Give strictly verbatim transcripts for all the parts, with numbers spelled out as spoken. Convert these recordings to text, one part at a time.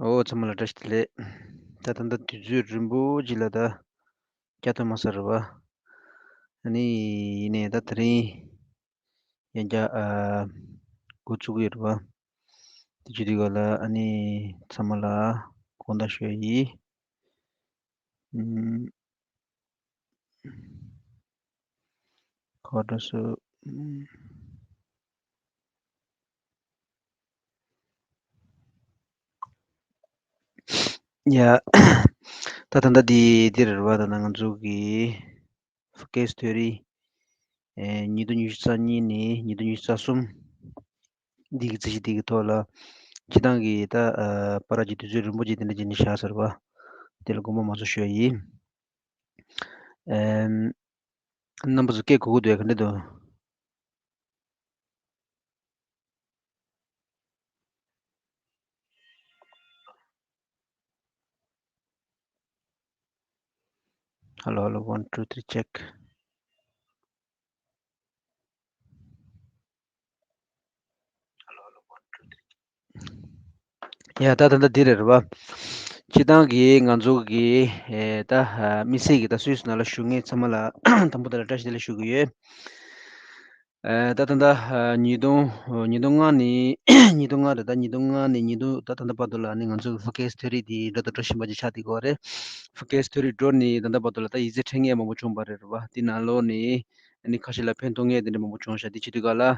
ཨོ་ཚང་མ་ལ་བཀྲ་ཤིས་བདེ་ལེགས། ད་ད་ལྟ་དུས་ཚོད་རིང་པོ་ཅིག་ལ་ད་བསྐྱར་ཐོན་མ་ཟེར་བ། ཨ་ནི་ཡིན་ནའི་ད་དེ་རིང་ཡང་བསྐྱར་ཨ་འགོ་བཙུགས་ཀྱི་ཡོད་རེད་བ། དེ་བྱེད་དུས་ག་ལ་ཨ་ནི་ཚང་མ་ལ་དགོངས་དག་ཞུ་ཡ་ཡིན། ཨུམ། ག་འདྲ་སུ། ཡ། ད་ད་ལྟ་འདི་འདི་རེད་བ། ད་ལྟ་ང་ཚོ་གི་ཕོ་ཀེ་སི་ཐེ་ཨོ་རི་ཨེ་ཉིས་སྟོང་ཉི་ཤུ་རྩ་གཉིས་ནས་ཉིས་སྟོང་ཉི་ཤུ་རྩ་གསུམ་འདི་གི་རྩིས་གཞི་འདི་གི་ཐོག་ལ་སྤྱི་བཏང་གི་ད་ཨ་བར་གྱི་དུས་ཚོད་རིང་པོ་ཅིག་དེ་འདྲ་ཅིག་ནས་བཞག་ཟེར་བ། དེ་ལ་དགོངས་པ་མ་ཚོམ་ཞུ་ཡ་ཡིན། ཨེམ། རྣམ་པ་ཚོ་སྐད་གོ་གི་འདུག་ག་ག་འདྲ་འདུག Hello, hello, one, two, three, check. ཡ་ད་ད་ད་འདི་རེད་རེད་བ། སྤྱི་བཏང་གི་ང་ཚོ་གི་ཨེ་ད་ཨ་དམིགས་བསལ་གྱི་ད་སུད་སི་ནང་ལ་བཞུགས་མཁན་ཚང་མ་ལ་དང་པོ་དེ་ལ་བཀྲ་ཤིས་བདེ་ལེགས་ཞུ་གི་ཡོད། ཨེ་ད་ད་ད་ཨ་ཉིས་སྟོང་ཉིས་སྟོང་ལྔ་ནས་ཉིས་སྟོང་ལྔ་རེད། ད་ཉིས་སྟོང་ལྔ་ནས་ཉིས་སྟོང་ད་ད་ལྟ་བར་དུ་ལ་ནི་ང་ཚོ་གི་ཕོ་ཀེ་སི་ཐེ་ཨོ་རི་འདི་འགྲོ་དང་འགྲོ་བཞིན་པ་ཅིག་ཆགས་བསྡད་ཀྱི་ཡོད་རེད། ཕོ་ཀེ་སི་ཐེ་ཨོ་རི་འགྲོ་ནས་ད་ལྟ་བར་དུ་ལ་ད་ཡིག་ཚད་འཕྲོད་མཁན་མང་པོ་བྱུང་བ་རེད་རེད་བ། འདི་ནང་ལོགས་ནས་ཨ་ནི་ཁ་ཤས་ལ་ཕན་ཐོགས་མཁན་དེ་འདྲ་མང་པོ་བྱུང་ཤག་འདི་བྱེད་དུས་ག་ལ།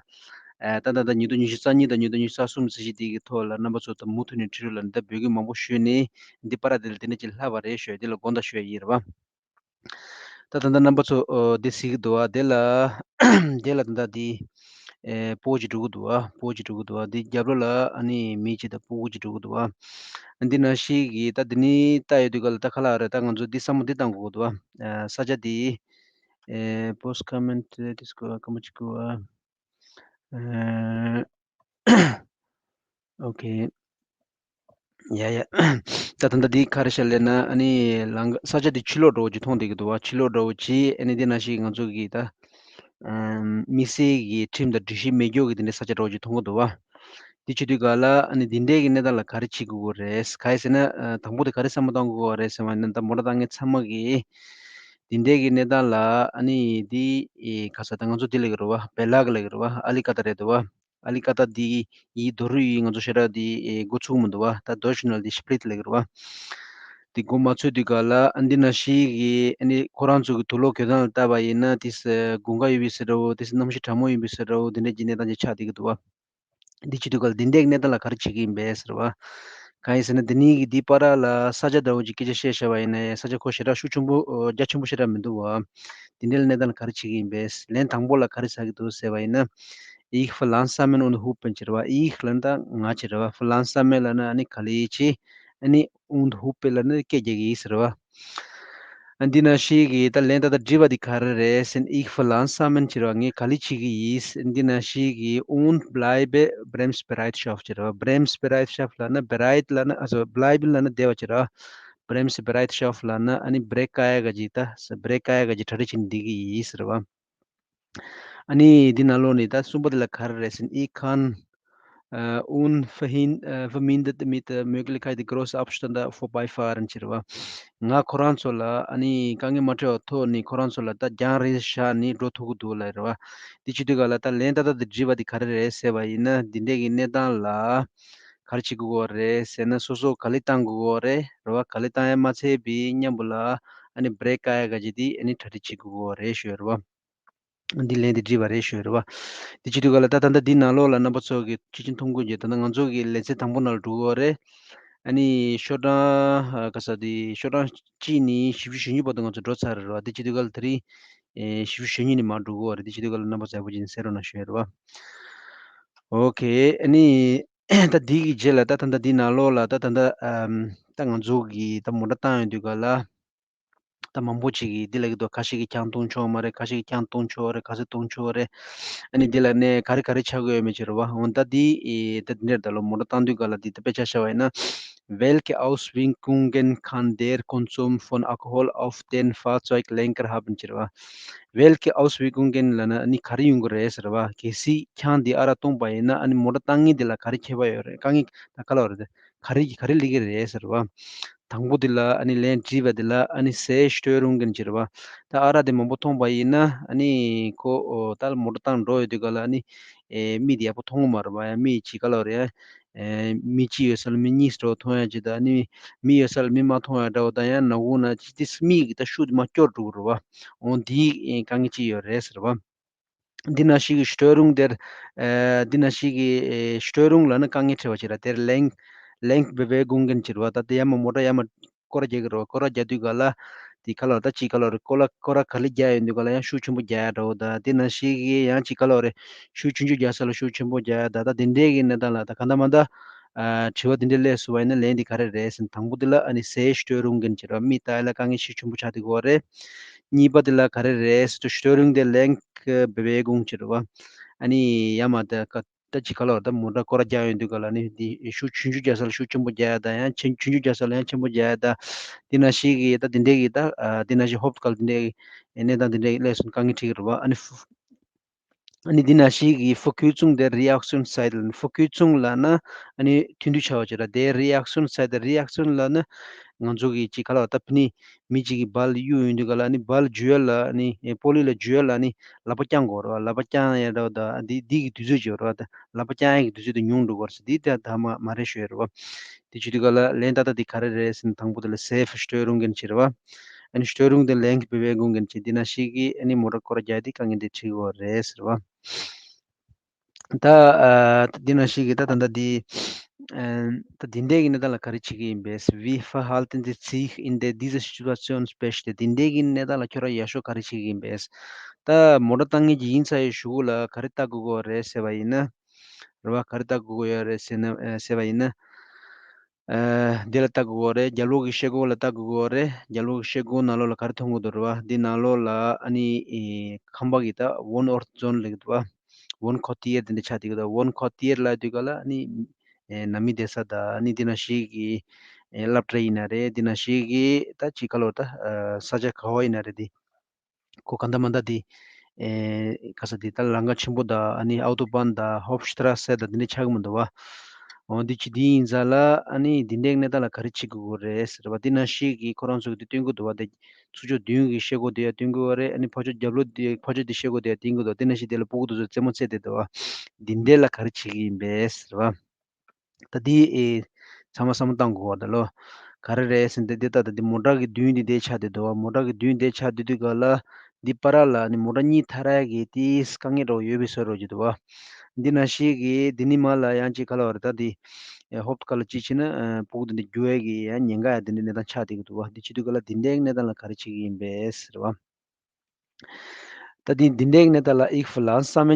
ཨ་ད་ད་ད་ཉིས་སྟོང་ཉི་ཤུ་རྩ་གཉིས་དང་ཉིས་སྟོང་ཉི་ཤུ་རྩ་གསུམ་ཟེར་གྱི་འདི་གི་ཐོག་ལ་རྣམ་པ་ཚོ་ད་མུ་མཐུད་ནས་ཁྲིད་རོགས་ལ་འདི་འབོད་སྐུལ་མང་པོ་ཞུས་ནས་འདི་པར་དེ་ལ་དེ་འདྲ་ཅིག་ལྷག་པ་རེད་ཞུ་ཡ་འདི་ལ་དགོངས་དག་ཞུ་ཡ་ཡིན་རེད་བ། ད་ད་ད་རྣམ་པ་ཚོ་ཨོ་འདི་གཟིགས་ཀྱི་འདུག་བ། དེ་ལ་དེ་ལ་ད་ད་འདི་ཨེ་སྤུ་གུ་ཅིག་འགྲོ་གི་འདུག་བ། སྤུ་གུ་ཅིག་འགྲོ་གི་འདུག་བ། འདི་རྒྱབ་ལོགས་ལ་ཨ་ནི་མི་གཅིག་དང་སྤུ་གུ་ཅིག་འགྲོ་གི་འདུག་བ། འདི་ནང་བཞིན་གྱི་ད་འདི་ནི་ལྟ་ཡོད་དུས་ག་ལ་ད་ཁ་ལག་རེད། ད་ང་ཚོ་འདི་བསམ་བློ་འདི་བཏང་དགོས་ཀྱི་འདུག་བ། ས་ཆ་འདི་ཨེ་post comment this go སྐར་མ་གཅིག་གོ་ཨ། ཨོ་ཁེ། ཡ་ཡ། ད་ད་ལྟ་འདི་ག་རེ་བྱས་ལབ་ན་ཨ་ནི་ལམ་ས་ཆ་འདི་ཕྱི་ལོགས་འགྲོ་བ་ཅིག་མཐོང་བསྡད་ཀྱི་འདུག་བ། ཕྱི་ལོགས་འགྲོ་བ་ཅིག་ཨ་ནི་འདི་ནང་བཞིན་ང་ཚོ་གི་ད་དམིགས་བསལ་གྱི་ཁྲིམས་དང་སྒྲིག་གཞི་མེད་རྒྱུ་གི་དེ་འདྲའི་ས་ཆ་འགྲོ་བ་ཅིག་མཐོང་གི་འདུག་བ། འདི་བྱེད་དུས་ག་ལ་ཨ་ནི་འདི་འདྲའི་གི་གནས་སྟངས་ལ་ག་རེ་བྱེད་དགོས་ཀྱི་རེད། ག་རེ་ཟེར་ན་དང་པོ་དེ་ག་རེ་བསམ་བློ་གཏོང་དགོས་ཀྱི་རེད་ཟེར་བ་ཡིན་ན། ད་མོ་ཊ་བཏང་མཁན་ཚང་མ་གིས་འདི་འདྲའི་གི་གནས་སྟངས་ལ་ཨ་ནི་འདི་ཨེ་ག་ས་ད་ང་ཚོ་འདི་ལབ་ཀྱི་རེད་བ། བེ་ལ་ཀ་ལབ་ཀྱི་རེད་བ། ཨ་ལི་ཀ་ཏ་རེད་འདུག་བ། ཨ་ལི་ཀ་ཏ་འདི་ཡི་རྡོ་རུ་ཡི་ང་ཚོ་ཞེ་དྲག་འདི་ཨེ་འགོ་ཚུགས་མི་འདུག་བ། ད་རྡོ་ཞུ་ན་འདི་སྤི་ལིཊ་ལབ་ཀྱི་རེད་བ། འདི་འགོ་མ་ཚུགས་དུས་ག་ལ་ཨ་འདི་ནང་བཞིན་གི་ཨ་ནི་ཁོ་རང་ཚོ་གི་དུག་ལོག་གྱོད་སྟངས་ལ་བལྟས་པ་ཡིན་ན་དེ་དགུན་ཁ་ཡོད་པའི་ཟེར་འདྲ་བོ། དེ་གནམ་གཤིས་གྲང་མོ་ཡིན་པའི་ཟེར་འདྲ་བོ། འདི་འདྲའི་གི་གནས་སྟངས་ཅིག་ཆགས་བསྡད་ཀྱི་འདུག་བ། འདི་བྱེད་དུས་ག་ལ་འདི་འདྲའི་གནས་སྟངས་ལ་ག་རེ་བྱེད་ཀྱི་ཡིན་པས་ཟེར་བ། གང་ཡིན་ཟེར་ན་འདི་ནས་གི་འདི་བར་ལ་ས་ཆ་འདྲ་བོ་ཅིག་སྐད་ཆ་བཤད་བཤད་པ་ཡིན་ན་ས་ཆ་ཁོ་ཞེ་དྲག་ཤུགས་ཆེན་པོ་ཨོ་རྒྱ་ཆེན་པོ་ཞེ་དྲག་མི་འདུག་བ། འདི་འདྲའི་གནས་སྟངས་ལ་ག་རེ་བྱེད་ཀྱི་ཡིན་པས། ལན་དང་པོ་ལ་ག་རེ་ཟ་གི་འདུག་ཟེར་བ་ཡིན་ན། Ich verlangsame und hupe ཟེར་བ། Ich ལབ་ན་ད་ང་ཟེར་བ། verlangsame ལབ་ན་ཨ་ནི་ག་ལེ་བྱེད། ཨ་ནི་und hupe ལབ་ན་སྐད་རྒྱག་གི་ཡིན་ཟེར་བ། ཨ་འདི་ནང་བཞིན་གྱི་ད་ལན་ད་ལྟ་འདྲི་བ་འདི་ག་རེ་རེད་ཟེར་ན། Ich verlangsame ཟེར་བ་ངས་ག་ལེ་བྱེད་ཀྱི་ཡིན། འདི་ནང་བཞིན་གྱི་und bleibe Bremsbereitschaft ཟེར་བ། Bremsbereitschaft ལབ་ན་bereit ལབ་ན་also bleiben ལབ་ན་བསྡད་པ་ཟེར་བ། Bremsbereitschaft ལབ་ན་ཨ་ནི་བྷི་རེག་བཀག་ཡ་ག་ཅིག་ད་བྷི་རེག་བཀག་ཡ་ག་ཅིག་གྲ་སྒྲིག་བྱེད་ནས་བསྡད་ཀྱི་ཡིན་ཟེར་བ། ཨ་ནི་འདི་ནང་ལོགས་ནས་ད་གསུམ་པ་འདི་ལ་ག་རེ་རེད་ཟེར་ན། Ich kann äh, unverhin- äh, vermindert mit der Möglichkeit die große Abstände vorbeifahren ཟེར་བ། ང་ཁོ་རང་ཚོ་ལ་ཨ་ནི་དཀའ་ངལ་མ་འཕྲད་པའི་ཐོག་ནས་ཁོ་རང་ཚོ་ལ་ད་རྒྱང་རིང་བཞག་ནས་འགྲོ་ཐུབ་ཀྱི་འདུག་ལབ་རེད་བ། འདི་བྱེད་དུས་ག་ལ་ད་ལན་ད་ལྟ་འདི་འདྲི་བ་འདི་ག་རེ་རེད་ཟེར་བ་ཡིན་ན། འདི་འདྲའི་གི་གནས་སྟངས་ལ་ག་རེ་བྱེད་དགོས་རེད་ཟེར་ན། སོ་སོ་ག་ལེ་བཏང་དགོས་རེད་རེད་བ། ག་ལེ་བཏང་ཡ་མ་ཚད་པའི་མཉམ་པོ་ལ་ཨ་ནི་བྷི་རེག་བཀག་ཡ་ག་ཅིག་འདི་ཨ་ནི་གྲ་སྒྲིག་བྱེད་དགོས་རེད་ཞུ་ཡ་རེད་བ། འདི་ལན་འདི་འདྲི་བ་རེད་ཞུ་རེད་བ། འདི་བྱེད་དུས་ག་ལ་ད་ད་ལྟ་འདི་ནང་ལོགས་ལ་རྣམ་པ་ཚོ་གི་ཅི་ཅི་མཐོང་གི་ཡོད། ད་ལྟ་ང་ཚོ་གི་ལེ་ཚན་དང་པོ་ནང་ལ་འགྲོ་གི་ཡོད་རེད། ཨ་ནི་ཤོག་གྲངས་ཨ་ག་ས་འདི་ཤོག་གྲངས་གཅིག་ནས་བཞི་བཅུ་ཞེ་གཉིས་བར་དུ་ང་ཚོ་འགྲོ་ཚར་རེད་བ། འདི་བྱེད་དུས་ག་ལ་དེ་རིང་ཨེ་བཞི་བཅུ་ཞེ་གཉིས་ནས་མར་འགྲོ་གི་ཡོད་རེད། འདི་བྱེད་དུས་ག་ལ་རྣམ་པ་ཚོ་ཡག་པོ་ཅིག་གསན་རོགས་གནང་ཞུ་ཡ་རེད་བ། ཨོ་ཁེ། ཨ་ནི་ད་འདི་གི་རྗེས་ལ་ད་ད་ལྟ་འདི་ནང་ལོགས་ལ་ད་ད་ལྟ་ཨམ་ད་ང་ཚོ་གི་ད་མོ་ཊ་བཏང་ཡོང་དུས་ག་ལ། ད་མང་པོ་ཅིག་གིས་འདི་ལབ་ཀྱི་འདུག་ཁ་ཤས་ཀྱིས་ཁྱང་གཏོང་ཆོག་མ་རེད། ཁ་ཤས་ཀྱིས་ཁྱང་གཏོང་ཆོག་རེད། ག་ཚོད་གཏོང་ཆོག་རེད། ཨ་ནི་འདི་ལ་ནས་ག་རེ་ག་རེ་ཆགས་ཀྱི་ཡོད་མེད་ཅིག་རེད་བ། འོ་ད་འདི་ཨེ་ད་འདི་འདྲ་ད་ལོ་མོ་ཊ་བཏང་དུས་ག་ལ་འདི་ད་དཔེ་ཆ་བཞག་པ་ཡིན་ན། Welche Auswirkungen kann der Konsum von Alkohol auf den Fahrzeuglenker haben ཟེར་བ། Welche Auswirkungen ལབ་ན་ཨ་ནི་ག་རེ་ཡོང་གི་རེད་ཟེར་བ། གལ་སྲིད་ཁྱང་འདི་ཨ་རག་བཏུངས་པ་ཡིན་ན་ཨ་ནི་མོ་ཊ་བཏང་མཁན་འདི་ལ་ག་རེ་ཁྱད་པར་ཡོད་རེད། དཀའ་ངལ་ད་ག་ལ་བ་རེད། ག་རེ་ག་རེ་སླེབས་ཀྱི་རེད་ཟེར་བ། དང་པོ་དེ་ལ་ཨ་ནི་ལན་དྲིས་པ་དེ་ལ་ཨ་ནི་Sehr Störungen་ཟེར་བ། ད་ཨ་རག་དེ་མང་པོ་འཐུང་པ་ཡིན་ན་ཨ་ནི་ཁོ་ཨོ་ད་མོ་ཊ་བཏང་འགྲོ་ཡོང་དུས་ག་ལ་ཨ་ནི་ཨེ་མིག་དེ་ཡག་པོ་མཐོང་གི་མ་རེད་བ། ཡང་མིག་ཅིག་ག་ལ་རེད། ཨེ་མི་གཅིག་ཡོད་ས་ལ་མི་གཉིས་འགྲོ་མཐོང་ཡ་ཅིག་དང་ཨ་ནི་མི་ཡོད་ས་ལ་མི་མ་མཐོང་ཡ་འདྲ་བོ་དང་ཡང་ནག་ཁུང་ན་ཅིག་དེ་མིག་གི་ད་ཤུགས་དེ་མར་སྐྱོ་འགྲོ་གི་རེད་བ། འོ་འདིའི་དཀའ་ངལ་ཅིག་ཡོད་རེད་ཟེར་བ། འདི་ན་ཞིག་གི་Störung དེར། ཨེ་འདི་ན་ཞིག་གི་ཨེ་Störung ལབ་ན་དཀའ་ངལ་འཕྲད་པ་ཅིག་ར། དེར་Lenk Lenkbewegungen ཟེར་བ། ད་དེ་ཡར་མར་མོ་ཊ་ཡར་མར་སྐོར་ར་རྒྱག་གི་རེད་བ། སྐོར་ར་རྒྱག་དུས་ག་ལ་དེ་ག་ལ་ད་ཅིག་ག་ལ་རེད། སྐོར་ར་སྐོར་ར་ག་ལེར་རྒྱག་ཡོང་དུས་ག་ལ་ཡང་ཤུགས་ཆེན་པོ་རྒྱག་ཡ་འདྲ་བོ་དང་དེ་ན་ཞིག་གི་ཡང་ཅིག་ག་ལ་རེད། ཤུགས་ཆུང་ཆུང་རྒྱག་ས་ལ་ཤུགས་ཆེན་པོ་རྒྱག་ཡ་ད་ད་དེ་འདྲའི་གི་གནས་སྟངས་ལ་ད་ག་འདྲ་མ་འདྲ། ཨ་དྲི་བ་དེ་འདྲ་སླེབས་སོང་བ་ཡིན་ན་ལན་དེ་ག་རེ་རེད་ཟེར་ན། དང་པོ་དེ་ལ་ཨ་ནི་Sehr Störungen ཟེར་བ། མིག་ལྟ་ཡ་ལ་དཀའ་ངལ་ཤུགས་ཆེན་པོ་ཆགས་བསྡད་ཀྱི་ཡོད་རེད། གཉིས་པ་དེ་ལ་ག་རེ་རེད་ཟེར་ན་Störung der Lenkbewegung ཟེར་བ། ཨ་ནི་ཡར་མར་ད་ག་ད་ཅིག་ག་ལ་བར་ད་མོ་ཊ་སྐོར་ར་རྒྱག་ཡོང་དུས་ག་ལ་ནི་འདི་ཤུགས་ཆུང་ཆུང་རྒྱག་ས་ལ་ཤུགས་ཆེན་པོ་རྒྱག་ཡ་ད་ཡང་ཆེན་ཆུང་ཆུང་རྒྱག་ས་ལ་ཡང་ཆེན་པོ་རྒྱག་ཡ་ད། དེ་ན་ཞིག་གི་ད་དེ་འདྲའི་གི་ད་ཨ་དེ་ན་ཞིག་ཧོབ་ག་ལ་དེ་འདྲའི་གི་གནས་སྟངས་དེ་འདྲའི་གི་སླེབས་སོང་ན་དཀའ་ངལ་འཕྲད་ཀྱི་རེད་བ། ཨ་ནི་ཧྥུ་ཨ་ནི་འདི་ན་ཞིག་གི་Verkürzung der Reaktionszeit ལབ་ན། Verkürzung ལབ་ན་ཨ་ནི་ཐུང་དུ་ཆགས་པ་ཅིག་ར། དེ་Reaktionszeit དེ་Reaktion ལབ་ན་ང་ཚོ་གི་ཅིག་ག་ལ་བར་ད་ཕི་ནི་མི་གཅིག་གི་ball གཡུག་ཡོང་དུས་ག་ལ་ཨ་ནི་ball འཇུ་ཡ་ལ་ཨ་ནི་ཨེ་police ལ་འཇུ་ཡ་ལ་ཨ་ནི་ལག་པ་བརྐྱང་དགོས་རེད་བ། ལག་པ་བརྐྱང་ཡ་འདྲ་བོ་ད་འདི་འདི་གི་དུས་ཚོད་ཅིག་ཡོད་རེད་བ། ད་ལག་པ་བརྐྱང་ཡ་གི་དུས་ཚོད་དེ་ཉུང་འགྲོ་གི་རེད་ཟེར། འདི་ད་ད་མ་མ་རེད་ཞུ་ཡ་རེད་བ། དེ་བྱེད་དུས་ག་ལ་ལན་ད་ལྟ་འདི་ག་རེ་རེད་ཟེར་ན། དང་པོ་དེ་ལ་Sehr Störungen ཟེར་བ། ཨ་ནི་Störung der Lenkbewegungen ཟེར། འདི་ན་ཞིག་གི་ཨ་ནི་མོ་ཊ་སྐོར་རྒྱག་དེ་དཀའ་ངལ་འདི་འཕྲད་ཀྱི་ཡོད་རེད་ཟེར་བ། ད་ཨ་འདི་ན་ཞིག་གི་ད་ད་ལྟ་འདི་ཨ་ད་འདི་འདྲའི་གི་གནས་སྟངས་ལ་ག་རེ་བྱེད་ཀྱི་ཡིན་པས། Wie verhalten Sie sich in der, dieser Situation später? འདི་འདྲའི་གི་གནས་སྟངས་ལ་ཁྱོད་རང་ཡག་ཤོས་ག་རེ་བྱེད་ཀྱི་ཡིན་པས། ད་མོ་ཊ་བཏང་མཁན་གྱི་ཡིན་ཚར་ཡའི་གཞུག་གུ་ལ་ག་རེ་ལྟ་དགོས་ཀྱི་ཡོད་རེད་ཟེར་བ་ཡིན་ན། རེད་བ། ག་རེ་ལྟ་དགོས་ཀྱི་ཡོད་རེད་ཟེར་ན་ཨ་ཟེར་བ་ཡིན་ན། ཨ་འདི་ལ་ལྟ་དགོས་ཀྱི་ཡོད་རེད། རྒྱབ་ལོགས་ཀྱི་ཤེལ་སྒོ་ལ་ལྟ་དགོས་ཀྱི་ཡོད་རེད། རྒྱབ་ལོགས་ཀྱི་ཤེལ་སྒོ་ནང་ལོགས་ལ་ག་རེ་མཐོང་གི་འདུག་རེད་བ། འདི་ནང་ལོགས་ལ་ཨ་ནི་ཨེ་ཁང་པ་གི་ད་Wohnort Zone ལབ་ཀྱི་འདུག་བ། Wohnquartier དེ་འདྲ་ཆགས་བསྡད་ཀྱི་འདུག Wohnquartier ལབ་དུས་ག་ལ་ཨ་ནི་ཨེ་ནང་མི་བསྡད་ས་དང་ཨ་ནི་འདི་ན་ཞིག་གི་ཨེ་སློབ་གྲྭ་ཡིན་ན་རེད། འདི་ན་ཞིག་གི་ད་ཅིག་ག་ལ་ད་ཨ་ས་ཆ་ག་བ་ཡིན་ན་རེད། འདི་ཁོ་ག་འདྲ་མ་འདྲ་འདི་ཨེ་ག་ས་འདི་ད་ལམ་ཁ་ཆེན་པོ་དང་ཨ་ནི་Autobahn དང་Hauptstrasse དང་འདི་འདྲ་ཆགས་ཀྱི་མི་འདུག་བ། འོ་འདི་ཅི་འདི་ཡིན་ཙང་ལ་ཨ་ནི་འདི་འདྲའི་གནས་སྟངས་ལ་ག་རེ་བྱེད་དགོས་ཀྱི་རེད་ཟེར་བ། འདི་ན་ཞིག་གིས་ཁོ་རང་ཚོ་གི་འདི་སྟོན་གྱི་འདུག་བ། དེ་ཚུར་ཕྱོགས་མདུན་གྱི་ཤེལ་སྒོ་དེ་ཡང་སྟོན་གྱི་ཡོད་རེད། ཨ་ནི་ཕར་ཕྱོགས་རྒྱབ་ལོགས་དེ་ཕར་ཕྱོགས་དེ་ཤེལ་སྒོ་དེ་ཡང་སྟོན་གྱི་འདུག་འདི་ན་ཞིག་དེ་ལ་སྤུ་གུ་དེ་ཚོ་རྩེད་མོ་རྩེ་བསྡད་འདུག་བ། འདི་འདྲའི་ལ་ག་རེ་བྱེད་ཀྱི་ཡིན་པས་ཟེར་བ། ད་འདི་ཨེ་ཚང་མ་བསམ་བློ་བཏང་དགོས་པ་ད་ལོ། ག་རེ་རེད་ཟེར་ན་འདི་འདི་ལྟ་ད་འདི་མོ་ཊ་གི་མདུན་འདི་འདི་ཆགས་བསྡད་འདུག་བ། མོ་ཊ་གི་མདུན་འདི་ཆགས་བསྡད་དུས་ག་ལ་འདི་བར་ལ་ནི་མོ་ཊ་གཉིས་ཐར་ཡ་གི་ཏིས་དཀའ་ངལ་འདྲ་བོ་ཡོད་པའི་བཟོ་འདྲ་ཅིག་འདུག་བ། འདི་ན་ཞིག་གི་འདི་ནི་མ་ལ་ཡང་ཅིག་ག་ལ་བ་རེད། ད་འདི་ཨེ་ཧོབ་ཏེ་ག་ལ་ཅིག་བྱས་ན་ཨ་སྤུ་གུ་འདི་འདི་རྒྱུག་ཡ་གི་ཡང་ཉེན་ཁ་ཡ་འདི་འདྲའི་གནས་སྟངས་ཆགས་བསྡད་ཀྱི་འདུག་བ། འདི་བྱེད་དུས་ག་ལ་འདི་འདྲའི་གནས་སྟངས་ལ་ག་རེ་བྱེད་ཀྱི་ཡིན་པས་ཟེར་བ། ད་དེ་འདི་འདྲའི་གནས་སྟངས་ལ་Ich verlangsame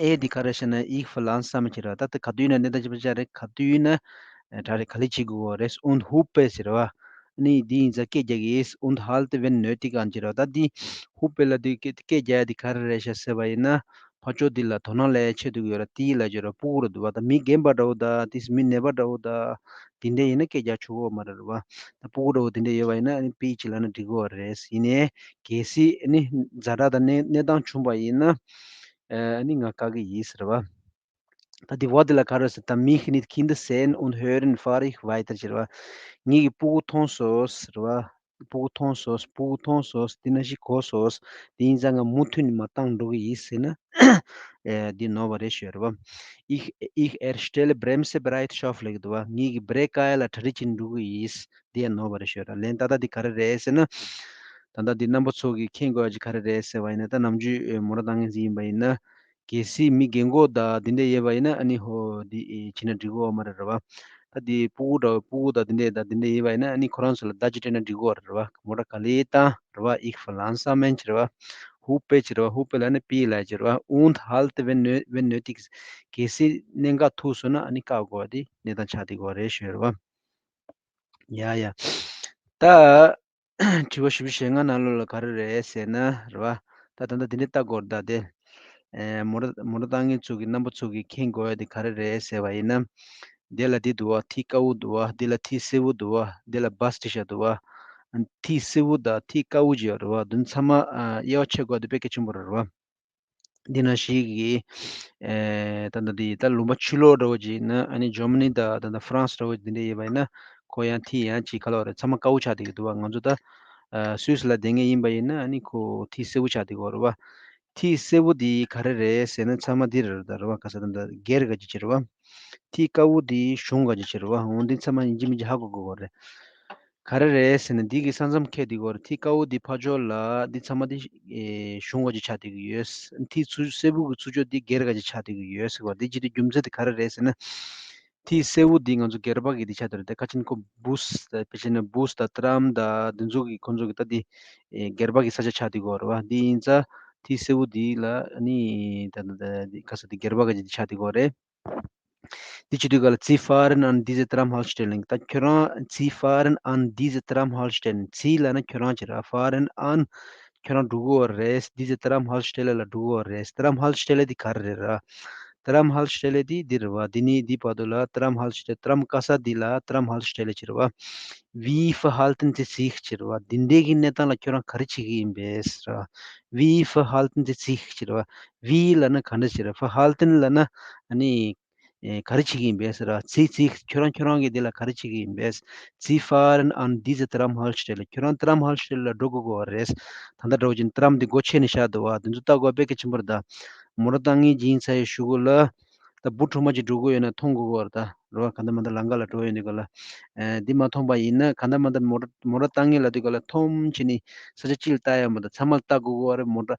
ཨེ་འདི་ག་རེ་ཟེར་ན་Ich verlangsame ཟེར་བ། ད་ལྟ་ག་དུས་ན་གནས་སྟངས་ཅི་པ་ཅི་རེད། ག་དུས་ན་ཨེ་ད་རེས་ག་ལེ་བྱེད་དགོས་རེད། Und hupe ཟེར་བ། ནི་འདི་ཡིན་ཙང་སྐད་རྒྱག་གི་ཡིན། Und halte wenn nötig an ཟེར་བ། ད་འདི་hupe ལ་འདི་སྐད་སྐད་རྒྱག་ཡ་འདི་ག་རེ་རེད་ཤག་ཟེར་བ་ཡིན་ན། ཕར་ཕྱོགས་འདི་ལ་དོ་སྣང་སླེབས་ཡ་ཆེད་དུ་ཡོད་ར། ཏི་ལ་ཡོད་ར་སྤུ་གུ་ར་འདུག་བ། ད་མི་རྒན་པ་འདྲ་བོ་ད་ཏིས་མི་ནད་པ་འདྲ་བོ་ད་དེ་འདྲ་ཡིན་ན་སྐད་རྒྱག་ཆོག་གི་མ་རེད་ར་བ། ད་སྤུ་གུ་འདྲ་བོ་དེ་འདྲ་ཡོད་པ་ཡིན་ན་ཨ་ནི་པི་ཅིག་ལབ་ན་འགྲིག་གི་རེད། ཡིན་ནའི་གལ་སྲིད་ཨ་ནི་ཛ་དྲག་དང་གནས་གནས་སྟངས་བྱུང་པ་ཡིན་ན་ཨ་ནི་ང་བཀག་གི་ཡིན་ཟེར་བ། ད་འདི་བ་འདི་ལ་ག་རེ་ཟེར། Damit meine Kinder sehen und hören, fahre ich weiter ཟེར་བ། ངེད་ཀྱི་སྤུ་གུ་མཐོང་སོང་ཟེར་བ། སྤུ་གུ་མཐོང་སོང་། སྤུ་གུ་མཐོང་སོང་། འདི་ན་ཞིག་གོ་སོང་། འདི་ཡིན་ཙང་ང་མུ་མཐུད་ནས་མར་བཏང་འགྲོ་གི་ཡིན་ཟེར་ན། ཨེ་འདི་ནོར་བ་རེད་ཞུ་ཡ་རེད་བ། Ich, ich erstelle Bremsebereitschaft ལབ་ཀྱི་འདུག་བ། ངེད་ཀྱི་བྷི་རེག་བཀག་ཡ་ལ་གྲ་སྒྲིག་བྱེད་འགྲོ་གི་ཡིན། འདི་ཡང་ནོར་བ་རེད་ཞུ་ཡ་རེད། ལན་ཏག་ཏག་འདི་ག་རེ་རེད་ཟེར་ན། ད་ལྟ་འདི་རྣམ་པ་ཚོ་གིས་མཁྱེན་དགོས་ཡ་ཅིག་ག་རེ་རེད་ཟེར་བ་ཡིན་ན། ད་ནམ་རྒྱུན་མོ་ཊ་བཏང་མཁན་ཅིག་ཡིན་པ་ཡིན་ན། གལ་སྲིད་མི་རྒན་གོག་དང་འདི་འདྲ་ཡོད་པ་ཡིན་ན་ཨ་ནི་ཧོ་འདི་ཨེ་བྱས་ན་འགྲིག་གི་ཡོད་མ་རེད་རེད་བ། ད་འདི་སྤུ་གུ་འདྲ་སྤུ་གུ་དང་འདི་འདྲ་དང་འདི་འདྲ་ཡོད་པ་ཡིན་ན་ཨ་ནི་ཁོ་རང་ཚོ་ལ་བརྡ་ཅིག་སྤྲད་ན་འགྲིག་གི་ཡོད་རེད་རེད་བ། མོ་ཊ་ག་ལེར་བཏང་རེད་བ། Ich verlangsame ཟེར་རེད་བ། Hupe ཟེར་རེད་བ། Hupe ལབ་ན་པི་ལབ་ཡ་ཅིག་རེད་བ། Und halte wenn nö- wenn nötig གལ་སྲིད་གནད་འགག་ཐུག་སོང་ན་ཨ་ནི་བཀག་དགོས་པ་དེ་གནས་སྟངས་ཆགས་བསྡད་ཀྱི་ཡོད་རེད་ཞུ་ཡ་རེད་བ། ཡ་ཡ། ད། དྲི་བ་བཞི་བཅུ་ཞེ་ལྔ་ནང་ལོགས་ལ་ག་རེ་རེད་ཟེར་ན་རེད་བ། ད་ད་ལྟ་འདི་འདྲ་ལྟ་དགོས་རེད་ད་དེ། ཨེ་མོ་ཊ་མོ་ཊ་བཏང་མཁན་ཚོ་གི་རྣམ་པ་ཚོ་གིས་མཁྱེན་དགོས་ཡ་དེ་ག་རེ་རེད་ཟེར་བ་ཡིན་ན། འདི་ལ་འདི་འདུག་བ། ཐིག་དཀར་པོ་འདུག་བ། འདི་ལ་ཐིག་སེར་པོ་འདུག་བ། འདི་ལ་བཱས་བྲིས་བཞག་འདུག་བ། ཐིག་སེར་པོ་དང་ཐིག་དཀར་པོ་ཅིག་ཡོད་རེད་བ། འདི་ཚང་མ་ཨ་དབྱེ་བ་ཕྱེ་དགོས་ཡ་དེ་དཔེ་གལ་ཆེན་པོ་རེད་བ། འདི་ནང་བཞིན་གྱི་ཨེ་ད་ལྟ་འདི་ད་ལུང་པ་ཕྱི་ལོགས་འདྲ་བོ་ཅིག་ཡིན་ན། ཨ་ནི་ཇར་མ་ནི་དང་ད་ལྟ་ཧྥ་རན་སི་འདྲ་བོ་འདི་འདྲ་ཡོད་པ་ཡིན་ན། ཁོ་ཡང་ཐིག་ཡང་ཅིག་ག་ལབ་རེད། ཚང་མ་དཀར་པོ་ཆགས་བསྡད་ཀྱི་འདུག་བ། ང་ཚོ་ད་ཨ་སུད་སི་ལ་བསྡད་མཁན་ཡིན་པ་ཡིན་ན། ཨ་ནི་ཁོ་ཐིག་སེར་པོ་ཆགས་བསྡད་ཀྱི་ཡོད་རེད་བ། ཐིག་སེར་པོ་འདི་ག་རེ་རེད་ཟེར་ན། ཚང་མ་འདི་རེད་ད་རེད་བ། ག་ས་ད་ད་སྒེར་ག་ཅིག་བྱེད་རེད་བ། ཐིག་དཀར་པོ་འདི་གཞུང་ག་ཅིག་བྱེད་རེད་བ། འོ་འདི་ཚང་མ་ཡིན་གཅིག་མིན་གཅིག་ཧ་གོ་དགོས་པ་རེད། ག་རེ་རེད་ཟེར་ན། འདི་གི་ས་མཚམས་འཁེལ་བསྡད་ཀྱི་ཡོད་རེད། ཐིག་དཀར་པོ་འདི་ཕར་ཕྱོགས་ལ་འདི་ཚང་མ་འདི་ཨེ་གཞུང་ག་ཅིག་ཆགས་བསྡད་ཀྱི་ཡོད། ཐིག་ཚུར་སེར་པོ་གི་ཚུར་ཕྱོགས་འདི་སྒེར་ག་ཅིག་ཆགས་བསྡད་ཀྱི་ཡོད་ཟེར་བ། འདི་བྱེད་དུས་རྒྱུ་མཚན་དེ་ག་རེ་རེད་ཟེར་ན། ཐིག་སེར་པོ་འདི་ང་ཚོ་སྒེར་པ་གི་འདི་ཆགས་བསྡད་རེད། དེ་ཁ་ཆེན་ཁོ་བུ་སི་དང་དཔེ་བྱས་ན་བུ་སི་དང་ཏྲམ་དང་འདི་ཚོ་གི་ཁོ་ཚོ་གི་ད་འདི་ཨེ་སྒེར་པ་གི་ས་ཆ་ཆགས་བསྡད་ཀྱི་ཡོད་རེད་བ། འདི་ཡིན་ཙང་ཐིག་སེར་པོ་འདི་ལ་ཨ་ནི་ད་ད་ད་འདི་ག་ས་འདི་སྒེར་པ་གི་འདི་ཆགས་བསྡད་ཀྱི་ཡོད་རེད། འདི་བྱེད་དུས་ག་ལ། Sie fahren an diese Tram-Haltestelle. ད་ཁྱོད་རང་Sie fahren an diese Tram-Haltestelle. Sie ལབ་ན་ཁྱོད་རང་བྱེད་ར། Fahren an ཁྱོད་རང་འགྲོ་གི་ཡོད་རེད། Diese Tram-Haltestelle ལ་འགྲོ་གི་ཡོད་རེད། Tram-Haltestelle འདི་ག་རེ་རེད་ར། Tram-Haltestelle འདི་འདི་རེད་བ། འདི་ནི་འདི་བར་དུ་ལ་Tram-Haltestelle། ཏྲམ་ཀ་ས་འདི་ལ་Tram-Haltestelle བྱེད་རེད་བ། Wie verhalten Sie sich བྱེད་རེད་བ། འདི་འདྲའི་གི་གནས་སྟངས་ལ་ཁྱོད་རང་ག་རེ་བྱེད་ཀྱི་ཡིན་པས་ཟེར་ར། Wie verhalten Sie sich བྱེད་རེད་བ། Wie ལབ་ན་ག་འདྲ་བྱེད་རེད། Verhalten ལབ་ན་ཨ་ནི་ཨེ་ག་རེ་བྱེད་ཀྱི་ཡིན་པས་ཟེར་ར། Sie sich ཁྱོད་རང་ཁྱོད་རང་གི་འདི་ལ་ག་རེ་བྱེད་ཀྱི་ཡིན་པས། Sie fahren an diese Tram-Haltestelle. ཁྱོད་རང་Tram-Haltestelle ལ་འགྲོ་དགོས་ཀྱི་ཡོད་རེད། ད་ལྟ་འདྲ་བོ་ཅིག་ཏྲམ་འདི་སྒོ་ཕྱེ་ནས་བཞག་འདུག་བ། འདི་ཚོ་ལྟ་དགོས་དཔེ་གལ་ཆེན་པོ་རེད་ད། མོ་ཊ་བཏང་མཁན་ཅིག་ཡིན་ཚར་བའི་གཞུག་གུ་ལ་ད་འབུ་ཕྲུག་མ་ཅིག་འགྲོ་གི་ཡོད་ན་མཐོང་དགོས་ཀྱི་ཡོད་རེད་ད། རེད་བ། གང་ལྟར་མ་ལྟར་ལམ་ཁ་ལ་འགྲོ་ཡོང་དུས་ག་ལ། ཨེ་འདི་མ་མཐོང་པ་ཡིན་ན། གང་ལྟར་མ་ལྟར་མོ་ཊ་མོ་ཊ་བཏང་མཁན་ལ་དུས་ག་ལ་མཐོང་བྱས་ནས་ས་ཆ་གཅིག་ལ་ལྟ་ཡ་མ་གཏོགས་ཚང་མ་ལ་ལྟ་དགོས་ཀྱི་ཡོད་རེད། མོ་ཊ་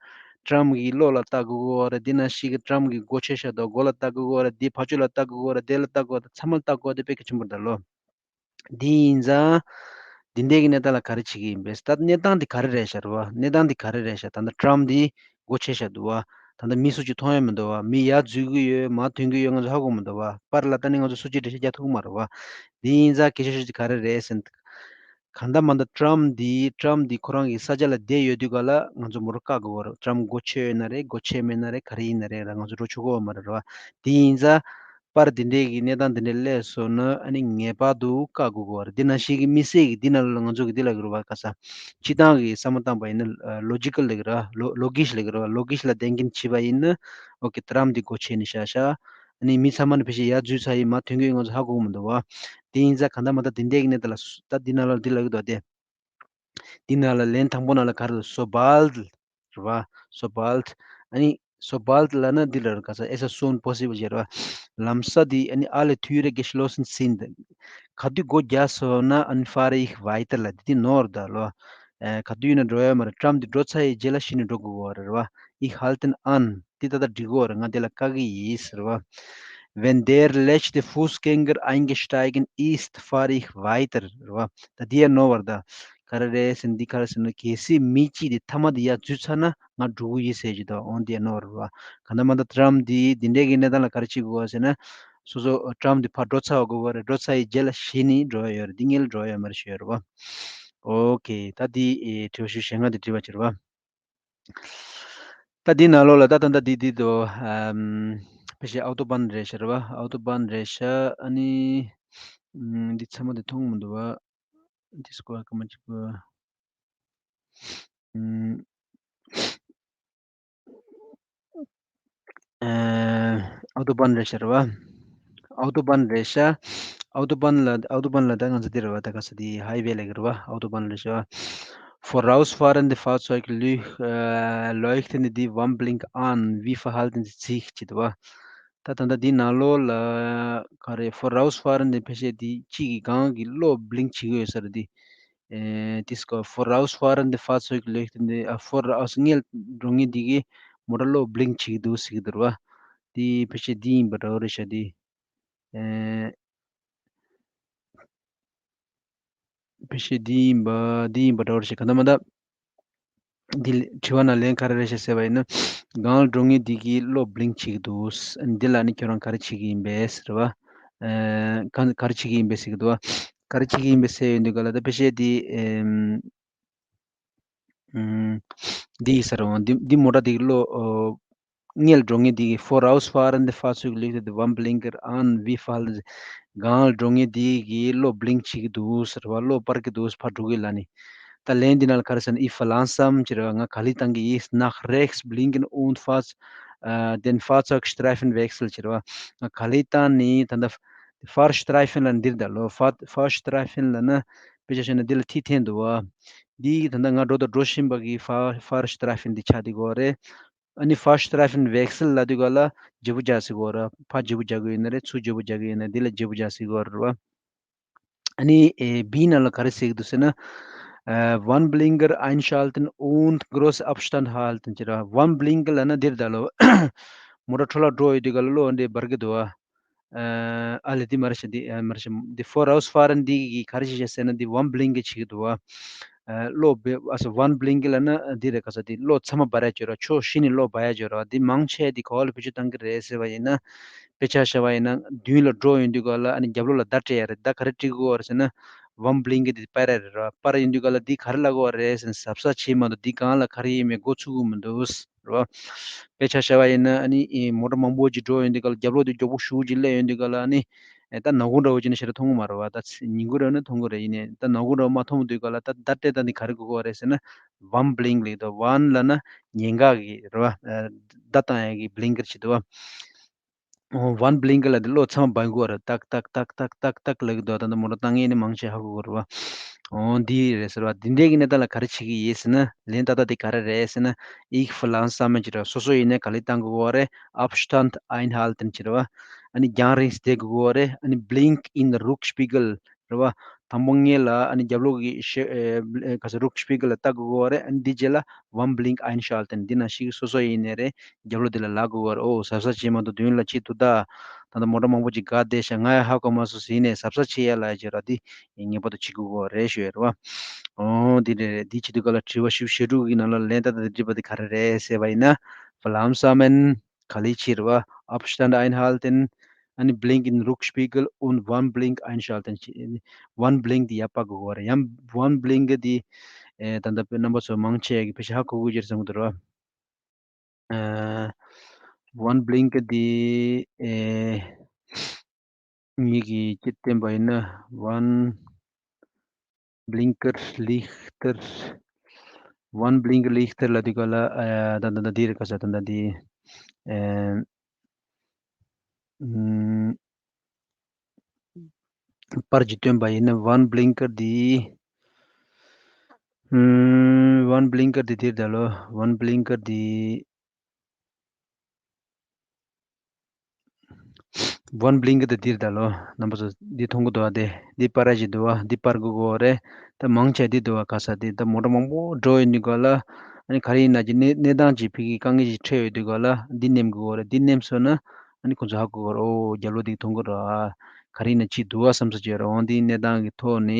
ཏྲམ་གྱི་གློག་ལ་ལྟ་དགོས་ཀྱི་ཡོད་རེད། འདི་ནང་བཞིན་གྱི་ཏྲམ་གྱི་སྒོ་ཕྱེ་བཞག་འདུག་སྒོ་ལ་ལྟ་དགོས་ཀྱི་ཡོད་རེད། འདི་ཕར་ཕྱོགས་ལ་ལྟ་དགོས་ཀྱི་ཡོད་རེད། དེ་ལ་ལྟ་དགོས་ཡོད་རེད། ཚང་མ་ལ་ལྟ་དགོས་ཡ་དེ་དཔེ་གལ་ཆེན་པོ་རེད་ད་ལོ། འདི་ཡིན་ཙང་། འདི་འདྲའི་གི་གནས་སྟངས་ལ་ག་རེ་བྱེད་ཀྱི་ཡིན་པས། ད་གནས་སྟངས་འདི་ག་རེ་རེད་ཤག་རེད་བ། གནས་སྟངས་འདི་ག་རེ་རེད་ཤག་ད་ལྟ་ཏྲམ་འདི་སྒོ་ཕྱེ་བཞག་འདུག་བ། ད་ལྟ་མི་སུ་གཅིག་མཐོང་ཡ་མི་འདུག་བ། མི་ཡར་འཛུལ་གི་ཡོད་མར་ཐོན་གི་ཡོད་ང་ཚོ་ཧ་གོ་མི་འདུག་བ། པར་ལ་ལྟ་ནས་ང་ཚོ་སུ་གཅིག་འགྲེལ་བཤད་རྒྱག་ཐུབ་ཀྱི་མ་རེད་བ། འདི་ཡིན་ཙང་སྐད་ཆ་ཤོད་ཅིག་ག་རེ་རེད་ཟེར་ན། གང་ལྟར་མ་ལྟར་ཏྲམ་འདི་ཏྲམ་འདི་ཁོ་རང་གི་ས་ཆ་ལ་བསྡད་ཡོད་དུས་ག་ལ་ང་ཚོ་མོ་ཊ་བཀག་དགོས་པ་རེད། ཏྲམ་སྒོ་ཕྱེ་ཡོད་ན་རེད། སྒོ་ཕྱེ་མེད་ན་རེད། ག་རེ་ཡིན་ན་རེད་ར། ང་ཚོ་འགྲོ་ཆོག་གི་ཡོད་མ་རེད་ར་བ། དེ་ཡིན་ཙང་པར་འདི་འདྲའི་གི་གནས་སྟངས་འདི་འདྲ་སླེབས་སོང་ན་ཨ་ནི་ངེས་པར་དུ་བཀག་དགོས་ཀྱི་ཡོད་རེད། འདི་ནང་བཞིན་གི་དམིགས་བསལ་གྱི་འདི་ནང་ལ་ང་ཚོ་གི་འདི་ལབ་ཀྱི་རེད་བ། ག་ས་སྤྱིར་བཏང་གི་བསམ་བློ་བཏང་པ་ཡིན་ན་ལོ་ཇི་ཀལ་ལབ་ཀྱི་རེད་བ། ལོ་ལོ་ཇིག་ལབ་ཀྱི་རེད་བ། ལོ་ཇིག་ལ་བརྟེན་གྱིན་བྱས་པ་ཡིན་ན། ཨོ་ཀེ། ཏྲམ་འདི་སྒོ་ཕྱེ་ནས་བཞག་བཞག་ཨ་ནི་མི་ཚང་མ་ནི་ཕལ་ཆེར་ཡར་འཛུལ་ཚར་ཡིན་མར་ཐོན་གྱི་ཡོད་ང་ཚོ་ཧ་གོ་གི་མི་འདུག་བ། དེ་ཡིན་ཙང་གང་ལྟར་མ་ལྟར་འདི་འདྲའི་གི་གནས་སྟངས་ལ་སུ་ད་འདི་ནང་ལ་འདི་ལབ་ཀྱི་འདུག་སྟེ། འདི་ནང་ལ་ལན་དང་པོ་ནང་ལ་ག་རེ་ལབ། Sobald རེད་བ། Sobald ཨ་ནི་sobald ལབ་ན་འདི་ལ་རེད། ག་ས་as soon possible བྱས་རེད་བ། ལམ་སང་འདི་ཨ་ནི་alle Türen geschlossen sind ག་དུས་སྒོ་རྒྱག་སོང་ན་ཨ་ནི་fahre ich weiter ལབ་འདི་འདི་ནོར་ད་ལོ། ཨེ་ག་དུས་ཡིན་ན་འགྲོ་ཡ་མ་རེད། ཏྲམ་འདི་འགྲོ་ཚར་ཡི་རྗེས་ལ་གཞི་ནས་འགྲོ་དགོས་ཀྱི་ཡོད་རེད་བ། Ich halte an འདི་ད་ལྟ་འགྲིག་གི་ཡོད་རེད། ང་འདི་ལ་བཀག་གི་ཡིན་ཟེར་བ། Wenn der letzte Fußgänger eingestiegen ist, fahre ich weiter རེད་བ། ད་འདི་ཡ་ནོར་བ་རེད་ད། ག་རེ་རེད་ཟེར་ན་འདི་ག་རེ་ཟེར་ན་གལ་སྲིད་མི་གཅིག་དེ་མཐའ་མ་དེ་ཡར་འཛུལ་ཚར་ན་ང་འགྲོ་གི་ཡིན་ཟེར་གྱི་འདུག་འོ་འདི་ཡ་ནོར་བ་རེད་བ། གང་ལྟར་མ་ལྟར་ཏྲམ་འདི་འདི་འདྲའི་གི་གནས་སྟངས་ལ་ག་རེ་བྱེད་དགོས་ཟེར་ན། སོ་སོ་ཏྲམ་འདི་ཕར་འགྲོ་ཚར་བ་དགོས་པ་རེད། འགྲོ་ཚར་ཡི་རྗེས་ལ་གཞི་ནས་འགྲོ་ཡ་ཡོད་རེད། འདི་སྔོན་ལ་འགྲོ་ཡ་ཡོད་མ་རེད་ཞུ་ཡ་རེད་བ། ཨོ་ཀེ། ད་འདི་ཨེ་དྲི་བ་ཞུ་ཞེ་ལྔ་འདི་དྲི་བ་བྱེད་རེད་བ། ད་འདི་ནང་ལོགས་ལ་ད་ད་ད་འདི་འདི་དོ། ཨམ། ཕལ་ཆེར་ཨའུ་ཏོ་བཱན་རེད་ཤག་རེད་བ། ཨའུ་ཏོ་བཱན་རེད་ཤག་ཨ་ནི། ཨམ། འདི་ཚང་མ་འདི་མཐོང་མི་འདུག་བ། འདི་སྐོར་སྐར་མ་གཅིག་པོ། ཨམ། ཨ། ཨའུ་ཏོ་བཱན་རེད་ཤག་རེད་བ། ཨའུ་ཏོ་བཱན་རེད་ཤག་ཨའུ་ཏོ་བཱན་ལ་ཨའུ་ཏོ་བཱན་ལ་ད་ང་ཚོ་འདི་རེད་བ། ད་ག་ས་འདི་ཧའི་ཝེ་ལབ་ཀྱི་རེད་བ། ཨའུ་ཏོ་བཱན་རེད་ཤག Vorausfahrende Fahrzeuge leuch- äh, leuchten die Warnblinker an. Wie verhalten sie sich བྱེད་དུ་བ། ད་ད་ལྟ་འདི་ནང་ལོགས་ལ་ག་རེ། Vorausfahrende ཕལ་ཆེར་འདི་གཅིག་གི་སྒང་གི་གློག་blink བྱེད་ཀྱི་ཡོད་ས་རེད་འདི། ཨེ། འདི་སྐོར་Vorausfahrende Fahrzeuge leuchten die ཨ། Voraus སྔོན་འགྲོ་མཁན་འདི་གི་མོ་ཊ་གློག་blink བྱེད་ཀྱི་འདུག་ཟེར་གྱི་འདུག་རེད་བ། འདི་ཕལ་ཆེར་འདི་ཡིན་པ་འདྲ་བོ་རེད་ཤག་འདི། ཨེ། ཕལ་ཆེར་འདི་ཡིན་པ་འདི་ཡིན་པ་འདྲ་བོ་རེད་ཤག་གང་ལྟར་མ་ལྟར། འདི་དྲི་བ་ནང་ལན་ག་རེ་རེད་ཤག་ཟེར་བ་ཡིན་ན། སྒང་ལ་འགྲོ་མཁན་འདི་གིས་གློག་blink བྱེད་ཀྱི་འདུག་འདི་ལ་ནི་ཁྱོད་རང་ག་རེ་བྱེད་ཀྱི་ཡིན་པས་ཟེར་བ། ཨེ། ག་ག་རེ་བྱེད་ཀྱི་ཡིན་པས་ཟེར་གྱི་འདུག་བ། ག་རེ་བྱེད་ཀྱི་ཡིན་པས་ཟེར་ཡོང་དུས་ག་ལ་ད་ཕལ་ཆེར་འདི། ཨེམ། ཨུམ། འདི་ཡིན་ས་རེད་འོང་། འདི་འདི་མོ་ཊ་འདི་གི་གློག་ཨོ། སྔོན་ལ་འགྲོ་མཁན་འདི་གི་Vorausfahrende Fahrzeuge leuchten die Warnblinker an, wie verhalten sie སྒང་ལ་འགྲོ་མཁན་འདི་གི་གློག་blink བྱེད་ཀྱི་འདུག་ཟེར་བ། གློག་སྤར་གྱི་འདུག་ཕར་འགྲོ་གི་ལབ་ནི། ད་ལན་འདི་ནང་ལ་ག་རེ་ཟེར་ན། Ich verlangsame ཟེར་བ། ང་ག་ལེར་བཏང་གི་ཡིན། Nach rechts blinken und fast ཨ་དེན་Fahrzeugstreifenwechsel་ཟེར་བ། ག་ལེ་བཏང་ནི་ད་ལྟ་Fahrstreifen་ལ་འདིར་ད་ལོ། Fahr- Fahrstreifen་ལ་ན་དཔེ་ཆ་བཤད་ན་འདི་ལ་ཐིག་འཐེན་འདུག་བ། འདི་ད་ལྟ་ང་འགྲོ་དང་འགྲོ་བཞིན་པ་གི་Fahr- Fahrstreifen་འདི་ཆགས་འདི་གོ་རེད། ཨ་ནི་Fahrstreifenwechsel་ལ་འདི་ག་ལ་བརྗེ་པོ་རྒྱག་ཟེར་གོ་ར། ཕར་བརྗེ་པོ་རྒྱག་གི་ཡོད་ན་རེད། ཚུར་བརྗེ་པོ་རྒྱག་གི་ཡོད་ན་འདི་ལ་བརྗེ་པོ་རྒྱག་ཟེར་གོ་ར། ཨ་ནི་ཨེ་B་ནང་ལ་ག་རེ་ཟེར་གི་འདུག་ཟེར་ན། ཨ་Warnblinker einschalten und großen Abstand halten་ཟེར་ར། Warnblinker་ལ་ན་འདིར་ད་ལོ། མོ་ཊ་འཕྲོ་བརླག་འགྲོ་ཡོད་དུས་ག་ལ་གློག་འདི་འབར་གི་འདུག་ཨ། ཨ་ལེ་འདི་མ་རེད་ཤག་འདི་ཨ་མ་རེད་ཤག་འདི་Vorausfahren་འདི་གི་ག་རེ་བྱེད་ཤག་ཟེར་ན་འདི་Warnblinker་བྱེད་ཀྱི་འདུག་ཨ། ཨ་གློག་འབེ་ཨ་སོ་Warnblinker་ལ་ན་འདི་རེད། ག་ས་འདི་གློག་ཚང་མ་འབར་ཡ་བྱོས་ར། ཕྱོགས་བཞི་ནས་གློག་འབར་ཡ་བྱོས་ར། འདི་མང་ཆེ་འདི་ག་བ་ལ་བེད་སྤྱོད་བཏང་གི་རེད་ཟེར་བ་ཡིན་ན། དཔེ་ཆ་བཞག་པ་ཡིན་ན་མདུན་ལ་འགྲོ་ཡོང་དུས་ག་ལ་ཨ་ནི་རྒྱབ་ལོགས་ལ་བརྡ་སྤྲད་ཡ་རེད། བརྡ་ག་རེ་སྤྲད་དགོས་པ་རེད་ཟེར་ན། Warnblinker་འདི་སྤར་ཡ་རེད་ར། སྤར་ཡོང་དུས་ག་ལ་འདི་ག་རེ་ལབ་དགོས་པ་རེད་ཟེར་ན་གཟབ་གཟབ་བྱེད་མ་གཏོགས་འདི་སྒང་ལ་ག་རེ་ཡོད་མེད་མགོ་ཚོད་ཀྱི་མི་འདུག་ར། དཔེ་ཆ་བཞག་པ་ཡིན་ན་ཨ་ནི་ཨེ་མོ་ཊ་མང་པོ་ཅིག་འགྲོ་ཡོང་དུས་ག་ལ་རྒྱབ་ལོགས་དེ་མགྱོགས་པོ་ཞེ་པོ་ཅིག་སླེབས་ཡོང་དུས་ག་ལ་ཨ་ནི་ཨེ་ད་ནག་ཁུང་འདྲ་བོ་ཅིག་ནས་ཞེ་དྲག་མཐོང་གི་མ་རེད་བ། ད་ཚ- ཉིན་གུང་འདྲ་བོ་མ་མཐོང་དུས་ག་ལ་ད་བརྡ་སྤྲད་སྟངས་འདི་ག་རེ་དགོས་ཀྱི་ཡོད་རེད་ཟེར་ན། Warnblink་ལབ་ཀྱི་འདུག Warn་ལབ་ན་ཉེན་འགག་གི་རེད་བ། ཨ་བརྡ་བཏང་ཡ་གི་blinker་བྱེད་འདུག་བ། Warnblinker་ལབ་དེ་གློག་ཚང་མ་འབར་དགོས་རེད། ཏག་ཏག་ཏག་ཏག་ཏག་ཏག་ལབ་ཀྱི་འདུག་ད་ལྟ་མོ་ཊ་བཏང་མཁན་ནི་མང་ཆེ་ཧ་གོ་གི་རེད་བ། འོ་འདི་རེད་ཟེར་བ། འདི་འདྲའི་གི་གནས་སྟངས་ལ་ག་རེ་བྱེད་ཀྱི་ཡིན་ཟེར་ན། ལན་ཏག་ཏག་དེ་ག་རེ་རེད་ཟེར་ན། Ich verlangsame་ཅིག་ར། སོ་སོ་ཡིན་ནའི་ག་ལེར་བཏང་དགོས་རེད། Abstand einhalten་ཅིག་ར་བ། ཨ་ནི་རྒྱང་རིང་བསྡད་དགོས་རེད། ཨ་ནི་Blink in Rückspiegel་རེད་བ། དང་པོ་སྔོན་ལ་ཨ་ནི་རྒྱབ་ལོགས་ཀྱི་ཤེ- ཨེ་ག་ས་Rückspiegel་ལ་ལྟ་དགོས་རེད། ཨ་ནི་འདི་རྗེས་ལ་Warnblink einschalten་འདི་ནང་བཞིན་སོ་སོ་ཡིན་ནའི་རེད། རྒྱབ་ལོགས་འདི་ལ་ལབ་དགོས་པ་རེད། ཨོ་གཟབ་གཟབ་བྱེད་མ་གཏོགས་མདུན་ལ་ཅིག་འདུག་ད། ད་ལྟ་མོ་ཊ་མང་པོ་ཅིག་བསྒགས་བསྡད་ཤག་ང་ཡང་ཧ་གོ་མ་སོང་ཟེར་ནས་གཟབ་གཟབ་བྱེད་ཡ་ལ་བྱེད་ར་འདི་ངེས་པར་དུ་བྱེད་དགོས་པ་རེད་ཞུ་ཡ་རེད་བ། ཨོ་འདི་རེད་རེད། འདི་བྱེད་དུས་ག་ལ་དྲི་བ་ཞིབ་ཞིབ་དྲུག་གི་ནང་ལ་ལན་ཏག་ཏག་འདི་འདྲི་བ་འདི་ག་རེ་རེད་ཟེར་བ་ཡིན་ན། Verlangsamen་ག་ལེར་བྱེད་རེད་བ། Abstand einhalten ཨ་ནི་Blink in Rückspiegel und Warnblink einschalten་བྱེད། Warnblink་འདི་ཡར་སྤར་དགོས་པ་རེད། ཡང་Warnblink་འདི་ཨེ་ད་ལྟ་བོད་རྣམ་པ་ཚོ་མང་ཆེ་གི་ཕལ་ཆེར་ཧ་གོ་གི་ཡོད་ཀྱི་རེད་བསམ་གི་འདུག་ར། ཨ་Warnblinker་འདི་ཨེ་ངེད་ཀྱིས་སྤྱིར་བསྟན་པ་ཡིན་ན་Warnblinkerlichter Warnblinkerlichter་ལབ་དུས་ག་ལ་ཨ་ད་ད་ད་འདི་རེད། ག་ས་ད་ད་འདི་ཨེ་ཨམ། པར་གྱིས་སྟོན་པ་ཡིན་ན་Warnblinker་འདི། ཨམ། Warnblinker་འདི་འདིར་ད་ལོ། Warnblinker་འདི། Warnblinker་འདི་འདིར་ད་ལོ། རྣམ་པ་ཚོ་འདི་མཐོང་གི་འདུག་བ། དེ་འདི་པར་གྱི་འདུག་བ། འདི་པར་དགོས་ཀྱི་ཡོད་རེད། ད་མང་ཆེ་འདི་འདུག་བ། ག་ས་འདི་ད་མོ་ཊ་མང་པོ་འགྲོ་ཡོད་དུས་ག་ལ། ཨ་ནི་ག་རེ་ཡིན་ན་ཅིག་གནས་གནས་སྟངས་ཅིག་ཕ་གི་དཀའ་ངལ་ཅིག་འཕྲད་ཡོད་དུས་ག་ལ། འདི་ནེམ་དགོས་ཀྱི་ཡོད་རེད། འདི་ནེམ་སོང་ན། ཨ་ནི་ཁོང་ཚོ་ཧ་གོ་གི་རེད། ཨོ་རྒྱབ་ལོགས་འདི་མཐོང་གི་རེད། ཨ་ག་རེ་ཡིན་ན་ཅིག་འདུག་བ་བསམ་ས་ཅིག་ཡོད་རེད། འོ་འདི་གནས་སྟངས་ཀྱི་ཐོག་ནས་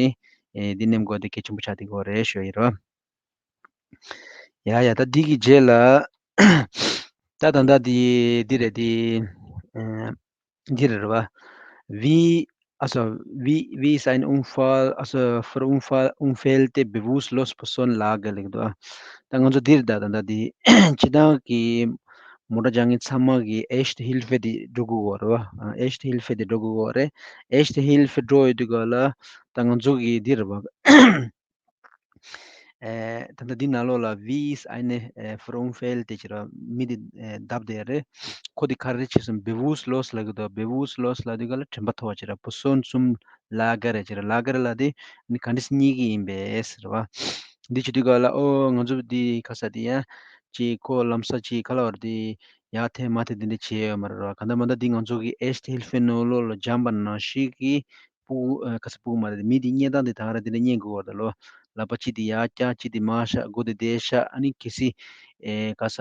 ཨེ་འདི་ནེམ་དགོས་འདི་གལ་ཆེན་པོ་ཆགས་བསྡད་ཀྱི་ཡོད་རེད་ཞུ་ཡི་རེད་བ། ཡ་ཡ། ད་འདི་གི་རྗེས་ལ་ད་ད་ད་འདི་འདི་རེད། འདི་ཨེ་འདི་རེད་རེད་བ། Wie also wie wie ist ein Unfall also verunfall unfällte bewusstlos Person lagern་ལབ་ཀྱི་འདུག་ད་ང་ཚོ་འདིར་ད་ད་ད་འདི་སྤྱིར་བཏང་གི་མོ་ཊ་རྒྱག་མཁན་ཚང་མ་གི་Erste Hilfe་འདི་འགྲོ་དགོས་ཀྱི་ཡོད་རེད་བ། Erste Hilfe་འདི་འགྲོ་དགོས་ཀྱི་ཡོད་རེད། Erste Hilfe་འགྲོ་ཡོད་དུས་ག་ལ་ད་ང་ཚོ་གི་འདི་རེད་བ། ཨེ་ད་ལྟ་འདི་ནང་ལོགས་ལ་Wie ist eine ཨེ་verunfallte་ཅེས་ར་མི་འདི་ཨེ་བརྡབས་བསྡད་རེད། ཁོ་འདི་ག་རེ་བྱས་སོང་། Bewusstlos་ལབ་ཀྱི་འདུག Bewusstlos་ལབ་དུས་ག་ལ་དྲན་པ་ཐོར་བ་ཅེས་ར། Person zum Lager་ཅེས་ར། Lager་ལབ་དེ་ནི་ག་འདྲ་སེ་རྙེད་ཀྱི་ཡིན་པས་ཟེར་བ། འདི་བྱེད་དུས་ག་ལ་ཨོ་ང་ཚོ་འདི་ག་ས་འདི་ཡ་ཅིག་ཁོ་ལམ་སང་ཅིག་ག་ལ་བར་འདི་ཡར་འཐེན་མར་འཐེན་འདི་འདྲ་བྱས་ཡོད་མ་རེད་ར། གང་ལྟར་མ་ལྟར་འདི་ང་ཚོ་གི་Erste Hilfe་ནང་ལོགས་ལ་སྦྱངས་པ་ནང་བཞིན་གྱི་སྤུ་གུ་ཨ་ག་ས་སྤུ་གུ་མ་རེད། མི་དེ་རྙེད་སྟངས་དེ་ད་ག་རང་དེ་འདྲ་རྙེད་དགོས་པ་རེད་ལོ། ལག་པ་གཅིག་དེ་ཡར་བཀྱག་གཅིག་དེ་མར་བཞག་སྒོ་དེ་བསྡད་བཞག་ཨ་ནི་གལ་སྲིད་ཨེ་ག་ས་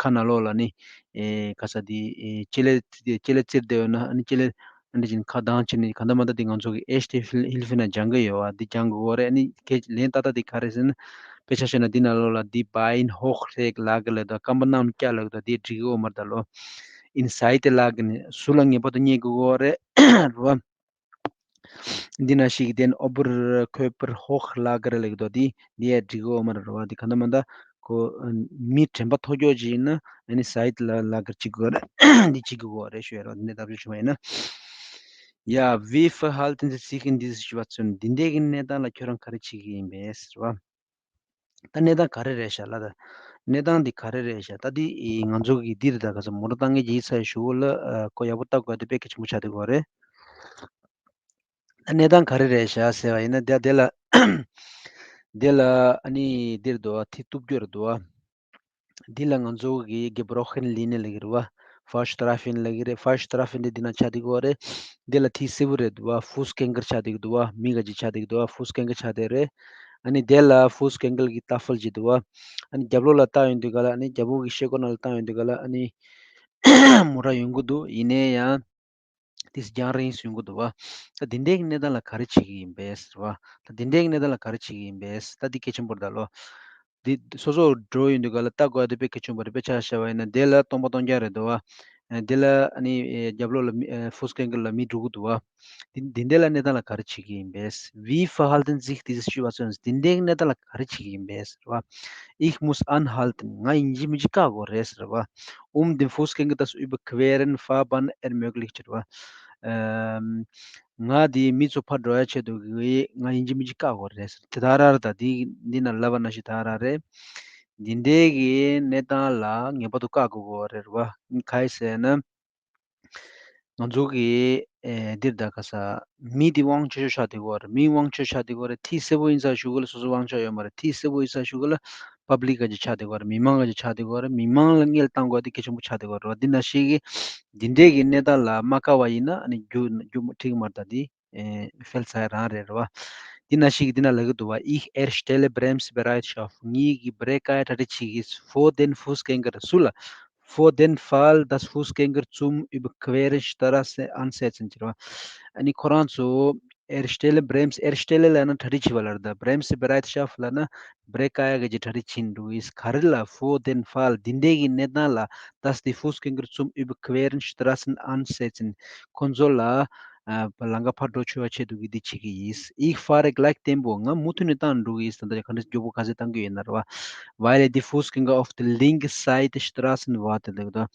ཁ་ནང་ལོགས་ལ་ནི་ཨེ་ག་ས་དེ་ཨེ་ལྕེ་ལེ་ལྕེ་ལེ་བཙིར་བསྡད་ཡོད་ན་ཨ་ནི་ལྕེ་ལེ་ཨ་འདྲ་བྱས་ནས་ཁ་གདངས་བྱས་ནས་གང་ལྟར་མ་ལྟར་དེ་ང་ཚོ་གི་Erste Hilfe་ནང་སྦྱང་གི་ཡོད་པ་འདི་སྦྱང་དགོས་པ་རེད། ཨ་ནི་ཁྱེད་ལན་ཏག་ཏག་དེ་ག་རེ་ཟེར་ན་དཔེ་ཆ་བཤད་ན་འདི་ནང་ལོགས་ལ་འདི་Bein hoch rechts Lager་ལབ་དང་རྐང་པ་གནམ་བཀྱག་ལབ་དང་དེ་འགྲིག་གི་ཡོད་མ་རེད་ད་ལོ། In Seite Lager་ནི་ཟུར་ལ་ངེས་པར་དུ་རྙེད་དགོས་པ་རེད་རེད་བ། འདི་ན་ཞིག་den Oberkörper hoch Lager་ལབ་ཀྱི་འདུག་འདི་འདི་ཡང་འགྲིག་གི་ཡོད་མ་རེད་བ། འདི་གང་ལྟར་མ་ལྟར་ཁོ་མི་དྲན་པ་ཐོར་ཀྱོག་ཅིག་ཡིན་ན་ཨ་ནི་Seite Lager་བྱེད་དགོས་རེད། འདི་བྱེད་དགོས་རེད་ཞུ་ཡ་རེད་བ། འདི་ནས་ལྟ་ཞིབ་བྱུང་བ་ཡིན་ན། Ja, wie verhalten Sie sich in dieser Situation? འདི་འདྲའི་གི་གནས་སྟངས་ལ་ཁྱོད་རང་ག་རེ་བྱེད་ཀྱི་ཡིན་པས་ཟེར་བ། ད་གནས་སྟངས་ག་རེ་རེད་ཤག་ལ་ད། གནས་སྟངས་འདི་ག་རེ་རེད་ཤག་ད་འདི་ཨི་ང་ཚོ་གི་འདིར་ད་ག་ས་མོ་ཊ་བཏང་མཁན་གྱི་ཡིག་ཚད་ཞུ་བོ་ལ་ཨ་ཁོ་ཡག་པོ་ལྟ་དགོས་དེ་དཔེ་གལ་ཆེན་པོ་ཆགས་བསྡད་ཀྱི་ཡོད་རེད། ད་གནས་སྟངས་ག་རེ་རེད་ཤག་ཟེར་བ་ཡིན་ན་འདི་འདི་ལ་འདི་ལ་ཨ་ནི་འདིར་འདུག་བ་ཐིག་གཏུབ་རྒྱུ་རེད་འདུག་བ། འདི་ལ་ང་ཚོ་གི་གི་བྷི་རོ་ཁན་ལི་ནི་ལབ་ཀྱི་རེད་བ། ཕཱར་སི་ཊི་ར་ཕིན་ལབ་ཀྱི་རེད། ཕཱར་སི་ཊི་ར་ཕིན་འདི་འདི་ན་ཆགས་བསྡད་ཀྱི་ཡོད་རེད། འདི་ལ་ཐིག་སེར་པོ་རེད་འདུག་བ། ཕུས་ཀེན་ཀེར་ཆགས་བསྡད་ཀྱི་འདུག་བ། མིག་ག་ཅིག་ཆགས་བསྡད་ཀྱི་འདུག་བ། ཕུས་ཀེན་ཀེར་ཆགས་བསྡད་རེད། ཨ་ནི་དེ་ལ་ཕུས་ཀེན་ཀེར་གྱི་ཏ་ཧྥལ་ཅིག་འདུག་བ། ཨ་ནི་རྒྱབ་ལོགས་ལ་བལྟ་ཡོང་དུས་ག་ལ་ཨ་ནི་རྒྱབ་ལོགས་ཀྱི་ཤེལ་སྒོ་ནང་ལ་བལྟ་ཡོང་དུས་ག་ལ་ཨ་ནི་མོ་ཊ་ཡོང་གི་འདུག་ཡིན་ནའི་ཡང་ཏིས་རྒྱང་རིང་སུ་ཡོང་གི་འདུག་བ། ད་འདི་འདྲའི་གི་གནས་སྟངས་ལ་ག་རེ་བྱེད་ཀྱི་ཡིན་པས་ཟེར་བ། ད་འདི་འདྲའི་གི་གནས་སྟངས་ལ་ག་རེ་བྱེད་ཀྱི་ཡིན་པས་ད་འདི་གལ་ཆེན་པོ་རེད་ད་ལོ། འདི་སོ་སོ་འགྲོ་ཡོང་དུས་ག་ལ་ལྟ་དགོས་ཡ་དེ་དཔེ་གལ་ཆེན་པོ་རེད། དཔེ་ཆ་བཞག་པ་ཡིན་ན་དེ་ལ་སྟོང་པ་སྟོང་རྐྱང་རེད་འདུག་བ། དེ་ལ་ཨ་ནི་རྒྱབ་ལོགས་ལ་མི་ཕུས་ཀེན་ཀེར་ལ་མི་འགྲོ་གི་འདུག་བ། འདི་འདི་འདྲའི་ལ་གནས་སྟངས་ལ་ག་རེ་བྱེད་ཀྱི་ཡིན་པས། Wie verhalten sich diese Situation? འདི་འདྲའི་གནས་སྟངས་ལ་ག་རེ་བྱེད་ཀྱི་ཡིན་པས་རེད་བ། Ich muss anhalten. ང་ཡིན་གཅིག་མིན་གཅིག་བཀག་དགོས་རེད་ཟེར་བ། Um den Fußgänger das Überqueren fahrbahn ermöglichen ཟེར་བ། ཨམ། ང་དེ་མི་ཚོ་ཕར་འགྲོ་ཡ་ཆེད་དུ་གི་ང་ཡིན་གཅིག་མིན་གཅིག་བཀག་དགོས་རེད་ཟེར། དེ་ད་ར་ར་ད་དེ་འདི་ན་ལབ་པ་ན་ཞིག་ད་ར་རེད། འདི་འདྲའི་གི་གནས་སྟངས་ལ་ངེས་པར་དུ་བཀག་དགོས་རེད་བ། ག་རེ་ཟེར་ན། ང་ཚོ་གི་ཨེ་འདིར་ད་ག་ས་མི་དེ་དབང་ཆ་ཤོར་ཆགས་བསྡད་ཀྱི་ཡོད་རེད། མི་དབང་ཆ་ཤོར་ཆགས་བསྡད་ཀྱི་ཡོད་རེད། ཐིག་སེར་པོ་ཡིན་ས་ཞུ་གི་ལ་སོ་སོ་དབང་ཆ་ཡོད་མ་རེད། ཐིག་སེར་པོ་ཡིན་ས་ཞུ་གི་ལ་པབ་ལིག་ག་ཅིག་ཆགས་བསྡད་ཀྱི་ཡོད་རེད། མི་མང་ག་ཅིག་ཆགས་བསྡད་ཀྱི་ཡོད་རེད། མི་མང་ལ་སྔོན་ལ་བཏང་དགོས་དེ་གལ་ཆེན་པོ་ཆགས་བསྡད་ཀྱི་ཡོད་རེད་བ། འདི་ན་ཞིག་གི་འདི་འདྲས་ཀྱི་གནས་སྟངས་ལ་མ་བཀག་པ་ཡིན་ན་ཨ་ནི་རྒྱུ་རྒྱུ་འགྲིག་གི་མ་རེད། ད་འདི་ཨེ་ཧྥེལ་ཚར་རང་རེད་རེད་བ། འདི་ན་ཞིག་གི་འདི་ན་ལབ་ཀྱི་འདུག་བ། Ich erstelle Bremsbereitschaft. ངེད་ཀྱི་བྷི་རེག་བཀག་ཡ་གྲ་སྒྲིག་བྱེད་ཀྱི། Für den Fußgänger. སུ་ལ། Für den Fall, dass Fußgänger zum Überqueren Straße ansetzen ཟེར་བ། ཨ་ནི་ཁོ་རང་ཚོ་erstelle Brems, erstelle ལབ་ན་གྲ་སྒྲིག་བྱེད་པ་ལ་རེད། ད་Bremsbereitschaft ལབ་ན་བྷི་རེག་བཀག་ཡ་གི་ཅིག་གྲ་སྒྲིག་བྱེད་འགྲོ་གི། ག་རེ་ལ། Für den Fall འདི་འདྲའི་གི་གནས་སྟངས་ལ། Dass die Fußgänger zum Überqueren Straßen ansetzen ཁོ་ཚོ་ལ་ཨ་ལམ་ཁ་ཕར་འགྲོ་ཆོག་པ་ཆེད་དུ་གི་འདི་བྱེད་ཀྱི་ཡིན། Ich fahre gleich Tempo. ང་མུ་མཐུད་ནས་བཏང་འགྲོ་གི་ཡིན། ད་ལྟ་ག་འདྲ་མགྱོགས་པོ་ག་ཚོད་བཏང་གི་ཡོད་ན་རེད་བ། Weil die Fußgänger auf der linken Seite Straßen warten ལབ་ཀྱི་འདུག་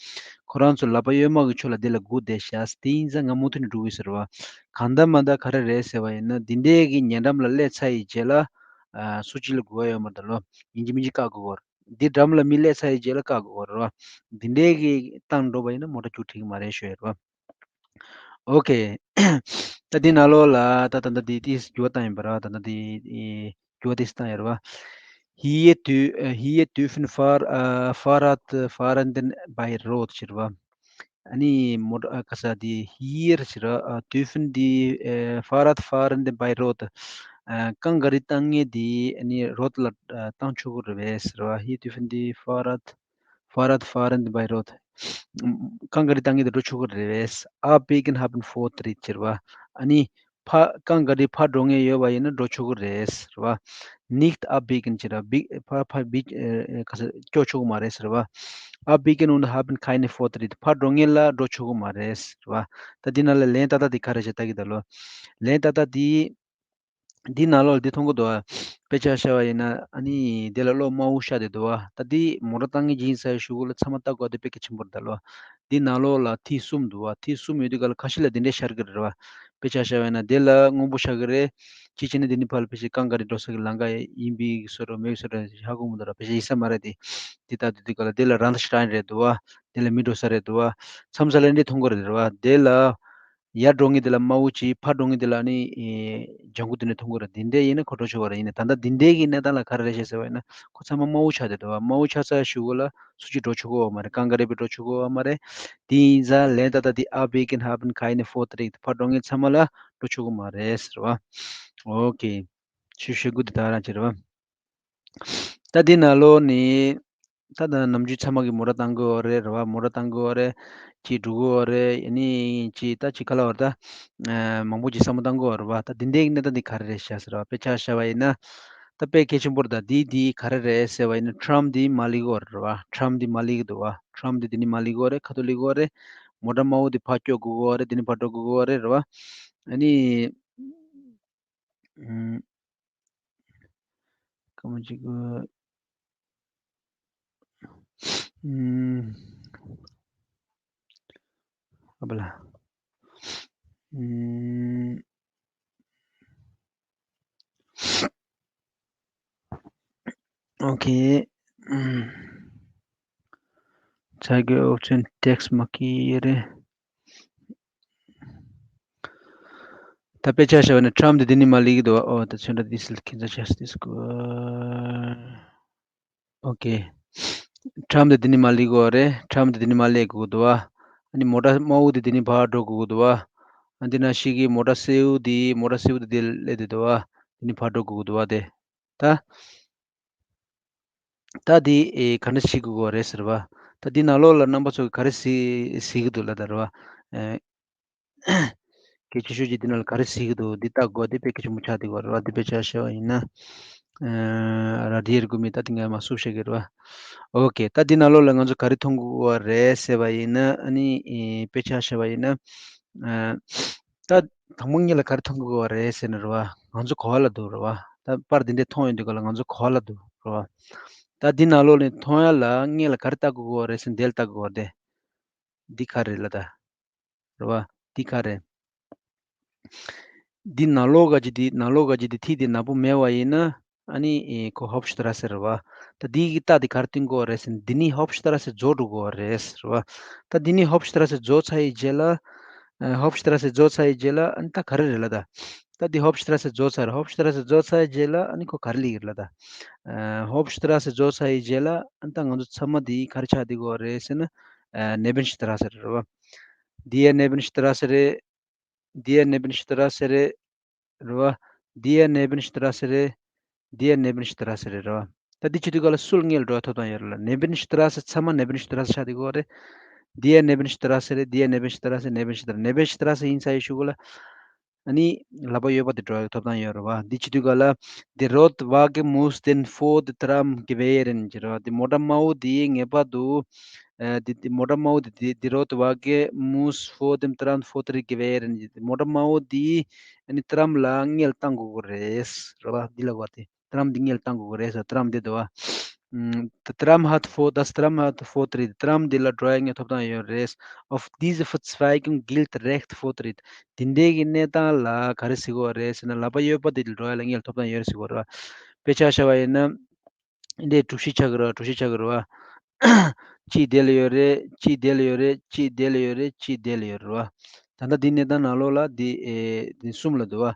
ཁོ་རང་ཚོ་ལག་པ་གཡོན་མ་གི་ཕྱོགས་ལ་འདི་ལ་སྒུག་བསྡད་ཤག་དེ་ཡིན་ཙང་ང་མུ་མཐུད་ནས་འགྲོ་གི་ཡིན་ཟེར་བ། གང་ལྟར་མ་ལྟར་ག་རེ་རེད་ཟེར་བ་ཡིན་ན་འདི་འདྲའི་གི་ཉེ་འགྲམ་ལ་སླེབས་ཚར་ཡི་རྗེས་ལ་ཨ་སུ་གཅིག་ལ་སྒུག་ཡ་ཡོད་མ་རེད་ད་ལོ། ཡིན་གཅིག་མིན་གཅིག་བཀག་དགོས་ཀྱི་ཡོད་རེད། འདི་འགྲམ་ལ་མི་སླེབས་ཚར་ཡི་རྗེས་ལ་བཀག་དགོས་ཀྱི་ཡོད་རེད་བ། འདི་འདྲའི་གི་བཏང་འགྲོ་བ་ཡིན་ན་མོ་ཊ་རྒྱུག་འགྲིག་གི་མ་རེད་ཞུ་ཡ་རེད་བ། ཨོ་ཁེ། ད་འདི་ནང་ལོགས་ལ་ད་ད་ད་འདི་ཏིས་འགྱུར་བ་བཏང་ཡིན་པ་ར། ད་ད་འདི་འགྱུར་བ་ཏིས་བཏང་ཡོད་རེད་བ། Hier dü- äh, hier dürfen Fahr- äh, Fahrradfahrende bei Rot ཟེར་བ། ཨ་ནི་མོ་ཊ་ཨ་ག་ས་འདི་hier ཟེར་བ། ཨ་dürfen die äh, Fahrradfahrende bei Rot. ཨ་རྐང་ག་རི་བཏང་མཁན་འདི་ཨ་ནི་རོད་ལ་ཨ་བཏང་ཆོག་གི་རེད་པས་ཟེར་བ། Hier dürfen die Fahrrad- Fahrradfahrende bei Rot. རྐང་ག་རི་བཏང་མཁན་དེ་འགྲོ་ཆོག་གི་རེད་པས། Abbiegen haben Vortritt ཟེར་བ། ཨ་ནི་ཕ- རྐང་ག་རི་ཕར་འགྲོ་མཁན་ཡོད་པ་ཡིན་ན་འགྲོ་ཆོག་གི་རེད་ཟེར་བ། Nicht abbiegen ཟེར་བ། Bie- ཕ- ཕ- Bie- ཨེ་ག་ས་སྐྱོ་ཆོག་གི་མ་རེད་ཟེར་བ། Abbiegen und haben keine Vortritt. ཕར་འགྲོ་མཁན་ལ་འགྲོ་ཆོག་གི་མ་རེད་ཟེར་བ། ད་འདི་ནང་ལ་ལན་ཏག་ཏག་འདི་ག་རེ་བྱས་ལྟ་གི་ད་ལོ། ལན་ཏག་ཏག་འདི། འདི་ནང་ལོགས་འདི་མཐོང་གི་འདུག་བ། དཔེ་ཆ་བཞག་པ་ཡིན་ན་ཨ་ནི་འདི་ལ་གློག་དམར་པོ་ཤར་བསྡད་འདུག་བ། ད་འདི་མོ་ཊ་བཏང་མཁན་ཡིན་ས་ཞུ་གི་ལ་ཚང་མ་ལྟ་དགོས་དེ་དཔེ་གལ་ཆེན་པོ་རེད་ད་ལོ། འདི་ནང་ལོགས་ལ་ཐིག་གསུམ་འདུག་བ། ཐིག་གསུམ་ཡོད་དུས་ག་ལ་ཁ་ཤས་ལ་འདི་འདྲས་ཤར་གི་རེད་བ། དཔེ་ཆ་བཞག་པ་ཡིན་ན་འདི་ལ་སྔོན་པོ་ཤར་གི་རེད། ཅི་བྱས་ན་འདི་ནི་ཕར་ལ་དཔེ་ཆ་རྐང་ག་རི་འགྲོ་ས་གི་ལམ་ཁ་ཡིན་པའི་བཟོ་འདྲ་མེད་བཟོ་འདྲ་ཧ་གོ་མི་འདུག་ར། དཔེ་ཆ་ཡིན་ས་མ་རེད་དེ། འདི་ལྟ་དུས་དུས་ག་ལ་འདི་ལ་རན་ཤ་ཊ་ཡིན་རེད་འདུག་བ། འདི་ལ་མི་འགྲོ་ས་རེད་འདུག་བ། མཚམས་མཚམས་ལ་འདི་མཐོང་གི་རེད་བ། འདི་ལ། ཡར་འགྲོ་མཁན་དེ་ལ་དམར་པོ་གཅིག་ཕར་འགྲོ་མཁན་དེ་ལ་ནི་ཨེ་ལྗང་གུ་དེ་ནས་མཐོང་གི་རེད། འདི་འདྲས་ཡིན་ན་ཁོ་འགྲོ་ཆོག་གི་རེད། ཡིན་ན་ད་ལྟ་འདི་འདྲས་ཀྱི་གནས་སྟངས་ལ་ག་རེ་རེད་ཤག་ཟེར་བ་ཡིན་ན་ཁོ་ཚང་མ་དམར་པོ་ཆགས་བསྡད་འདུག་བ། དམར་པོ་ཆགས་ཚར་ཞུ་གི་ལ་སུ་གཅིག་འགྲོ་ཆོག་གི་ཡོད་མ་རེད། རྐང་ག་རི་པས་འགྲོ་ཆོག་གི་ཡོད་མ་རེད། དེ་ཡིན་ཙང་ལན་ཏག་ཏག་འདི་Abbiegen haben keine Vortritt ཕར་འགྲོ་མཁན་ཚང་མ་ལ་འགྲོ་ཆོག་གི་མ་རེད་ཟེར་བ། ཨོ་ཁེ། ཆུ་ཤེལ་སྒོ་འདི་དག་རང་བྱེད་རེད་བ། ད་འདི་ནང་ལོགས་ནི། ད་ད་ནམ་རྒྱུན་ཚང་མ་གིས་མོ་ཊ་བཏང་གི་ཡོད་རེད་རེད་བ། མོ་ཊ་བཏང་གི་ཡོད་རེད། ཅིག་འགྲོ་གི་ཡོད་རེད། ཡིན་ནའི་ཅིག་ད་ཅིག་ག་ལབ་དགོས་རེད་ད། ཨ་མང་པོ་ཅིག་བསམ་བློ་བཏང་གི་ཡོད་རེད་བ། ད་འདི་འདྲའི་གནས་སྟངས་འདི་ག་རེ་རེད་ཤག་ཟེར་བ། དཔེ་ཆ་བཞག་པ་ཡིན་ན། ད་དཔེ་གལ་ཆེན་པོ་རེད་ད། འདི་འདི་ག་རེ་རེད་ཟེར་བ་ཡིན་ན་ཊམ་འདི་མར་སླེབས་ཀྱི་ཡོད་རེད་བ། ཊམ་འདི་མར་སླེབས་ཀྱི་འདུག་བ། ཊམ་འདི་འདི་ནས་མར་སླེབས་ཀྱི་ཡོད་རེད། ཁ་ཐུག་སླེབས་ཀྱི་ཡོད་རེད། མོ་ཊ་དམར་པོ་འདི་ཕར་སྐྱོད་དགོས་ཀྱི་ཡོད་རེད། འདི་ནས་ཕར་འགྲོ་དགོས་ཀྱི་ཡོད་རེད་རེད་བ། ཨ་ནི། ཨུམ། སྐར་མ་གཅིག་གི། ཨུམ། ཨ་བ་ལ། ཨུམ། ཨོ་ཁེ། ཨུམ། Tiger option text མ་ཀི་རེད། ད་དཔེ་ཆ་བཞག་པ་ན་ཁྲམ་དེ་འདི་ནི་མ་ལི་གི་འདུག་ཨོ་ད་ཚོན་ཁྲ་འདི་སིལ་ཁྱེད་ཚོ་ཆ་སྟིས་གོ་ཨོ་ཀེ། ཁྲམ་དེ་འདི་ནི་མ་ལི་གོ་རེད། ཁྲམ་དེ་འདི་ནི་མ་ལི་གོ་འདུག་ཨ་ནི་མོ་ཊ་དམར་པོ་དེ་འདི་ནི་ཕར་འགྲོ་གོ་འདུག་ཨ་འདི་ན་ཞིག་གི་མོ་ཊ་སེའུ་དེ་མོ་ཊ་སེའུ་དེ་འདི་སླེབས་དེ་འདུག་ཨ་འདི་ནི་ཕར་འགྲོ་གོ་འདུག་ཨ་དེ་ད། ད་འདི་ཨེ་ག་འདྲ་ཞིག་དགོས་རེད་ཟེར་བ། ད་འདི་ནང་ལོགས་ལ་རྣམ་པ་ཚོ་གི་ག་རེ་གཟིགས་གཟིགས་ཀྱི་འདུག་ལབ་ད་རེད་བ། ཨེ་སྐད་ཆ་ཤོད་ཀྱི་འདི་ནང་ལ་ག་རེ་གཟིགས་ཀྱི་འདུག་འདི་ལྟ་དགོས་འདི་དཔེ་གལ་ཆེན་པོ་ཆགས་བསྡད་དགོས་རེད་བ། འདི་དཔེ་ཆ་བཤད་པ་ཡིན་ན། ཨེ་ར་ཌི་ཡེར་དགོས་མི་ད་འདི་ང་མ་སུབ་བཤད་ཀྱི་རེད་བ། ཨོ་ཀེ། ད་འདི་ནང་ལོགས་ལ་ང་ཚོ་ག་རེ་མཐོང་དགོས་རེད་ཟེར་བ་ཡིན་ན་ཨ་ནི་ཨེ་དཔེ་ཆ་བཤད་པ་ཡིན་ན། ཨེ་ད་དང་པོ་ངེད་ལ་ག་རེ་མཐོང་གི་ཡོད་རེད་ཟེར་ན་རེད་བ། ང་ཚོ་ག་བ་ལ་འདུག་རེད་བ། ད་པར་འདི་འདྲས་མཐོང་ཡོང་དུས་ག་ལ་ང་ཚོ་ག་བ་ལ་འདུག་རེད་བ། ད་འདི་ནང་ལོགས་ནས་མཐོང་ཡ་ལ་ངེད་ལ་ག་རེ་ལྟ་དགོས་ཀྱི་ཡོད་རེད་ཟེར་ན་འདི་ལ་ལྟ་དགོས་ཀྱི་ཡོད་རེད་དེ། འདི་ག་རེ་ལ་ད། རེད་བ། འདི་ག་རེ། འདི་ནང་ལོགས་ག་ཅི་འདི་ནང་ལོགས་ག་ཅི་འདི་ཐིག་འདི་ནག་པོ་མེད་པ་ཡིན་ན། ཨ་ནི་ཨེ་ཁོ་ཧོབ་ཤི་ཏ་ར་སེ་རེད་བ། ད་འདི་གི་རྟགས་འདི་ག་རེ་སྟོན་གྱི་ཡོད་རེད་ཟེར་ན་འདི་ནི་ཧོབ་ཤི་ཏ་ར་སེ་རྫོགས་འགྲོ་གི་ཡོད་རེད་རེད་བ། ད་འདི་ནི་ཧོབ་ཤི་ཏ་ར་སེ་རྫོགས་ཚར་ཡི་རྗེས་ལ། ཨ་ཧོབ་ཤི་ཏ་ར་སེ་རྫོགས་ཚར་ཡི་རྗེས་ལ་ཨ་ནི་ད་ག་རེ་རེད་ལ་ད། ད་འདི་ཧོབ་ཤི་ཏ་ར་སེ་རྫོགས་ཚར་རེད། ཧོབ་ཤི་ཏ་ར་སེ་རྫོགས་ཚར་ཡི་རྗེས་ལ་ཨ་ནི་ཁོ་ག་རེ་ལི་གི་རེད་ལ་ད། ཨ་ཧོབ་ཤི་ཏ་ར་སེ་རྫོགས་ཚར་ཡི་རྗེས་ལ་ཨ་ནི་ད་ང་ཚོ་ཚང་མ་འདི་ག་རེ་ཆགས་བསྡད་ཀྱི་ཡོད་རེད་ཟེར་ན། ཨ་ནེ་བིན་ཤི་ཏ་ར་སེ་རེད་བ། འདི་ཡ་ནེ་བིན་ཤི་ཏ་ར་སེ་རེད། འདི་ཡ་ནེ་བིན་ཤི་ཏ་ར་སེ་རེད། རེད་བ། འདི་ཡ་ནེ་བིན་ཤི་ཏ་ར་སེ་རེད། འདི་ཡ་ནེ་བིན་ཤི་ཏ་ར་སེ་རེད་རེད་བ། ད་འདི་བྱེད་དུས་ག་ལ་སུ་ལ་ངེད་ལ་འགྲོ་བའི་ཐོབ་ཐང་ཡོད་རེད་ལ། ནེ་བིན་ཤི་ཏ་ར་སེ་ཚང་མ་ནེ་བིན་ཤི་ཏ་ར་སེ་ཆགས་བསྡད་ཀྱི་ཡོད་རེད། འདི་ཡ་ནེ་བིན་ཤི་ཏ་ར་སེ་རེད། འདི་ཡ་ནེ་བིན་ཤི་ཏ་ར་སེ་ནེ་བིན་ཤི་ཏ་ར་ནེ་བིན་ཤི་ཏ་ར་སེ་ཡིན་ཚར་ཡི་གཞུག་གུ་ལ། ཨ་ནི་ལག་པ་གཡས་པ་དེ་འགྲོ་བའི་ཐོབ་ཐང་ཡོད་རེད་བ། འདི་བྱེད་དུས་ག་ལ། Die rote Wagen muss den vor den Tram gewähren ཟེར་བ། འདི་མོ་ཊ་དམར་པོ་དེ་ངེས་པར་དུ། ཨ་འདི་འདི་མོ་ཊ་དམར་པོ་དེ་འདི་die rote Wagen muss vor dem Tram Vortritt gewähren ཟེར། འདི་མོ་ཊ་དམར་པོ་དེ་ཨ་ནི་ཏྲམ་ལ་སྔོན་ལ་བཏང་དགོས་ཀྱི་རེད་རེད་བ། འདི་ལ་བ་དེ་ཏྲམ་འདི་སྔོན་ལ་བཏང་དགོས་ཀྱི་རེད་ཟེར། ཏྲམ་འདི་འདུག་བ། ཨམ། Der Tram hat vor, das Tram hat Vortritt. ཏྲམ་འདི་ལ་འགྲོ་ཡ་ངའི་ཐོབ་ཐང་ཡོད་རེད། Auf diese Verzweigung gilt Recht Vortritt. འདི་འདྲའི་གི་གནས་སྟངས་ལ་ག་རེ་ཟེར་གྱི་ཡོད་རེད་ཟེར་ན། ལག་པ་གཡས་པ་འདི་ལ་འགྲོ་ཡ་ལ་ངའི་ཐོབ་ཐང་ཡོད་རེད་ཟེར་གྱི་ཡོད་རེད་བ། དཔེ་ཆ་བཞག་པ་ཡིན་ན། འདི་གྲུ་བཞི་ཆགས་ཀྱི་རེད་བ། གྲུ་བཞི་ཆགས་ཀྱི་རེད་བ། གཅིག་དེ་ལ་ཡོད་རེད། གཅིག་དེ་ལ་ཡོད་རེད། གཅིག་དེ་ལ་ཡོད་རེད། གཅིག་དེ་ལ་ཡོད་རེད་བ། ད་ལྟ་འདི་གནས་སྟངས་ནང་ལོགས་ལ་འདི་ཨེ་འདི་གསུམ་ལ་འདུག་བ།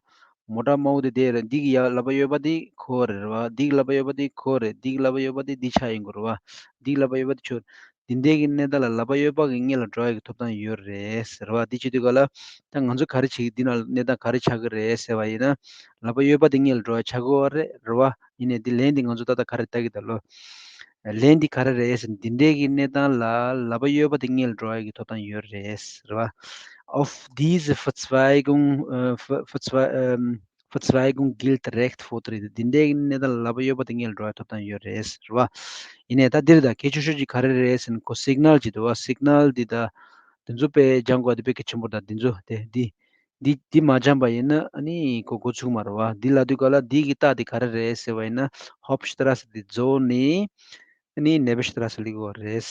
མོ་ཊ་དམར་པོ་དེ་དེ་རེད། འདི་གི་ཡ་ལག་པ་གཡས་པ་དེ་ཁོ་རེད་བ། འདི་གི་ལག་པ་གཡས་པ་དེ་ཁོ་རེད། འདི་གི་ལག་པ་གཡས་པ་དེ་འདི་ཆགས་ཡིན་དགོས་རེད་བ། འདི་གི་ལག་པ་གཡས་པ་དེ་ཁྱོད། འདི་འདྲའི་གི་གནས་སྟངས་ལ་ལག་པ་གཡས་པ་གི་སྔོན་ལ་འགྲོ་ཡ་གི་ཐོབ་ཐང་ཡོད་རེད་ཟེར་བ། འདི་བྱེད་དུས་ག་ལ། ད་ང་ཚོ་ག་རེ་བྱེད་ཀྱི་འདི་ནང་གནས་སྟངས་ག་རེ་ཆགས་ཀྱི་རེད་ཟེར་བ་ཡིན་ན། ལག་པ་གཡས་པ་དེ་སྔོན་ལ་འགྲོ་ཡ་ཆགས་ཀྱི་ཡོད་རེད་རེད་བ། ཡིན་ནའི་འདི་ལན་འདི་ང་ཚོ་ད་ལྟ་ག་རེ་ལྟ་གི་ད་ལོ། ལན་འདི་ག་རེ་རེད་ཟེར་ན། འདི་འདྲའི་གི་གནས་སྟངས་ལ་ལག་པ་གཡས་པ་དེ་སྔོན་ལ་འགྲོ་ཡ་གི་ཐོབ་ཐང་ཡོད་རེད་ཟེར་བ། Auf diese Verzweigung, äh, Ver- Verzwe- ähm, Verzweigung gilt Recht Vortritt. འདི་འདྲའི་གི་གནས་སྟངས་ལ་ལག་པ་གཡས་པ་དེ་སྔོན་ལ་འགྲོ་ཡ་ཐོབ་ཐང་ཡོད་རེད་ཟེར་བ། ཡིན་ནའི་ད་འདིར་ད་གལ་ཆེ་ཤོས་ཅིག་ག་རེ་རེད་ཟེར་ན། ཁོ་སིག་ནལ་ཅིག་འདུག་བ། སིག་ནལ་འདི་ད་འདི་ཚོ་དཔེ་སྦྱང་དགོས་འདི་དཔེ་གལ་ཆེན་པོ། ད་འདི་ཚོ་དེ་འདི་འདི་འདི་མ་སྦྱངས་པ་ཡིན་ན་ཨ་ནི་ཁོ་འགོ་ཚུགས་མ་རེད་བ། འདི་ལབ་དུས་ག་ལ་འདི་གི་རྟགས་འདི་ག་རེ་རེད་ཟེར་བ་ཡིན་ན། Hauptstrasse འདི་རྫོགས་ནས་ཨ་ནི་Nebenstrasse སླེབས་ཀྱི་ཡོད་རེད།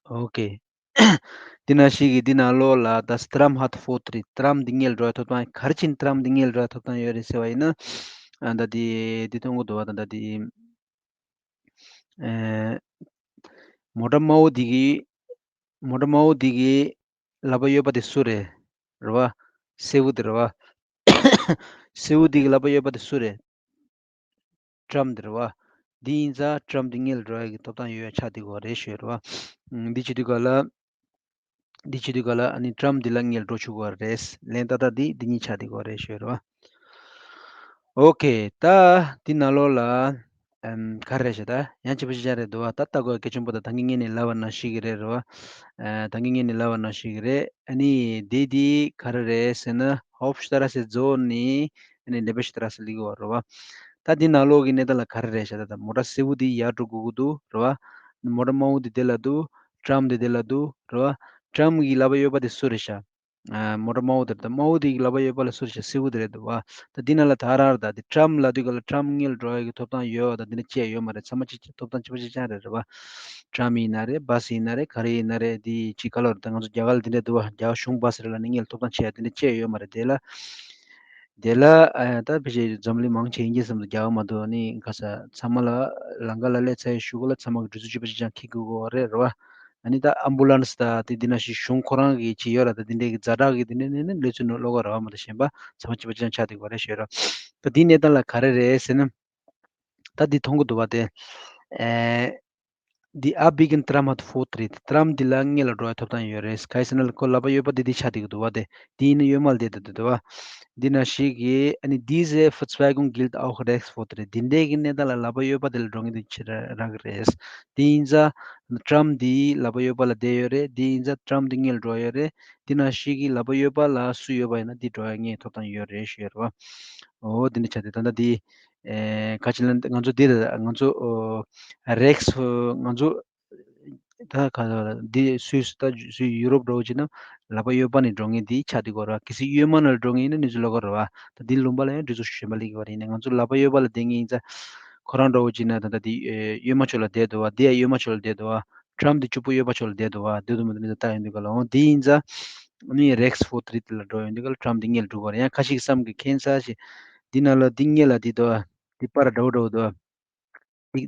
ཨོ་ཀེ། འདི་ནང་བཞིན་གྱི་འདི་ནང་ལོགས་ལ་ད་Tram hat Vortritt. ཏྲམ་འདི་སྔོན་ལ་འགྲོ་ཡ་ཐོབ་ཐང་ག་རེ་བྱས་ནས་ཏྲམ་འདི་སྔོན་ལ་འགྲོ་ཡ་ཐོབ་ཐང་ཡོད་རེད་ཟེར་བ་ཡིན་ན། ཨ་ད་འདི་འདི་མཐོང་གི་འདུག་བ། ད་ད་འདི་ཨེ་མོ་ཊ་དམར་པོ་འདི་གི་མོ་ཊ་དམར་པོ་འདི་གི་ལག་པ་གཡས་པ་དེ་སུ་རེད། རེད་བ། སེར་པོ་དེ་རེད་བ། སེར་པོ་འདི་གི་ལག་པ་གཡས་པ་དེ་སུ་རེད། ཏྲམ་དེ་རེད་བ། འདི་ཡིན་ཙང་ཏྲམ་འདི་སྔོན་ལ་འགྲོ་ཡ་གི་ཐོབ་ཐང་ཡོད་ཡ་ཆགས་བསྡད་ཀྱི་ཡོད་རེད་ཞུ་ཡ་རེད་བ། ཨུམ། འདི་བྱེད་དུས་ག་ལ། འདི་བྱེད་དུས་ག་ལ་ཨ་ནི་ཏྲམ་འདི་ལ་སྔོན་ལ་འགྲོ་ཆོག་གི་ཡོད་རེད། ལན་ཏག་ཏག་འདི་འདི་གཉིས་ཆགས་བསྡད་ཀྱི་ཡོད་རེད་ཞུ་ཡ་རེད་བ། ཨོ་ཀེ། ད་འདི་ནང་ལོགས་ལ་ཨམ་ག་རེ་རེད་ཤག་ད་ཡང་ཅིག་པ་ཅིག་ཅང་རེད་འདུག་བ། ད་ལྟ་དགོས་གལ་ཆེན་པོ་ད་ད་གིན་ངས་ནས་ལབ་པ་ནང་བཞིན་གྱི་རེད་རེད་བ། ཨ་ད་གིན་ངས་ནས་ལབ་པ་ནང་བཞིན་གྱི་རེད། ཨ་ནི་འདི་འདི་ག་རེ་རེད་ཟེར་ན། Hauptstrasse རྫོགས་ནས་ཨ་ནི་Nebenstrasse སླེབས་ཀྱི་ཡོད་རེད་བ། ད་འདི་ནང་ལོགས་ཀྱི་གནས་སྟངས་ལ་ག་རེ་རེད་ཤག་ད་ད་མོ་ཊ་སེར་པོ་འདི་ཡར་འགྲོ་དགོས་ཀྱི་འདུག་རེད་བ། མོ་ཊ་དམར་པོ་འདི་དེ་ལ་འདུག་ཏྲམ་འདི་དེ་ལ་འདུག་རེད་བ། ཏྲམ་གྱི་ལག་པ་གཡས་པ་དེ་སུ་རེད་ཤག་ཨ་མོ་ཊ་དམར་པོ་དེ་རེད། ད་དམར་པོ་དེ་གི་ལག་པ་གཡས་པ་ལ་སུ་རེད་ཤག་སེར་པོ་དེ་རེད་འདུག་བ། ད་འདི་ནང་ལ་ད་རང་རེད། ད་འདི་ཏྲམ་ལབ་དུས་ག་ལ་ཏྲམ་སྔོན་ལ་འགྲོ་ཡ་གི་ཐོབ་ཐང་ཡོད་པ་དང་འདི་འདྲ་ཅི་ཡང་ཡོད་མ་རེད། ཚང་མ་གཅིག་གཅིག་ཐོབ་ཐང་གཅིག་པ་གཅིག་རྐྱང་རེད་རེད་བ། ཏྲམ་ཡིན་ན་རེད། བྷ་སི་ཡིན་ན་རེད། ག་རེ་ཡིན་ན་རེད། འདི་ཅིག་ག་ལ་རེད། ད་ང་ཚོ་རྒྱ་གར་ལ་འདི་འདྲ་འདུག་བ། རྒྱ་གར་གཞུང་བྷ་སི་རེད་ལབ་ནས་སྔོན་ལ་ཐོབ་ཐང་ཆེ་ཡ་འདི་འདྲ་ཅི་ཡང་ཡོད་མ་རེད། དེ་ལ་དེ་ལ་ཨ་ད་ཕལ་ཆེར་འཛམ་གླིང་མང་ཆེ་ཡིན་གྱི་བསམ་འདུག་རྒྱ་གར་མ་གཏོགས་ནི་ག་ས་ཚང་མ་ལ་ལམ་ཁ་ལ་སླེབས་ཚར་ཡ་གཞུག་གུ་ལ་ཚང་མ་གི་གྲུ་གཟིངས་གཅིག་པ་གཅིག་རྐྱང་འཁྱེར་དགོས་ཀྱི་ཡོད་རེད་རེད་བ། ཨ་ནི་ད་ཨམ་བུ་ལན་སི་ད་དེ་འདི་ན་ཞིག་གཞུང་ཁོ་རང་གི་ཅི་ཡོད་ར། ད་དེ་འདྲའི་གི་ཛ་དྲག་གི་དེ་འདྲའི་ནས་ནི་ལས་ཚུལ་ནོར་ལོག་ག་ར་བ་མ་ད་གཞན་པ་ཚང་མ་གཅིག་པ་གཅིག་རྐྱང་ཆགས་དེ་གོ་རེད་ཞེས་ར། ད་དེའི་གནས་སྟངས་ལ་ག་རེ་རེད་ཟེར་ན། ད་འདི་མཐོང་གི་འདུག་བ་དེ། ཨེ། Die abbiegen Tram hat Vortritt. ཊམ་འདི་ལ་སྔོན་ལ་འགྲོ་བའི་ཐོབ་ཐང་ཡོད་རེད། ག་ཡིན་ཟེར་ན་ཁོ་ལག་པ་གཡས་པ་འདི་འདི་ཆགས་བསྡད་ཀྱི་འདུག་བ་དེ། འདི་ཡིན་ན་གཡོན་མ་ལ་བསྡད་འདུག་བ། འདི་ན་ཞིག་གིས་ཨ་ནི། Diese Verzweigung gilt auch rechts Vortritt. འདི་འདྲའི་གི་གནས་སྟངས་ལ་ལག་པ་གཡས་པ་དེ་ལ་འགྲོ་མཁན་དེ་ཆེ་ར་རག་གི་རེད། འདི་ཡིན་ཙང་ཊམ་འདི་ལག་པ་གཡས་པ་ལ་བསྡད་ཡོད་རེད། འདི་ཡིན་ཙང་ཊམ་འདི་སྔོན་ལ་འགྲོ་ཡོད་རེད། འདི་ན་ཞིག་གིས་ལག་པ་གཡས་པ་ལ་སུ་ཡོད་པ་ཡིན་ན་འདི་འགྲོ་ཡ་སྔོན་ཐོབ་ཐང་ཡོད་རེད་ཞུ་ཡ་རེད་བ། འོ་འདི་འདྲ་ཆགས་ཏེ་ད་ལྟ་འདི། ཨེ། ག་ཅི་ལ་ང་ཚོ་འདིར་ང་ཚོ་ཨོ། རེགས་ང་ཚོ་ད་ག་འདི་སུད་སི་ད་སུད་ཡུ་རོབ་འགྲོ་བ་ཅིག་ན་ལག་པ་གཡས་པ་ནས་འགྲོ་མཁན་འདི་ཆགས་འདུག་གོ་ར། གལ་སྲིད་གཡོན་མ་ནས་འགྲོ་མཁན་ཡིན་ན་གནས་ཚུལ་ལོགས་ཀ་རེད་བ། ད་འདི་ལུང་པ་ལ་ཡང་འདྲི་ཚོ་ཞུ་ཞན་པ་ལེགས་པ་རེད། ཡིན་ནའི་ང་ཚོ་ལག་པ་གཡས་པ་ལ་བསྡད་མཁན་ཡིན་ཙང་ཁོ་རང་འགྲོ་བ་ཅིག་ན་ད་ལྟ་འདི་གཡོན་མ་ཕྱོགས་ལ་བསྡད་འདུག་བ། འདི་ཡང་གཡོན་མ་ཕྱོགས་ལ་བསྡད་འདུག་བ། ཊམ་འདི་གཅིག་པུ་གཡས་པ་ཕྱོགས་ལ་བསྡད་འདུག་བ། བསྡད་འདུག་མི་འདུག་མི་འདུག་ལྟ་ཡོང་དུས་ག་ལ་འོང་འདི་ཡིན་ཙང་། ཨ་ནི་རེགས་ཕོར་ཏི་རིད་ལ་འགྲོ་ཡོང་དུས་ག་ལ་ཊམ་འདི་སྔོན་ལ་འགྲོ་གི་རེད། ཡང་ཁ་ཤས་ཀྱིས་བསམ་གི་ཁྱད་མཚར་ཞིག་འདི་ནང་ལ་འདི་སྔོན་ལ་འདི་འདུག་བ། འདི་པར་འདྲ་བོ་འདྲ་བོ་འདུག་བ། འདི་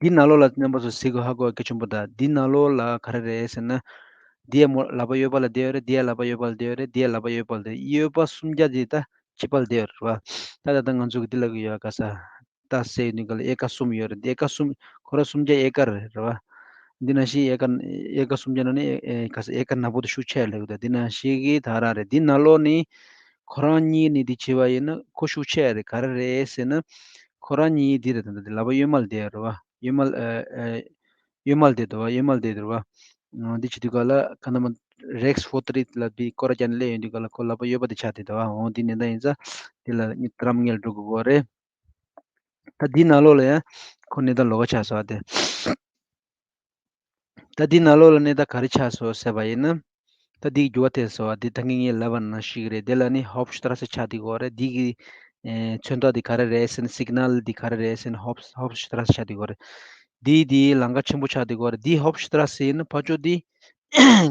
འདི་ནང་ལོགས་ལ་རྣམ་པ་ཚོ་གཟིགས་དགོས་ཧ་གོ་བ་གལ་ཆེན་པོ་དང་འདི་ནང་ལོགས་ལ་ག་རེ་རེད་ཟེར་ན། འདི་ཡ་མོ་ལག་པ་གཡས་པ་ལ་བསྡད་ཡོད་རེད། འདི་ཡ་ལག་པ་གཡས་པ་ལ་བསྡད་ཡོད་རེད། འདི་ཡ་ལག་པ་གཡས་པ་ལ་བསྡད་ཡོད་པ་གསུམ་ཀ་འདི་ད་གཅིག་པ་ལ་བསྡད་ཡོད་རེད་བ། ད་ད་ལྟ་ང་ཚོ་གི་འདི་ལ་གི་ཡོད་ག་ས། ད་སའི་ནི་ག་ལ་ཨེ་ཀ་གསུམ་ཡོད་རེད། ཨེ་ཀ་གསུམ་ཁོ་ར་གསུམ་ཀ་ཨེ་ཀ་རེད་རེད་བ། འདི་ནང་བཞིན་ཨེ་ཀ་ཨེ་ཀ་གསུམ་ཀ་ནང་ནས་ཨེ་ཨེ་ཀ་ས་ཨེ་ཀ་ནག་པོ་དེ་ཤུགས་ཆེ་ལེགས་དང་འདི་ནང་བཞིན་གི་ད་རང་རེད། འདི་ནང་ལོགས་ནི་ཁོ་རང་གཉིས་ནི་འདི་བྱས་པ་ཡིན་ན་ཁོ་ཤུགས་ཆེ་རེད། ག་རེ་རེད་ཟེར་ན་ཁོ་རང་གཉིས་འདི་རེད། ད་འདི་ལག་པ་གཡོན་མ་ལ་བསྡད་རེད་བ། གཡོན་མ་ལ་ཨེ་ཨེ་གཡོན་མ་ལ་བསྡད་འདུག་བ། གཡོན་མ་ལ་བསྡད་འདུག་བ། འདི་བྱེད་དུས་ག་ལ་ག་ན་མ་རེགས་ཕོར་ཏི་རིད་ལ་འདི་སྐོར་ར་རྒྱག་ནས་སླེབས་ཡོང་དུས་ག་ལ་ཁོ་ལག་པ་གཡས་པ་དེ་ཆགས་བསྡད་འདུག་བ། འོ་འདི་ནས་ད་ཡིན་ཙང་འདི་ལ་ཊམ་སྔོན་ལ་འགྲོ་དགོས་པ་རེད། ད་འདི་ནང་ལོགས་ལ་ཡང་ཁོ་གནས་སྟངས་ལོགས་ཀ་ཆགས་སོང་བ་དེ། ད་འདི་ནང་ལོགས་ལ་གནས་སྟངས་ག་རེ་ཆགས་སོང་ཟེར་བ་ཡིན་ན། ད་འདི་འགྱུར་བ་ཐེབས་སོང་བ། འདི་ད་གིན་ངས་ལབ་པ་ནང་བཞིན་རེད། དེ་ལ་ནི་ཧོབ་ཤི་ཏྲ་སེ་ཆགས་འདི་གོ་རེད། འདི་གི་ཨེ་མཚོན་རྟགས་འདི་ག་རེ་རེད་ཟེར་ན་སིག་ནལ་འདི་ག་རེ་རེད་ཟེར་ན་ཧོབ་ཧོབ་ཤི་ཏྲ་སེ་ཆགས་འདི་གོ་རེད། འདི་འདི་ལམ་ཁ་ཆེན་པོ་ཆགས་འདི་གོ་རེད། འདི་ཧོབ་ཤི་ཏྲ་སེ་ཡིན་ན་ཕར་ཕྱོགས་འདི་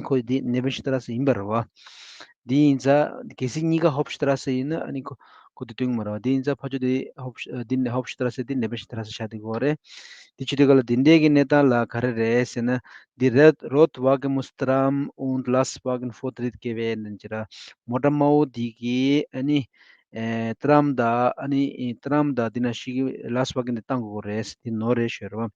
ཁོ་འདི་ནེ་བེན་ཤི་ཏྲ་སེ་ཡིན་པ་རེད་བ། འདི་ཡིན་ཙང་གལ་སྲིད་གཉིས་ཀ་ཧོབ་ཤི་ཏྲ་སེ་ཡིན་ན་ཨ་ནི་ཁོ་ཁོ་འདི་སྟོན་གི་མ་རེད་བ། འདི་ཡིན་ཙང་ཕར་ཕྱོགས་འདི་ཧོབ་ཤི་འདི་ནི་ཧོབ་ཤི་ཏྲ་སེ་འདི་ནེ་བེན་ཤི་ཏྲ་སེ་ཆགས་འདི་གོ་རེད། འདི་བྱེད་དུས་ག་ལ་འདི་འདྲའི་གི་གནས་སྟངས་ལ་ག་རེ་རེད་ཟེར་ན། འདི་རེད་རོད་ཝ་གེན་མུས་ཊམ་འུན་ལས་ཝ་གེན་ཕོར་ཏི་རིད་གེ་ཝེ་ནན་ཅི་ར། མོ་ཊ་དམར་པོ་འདི་གི་ཨ་ནི་ཨེ་ཊམ་དང་ཨ་ནི་ཨེ་ཊམ་དང་འདི་ན་ཞིག་ལས་ཝ་གེན་འདི་བཏང་དགོས་རེད། འདི་ནོར་རེད་ཞུ་རེད་བ།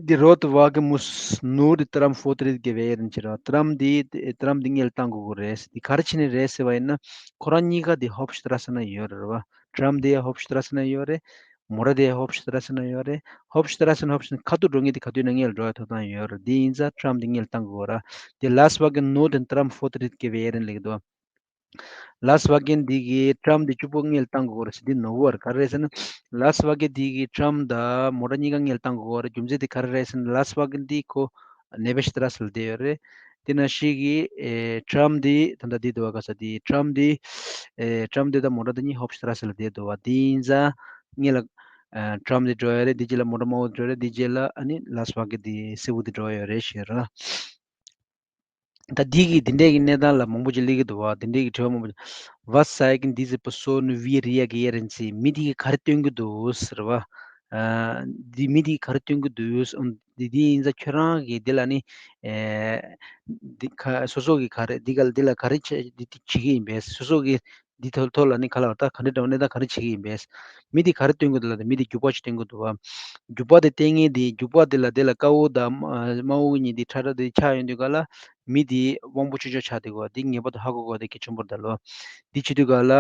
འདི་རོད་ཝ་གེན་མུས་ནུར་ཊམ་ཕོར་ཏི་རིད་གེ་ཝེ་ཡེར་ཅི་ར། ཊམ་འདི་ཊམ་འདི་སྔོན་ལ་བཏང་དགོས་རེད། འདི་ག་རེ་བྱས་ནས་རེད་ཟེར་བ་ཡིན་ན་ཁོ་རང་གཉིས་ཀ་འདི་ཧོབ་ཤི་ཏྲ་སེ་ན་ཡོད་རེད་བ། ཊམ་འདི་ཡང་ཧོབ་ཤི་ཏྲ་སེ་ན་ཡོད་རེད། མོ་ཊ་འདི་ཡང་ཧོབ་ཤི་ཏྲ་སེ་ན་ཡོད་རེད། ཧོབ་ཤི་ཏྲ་སེ་ན་ཧོབ་ཤི་ཁ་ཐུག་འགྲོ་མཁན་འདི་ག་དུས་ན་སྔོན་ལ་འགྲོ་ཡ་ཐོབ་ཐང་ཡོད་རེད། འདི་ཡིན་ཙང་ཊམ་འདི་སྔོན་ལ་བཏང་དགོས་ར། འདི་ལས་ཝ་གེན་ནུར་ཊམ་ཕོར་ཏི་རིད་གེ་ཝེ་ཡེར་ལེགས་འདུག་ལས་ཝ་གེན་འདི་གི་ཊམ་འདི་གཅིག་པུ་སྔོན་ལ་བཏང་དགོས་རེད་ཟེར། འདི་ནོར་བ་རེད། ག་རེ་ཟེར་ན་ལས་ཝ་གེན་འདི་གི་ཊམ་དང་མོ་ཊ་གཉིས་ཀ་སྔོན་ལ་བཏང་དགོས་རེད། རྒྱུ་མཚན་འདི་ག་རེ་རེད་ཟེར་ན་ལས་ཝ་གེན་འདི་ཁོ་ནེ་བེན་ཤི་ཏྲ་སེ་ལ་བསྡད་ཡོད་རེད། དེ་ནང་བཞིན་གི་ཨེ་ཊམ་འདི་ད་ལྟ་འདི་འདུག་བ། ག་ས་འདི་ཊམ་འདི་ཨེ་ཊམ་འདི་དང་མོ་ཊ་འདི་གཉིས་ཧོབ་ཤི་ཏྲ་སེ་ལ་བསྡད་འདུག་བ། འདི་ཡིན་ཙང་སྔོན་ལ་ཨེ་ཊམ་འདི་འགྲོ་ཡོད་རེད། འདི་རྗེས་ལ་མོ་ཊ་དམར་པོ་འགྲོ་རེད། འདི་རྗེས་ལ་ཨ་ནི་ལས་ཝ་གེན་འདི་སེར་པོ་འདི་འགྲོ་ཡོད་རེད་ཞེས་ར། ད་འདི་གི་འདི་འདྲའི་གི་གནས་སྟངས་ལ་མང་པོ་ཅིག་སླེབས་ཀྱི་འདུག་བ། འདི་འདྲའི་གི་དྲི་བ་མང་པོ་ཅིག Was zeigen diese Personen, wie reagieren sie? མི་འདི་གིས་ག་རེ་སྟོན་གྱི་འདུག་ཟེར་བ། ཨ་འདི་མི་འདི་གིས་ག་རེ་སྟོན་གྱི་འདུག་འདི་འདི་ཡིན་ཙང་ཁྱོད་རང་གིས་འདི་ལ་ནི་ཨེ་འདི་ག་སོ་སོ་གིས་ག་རེ་འདི་ག་འདི་ལ་ག་རེ་བྱེད་འདི་འདི་བྱེད་ཀྱི་ཡིན་པས། སོ་སོ་གིས་འདི་ཐོག་ཐོག་ལ་ནི་ག་ལ་ད་ག་འདྲ་འདྲ་བོ་གནས་སྟངས་ག་རེ་བྱེད་ཀྱི་ཡིན་པས། མི་འདི་ག་རེ་སྟོན་གྱི་འདུག་ལབ་དུས་མི་འདི་རྒྱུག་པ་ཅིག་སྟོན་གྱི་འདུག་བ། རྒྱུག་པ་དེ་སྟོན་མཁན་དེ་རྒྱུག་པ་དེ་ལ་དེ་ལ་དཀར་པོ་དང་དམར་པོ་གཉིས་དེ་ཁྲ་ཁྲ་དེ་ཆགས་ཡོང་དུས་ག་ལ་མི་དེ་དབང་པོ་སྐྱོན་ཅན་ཆགས་དེ་གོ་དེ་ངེས་པར་དུ་ཧ་གོ་དགོས་དེ་གལ་ཆེན་པོ་རེད་ད་ལོ། དེ་བྱེད་དུས་ག་ལ་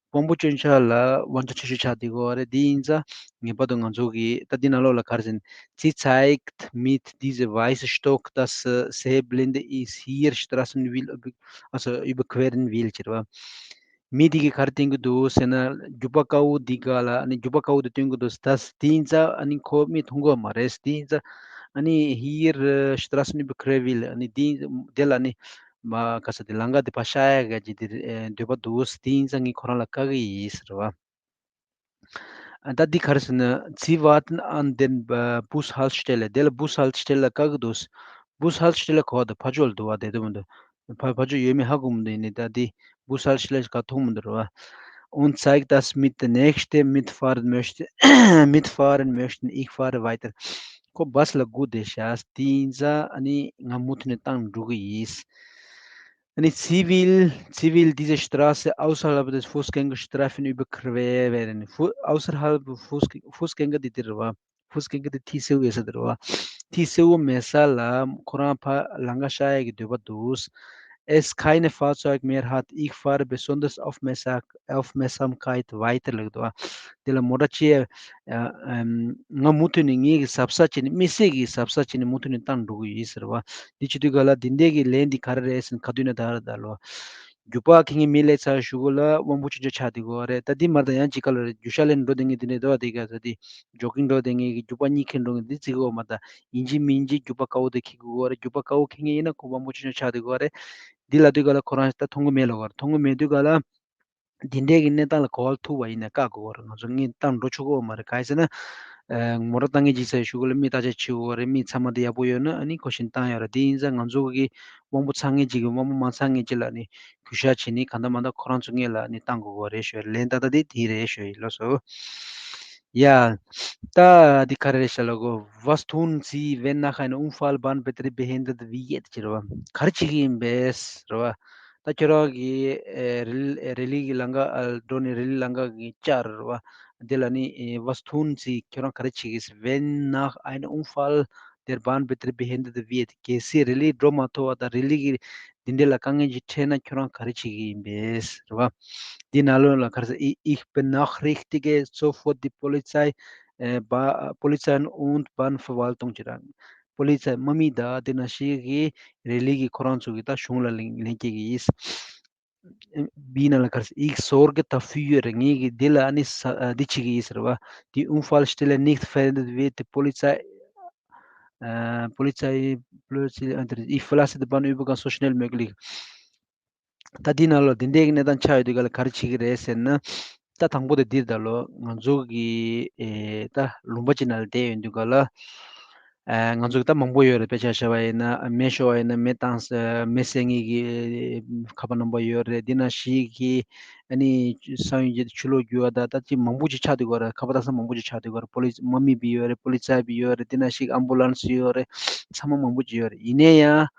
དབང་པོ་སྐྱོན་ཅན་ལ་དབང་ཆ་ཆེ་ཤོས་ཆགས་དེ་གོ་རེད། དེ་ཡིན་ཙང་ངེས་པར་དུ་ང་ཚོ་གི་ད་འདི་ནང་ལོགས་ལ་ག་རེ་ཟེར་ན། Sie zeigt mit diesem weißen Stock, dass sie sehbehindert ist, hier Straßenwil, also überqueren will ཟེར་བ། མི་དེ་གིས་ག་རེ་སྟོན་གྱི་འདུག་ཟེར་ན་རྒྱུག་པ་དཀར་པོ་འདི་ག་ལ་ཨ་ནི་རྒྱུག་པ་དཀར་པོ་འདི་སྟོན་གྱི་འདུག་ད་དེ་ཡིན་ཙང་ཨ་ནི་ཁོ་མིག་མཐོང་གི་མ་རེད། དེ་ཡིན་ཙང་ཨ་ནི་hier Straßenüberquerung ཨ་ནི་དེ་དེ་ལ་ཨ་ནི་མ་ག་ས་དེ་ལམ་ཁ་དེ་ཕར་བཞག་ཡ་ག་ཅིག་དེ་འདོད་པ་འདུག་དེ་ཡིན་ཙང་ངས་ཁོ་རང་ལ་བཀག་གི་ཡིན་ཟེར་བ། ད་འདི་ག་རེ་ཟེར་ན། Sie warten an der Bushaltestelle. དེ་ལ་Bushaltestelle ལ་བཀག་གི་འདུག Bushaltestelle གོ་བ་དང་ཕར་ཕྱོགས་ལ་འདུག་བ་དེ་དུ་མི་འདུག་ཕར་ཕར་ཕྱོགས་ཡོད་མེད་ཧ་གོ་མི་འདུག་ཡིན་ནའི་ད་འདི་Bushaltestelle ག་མཐོང་མི་འདུག་རེད་བ། Und zeigt, dass mit der nächste mitfahren möchte, mitfahren möchten, ich fahre weiter. པོ་བྷ་སི་ལ་སྒུག་བསྡད་ཤག་དེ་ཡིན་ཙང་ཨ་ནི་ང་མུ་མཐུད་ནས་བཏང་འགྲོ་གི་ཡིན། ཨ་ནི་Ziel, Ziel dieser Straße außerhalb des Fußgängerstreifen überqueren. ཧྥུ- außerhalb Fuß- Fußgänger དེ་དེ་རེད་བ། Fußgänger དེ་ཐིག་སེར་པོ་ཡོད་ས་དེ་རེད་བ། ཐིག་སེར་པོ་མེད་ས་ལ་ཁོ་རང་ཕར་ལམ་ཁ་ཤར་ཡག་གི་འདོད་པ་འདུག Es keine Fahrzeug mehr hat, ich fahre besonders aufmerksam- Aufmerksamkeit weiter ལབ་འདུག་བ། དེ་ལ་མོ་ཊ་ཅི་ཡ། ཨ་ཨམ། ང་མུ་མཐུད་ནས་ངའི་གི་གཟབ་གཟབ་བྱས་ནས་དམིགས་བསལ་གྱི་གཟབ་གཟབ་བྱས་ནས་མུ་མཐུད་ནས་བཏང་འགྲོ་གི་ཡིན་ཟེར་བ། འདི་བྱེད་དུས་ག་ལ་འདི་འདྲས་ཀྱི་ལན་འདི་ག་རེ་རེད་ཟེར་ན་ག་དུས་ན་ད་ར་ད་ལོ། རྒྱུག་པ་ཁེངས་མཁན་མི་སླེབས་ཚར་གཞུག་གུ་ལ་དབང་པོ་ཆུང་ཆུང་ཆགས་བསྡད་དགོས་རེད། ད་འདི་མར་ད་ཡང་ཅིག་ག་ལ་རེད། རྒྱུག་ཤར་ལེན་འགྲོ་བསྡད་མཁན་འདི་འདྲས་འདུག་བ། དེ་ག་ཚོད་དེ་ཇོག་གིང་འགྲོ་བསྡད་མཁན་གྱི་རྒྱུག་པ་གཉིས་ཁེངས་འགྲོ་མཁན་འདི་བརྩི་དགོས་མ། ད་ཡིན་གཅིག་མིན་གཅིག་རྒྱུག་པ་དཀར་པོ་དེ་འཁྱེར་དགོས་རེད། རྒྱུག་པ་དཀར་པོ་འཁྱེར་མཁན་ཡིན་ན་ཁོ་དབང་པོ་ཆུང་ཆུང་ཆགས་བསྡད་དགོས་རེད། འདི་ལབ་དུས་ག་ལ་ཁོ་རང་ད་མཐོང་གི་མེད་ལབ་དགོས་རེད། མཐོང་གི་མེད་དུས་ག་ལ། འདི་འདྲས་ཀྱི་གནས་སྟངས་ལ་གོ་བ་ལ་ཐུག་པ་ཡིན་ན་བཀག་དགོས་རེད། ང་ཚོ་ངས་བཏང་འགྲོ་ཆོག་གི་ཡོད་མ་རེད། ག་རེ་ཟེར་ན། ཨ། མོ་ཊ་བཏང་མཁན་ཅིག་ཚར་གཞུག་གུ་ལ་མི་བརྟག་དཔྱད་བྱེད་དགོས་རེད། མི་ཚང་མ་དེ་ཡག་པོ་ཡོད་ན་ཨ་ནི་ཁོ་བཞིན་བཏང་ཡོད་རེད། དེ་ཡིན་ཙང་ང་ཚོ་གི་དབང་པོ་ཚང་མཁན་ཅིག་གིས་དབང་པོ་མ་ཚང་མཁན་ཅིག་ལ་ནི་གུས་ཞབས་བྱས་ནས་གང་ལྟར་མང་ལྟར་ཁོ་རང་ཚོ་སྔོན་ལ་ནི་བཏང་དགོས་རེད་ཞུ་ཡ་རེད། ལན་ཏག་ཏག་དེ་དེ་རེད་ཞུ་ཡ་ཡིན། ལགས་སོ། ཡ། ད་འདི་ག་རེ་རེད་ཤག་ལབ་དགོས། Was tun Sie, wenn nach einem Unfall Bahnbetrieb behindert wird ཟེར་བ། ག་རེ་བྱེད་ཀྱི་ཡིན་པས་ཟེར་བ། ད་ཁྱོད་རང་གིས་ཨེ་རི་ལི་རི་ལི་གི་ལམ་ཁ་ཨ་འགྲོ་ནས་རི་ལི་ལམ་ཁ་གི་བཅར་བ། འདི་ལ་ནི་ཨེ་Was tun Sie, ཁྱོད་རང་ག་རེ་བྱེད་ཀྱི་ཟེར། Wenn nach einem Unfall der Bahnbetrieb behindert wird, གལ་སྲིད་རི་ལི་འགྲོ་མ་ཐུབ་པ་དང་རི་ལི་གི་འདི་འདྲ་ལ་དཀའ་ངལ་ཅིག་འཕྲད་ན་ཁྱོད་རང་ག་རེ་བྱེད་ཀྱི་ཡིན་པས་ཟེར་བ། འདི་ནང་ལོགས་ལ་ག་རེ་ཟེར། Ich- Ich benachrichtige sofort die Polizei, äh, Ba- Polizei und Bahnverwaltung ཅེས་རང་། པོ་ལི་ཚའི་དམག་མི་དང་དེ་ནང་བཞིན་གྱི་རི་ལི་གི་ཁོ་རང་ཚོ་གི་ད་གཞུང་ལ་ལན་ལན་སྐྱེལ་གྱི་ཡིན། བི་ནང་ལ་ག་རེ་ཟེར། Ich sorge dafür ངེད་ཀྱིས་འདི་ལ་ནི་ས- ཨ་འདི་བྱེད་ཀྱི་ཡིན་ཟེར་བ། Die Unfallstelle nicht verhindert wird, die Polizei, äh, Polizei, Polizei, ich verlasse den Bahnübergang so schnell möglich. ད་འདི་ནང་ལོགས་འདི་འདྲའི་གནས་སྟངས་ཆགས་ཡོད་དུས་ག་ལ་ག་རེ་བྱེད་ཀྱི་རེད་ཟེར་ན། ད་དང་པོ་དེ་འདིར་ད་ལོ་ང་ཚོ་གི་ཨེ་ད་ལུང་པ་ཅིག་ནང་ལ་བསྡད་ཡོད་དུས་ག་ལ། ཨ་ང་ཚོ་གི་ད་མང་པོ་ཡོད་རེད། དཔེ་ཆ་བཞག་པ་ཡིན་ན་མེ་ཤོར་བ་ཡིན་ན་མེ་བཏང་ས་མེ་བསད་མཁན་གྱི་ཁ་པར་རྣམ་པ་ཡོད་རེད། འདི་ནང་བཞིན་གྱི་ཨ་ནི་ས་ཡོམ་གྱི་ཆུ་ལོག་རྒྱུག་པ་དང་ད་ཅིག་མང་པོ་ཅིག་ཆགས་དུས་ག་རེད། ཁ་པར་བཏང་ས་མང་པོ་ཅིག་ཆགས་དུས་ག་རེད། པོ་ལི་དམག་མི་བི་ཡོད་རེད། པོ་ལི་ཚའི་བི་ཡོད་རེད། འདི་ནང་བཞིན་གྱི་ཨམ་བུ་ལན་སི་ཡོད་རེད། ཚང་མ་མང་པོ་ཅིག་ཡོད་རེད། ཡིན་ནའི་ཡང་།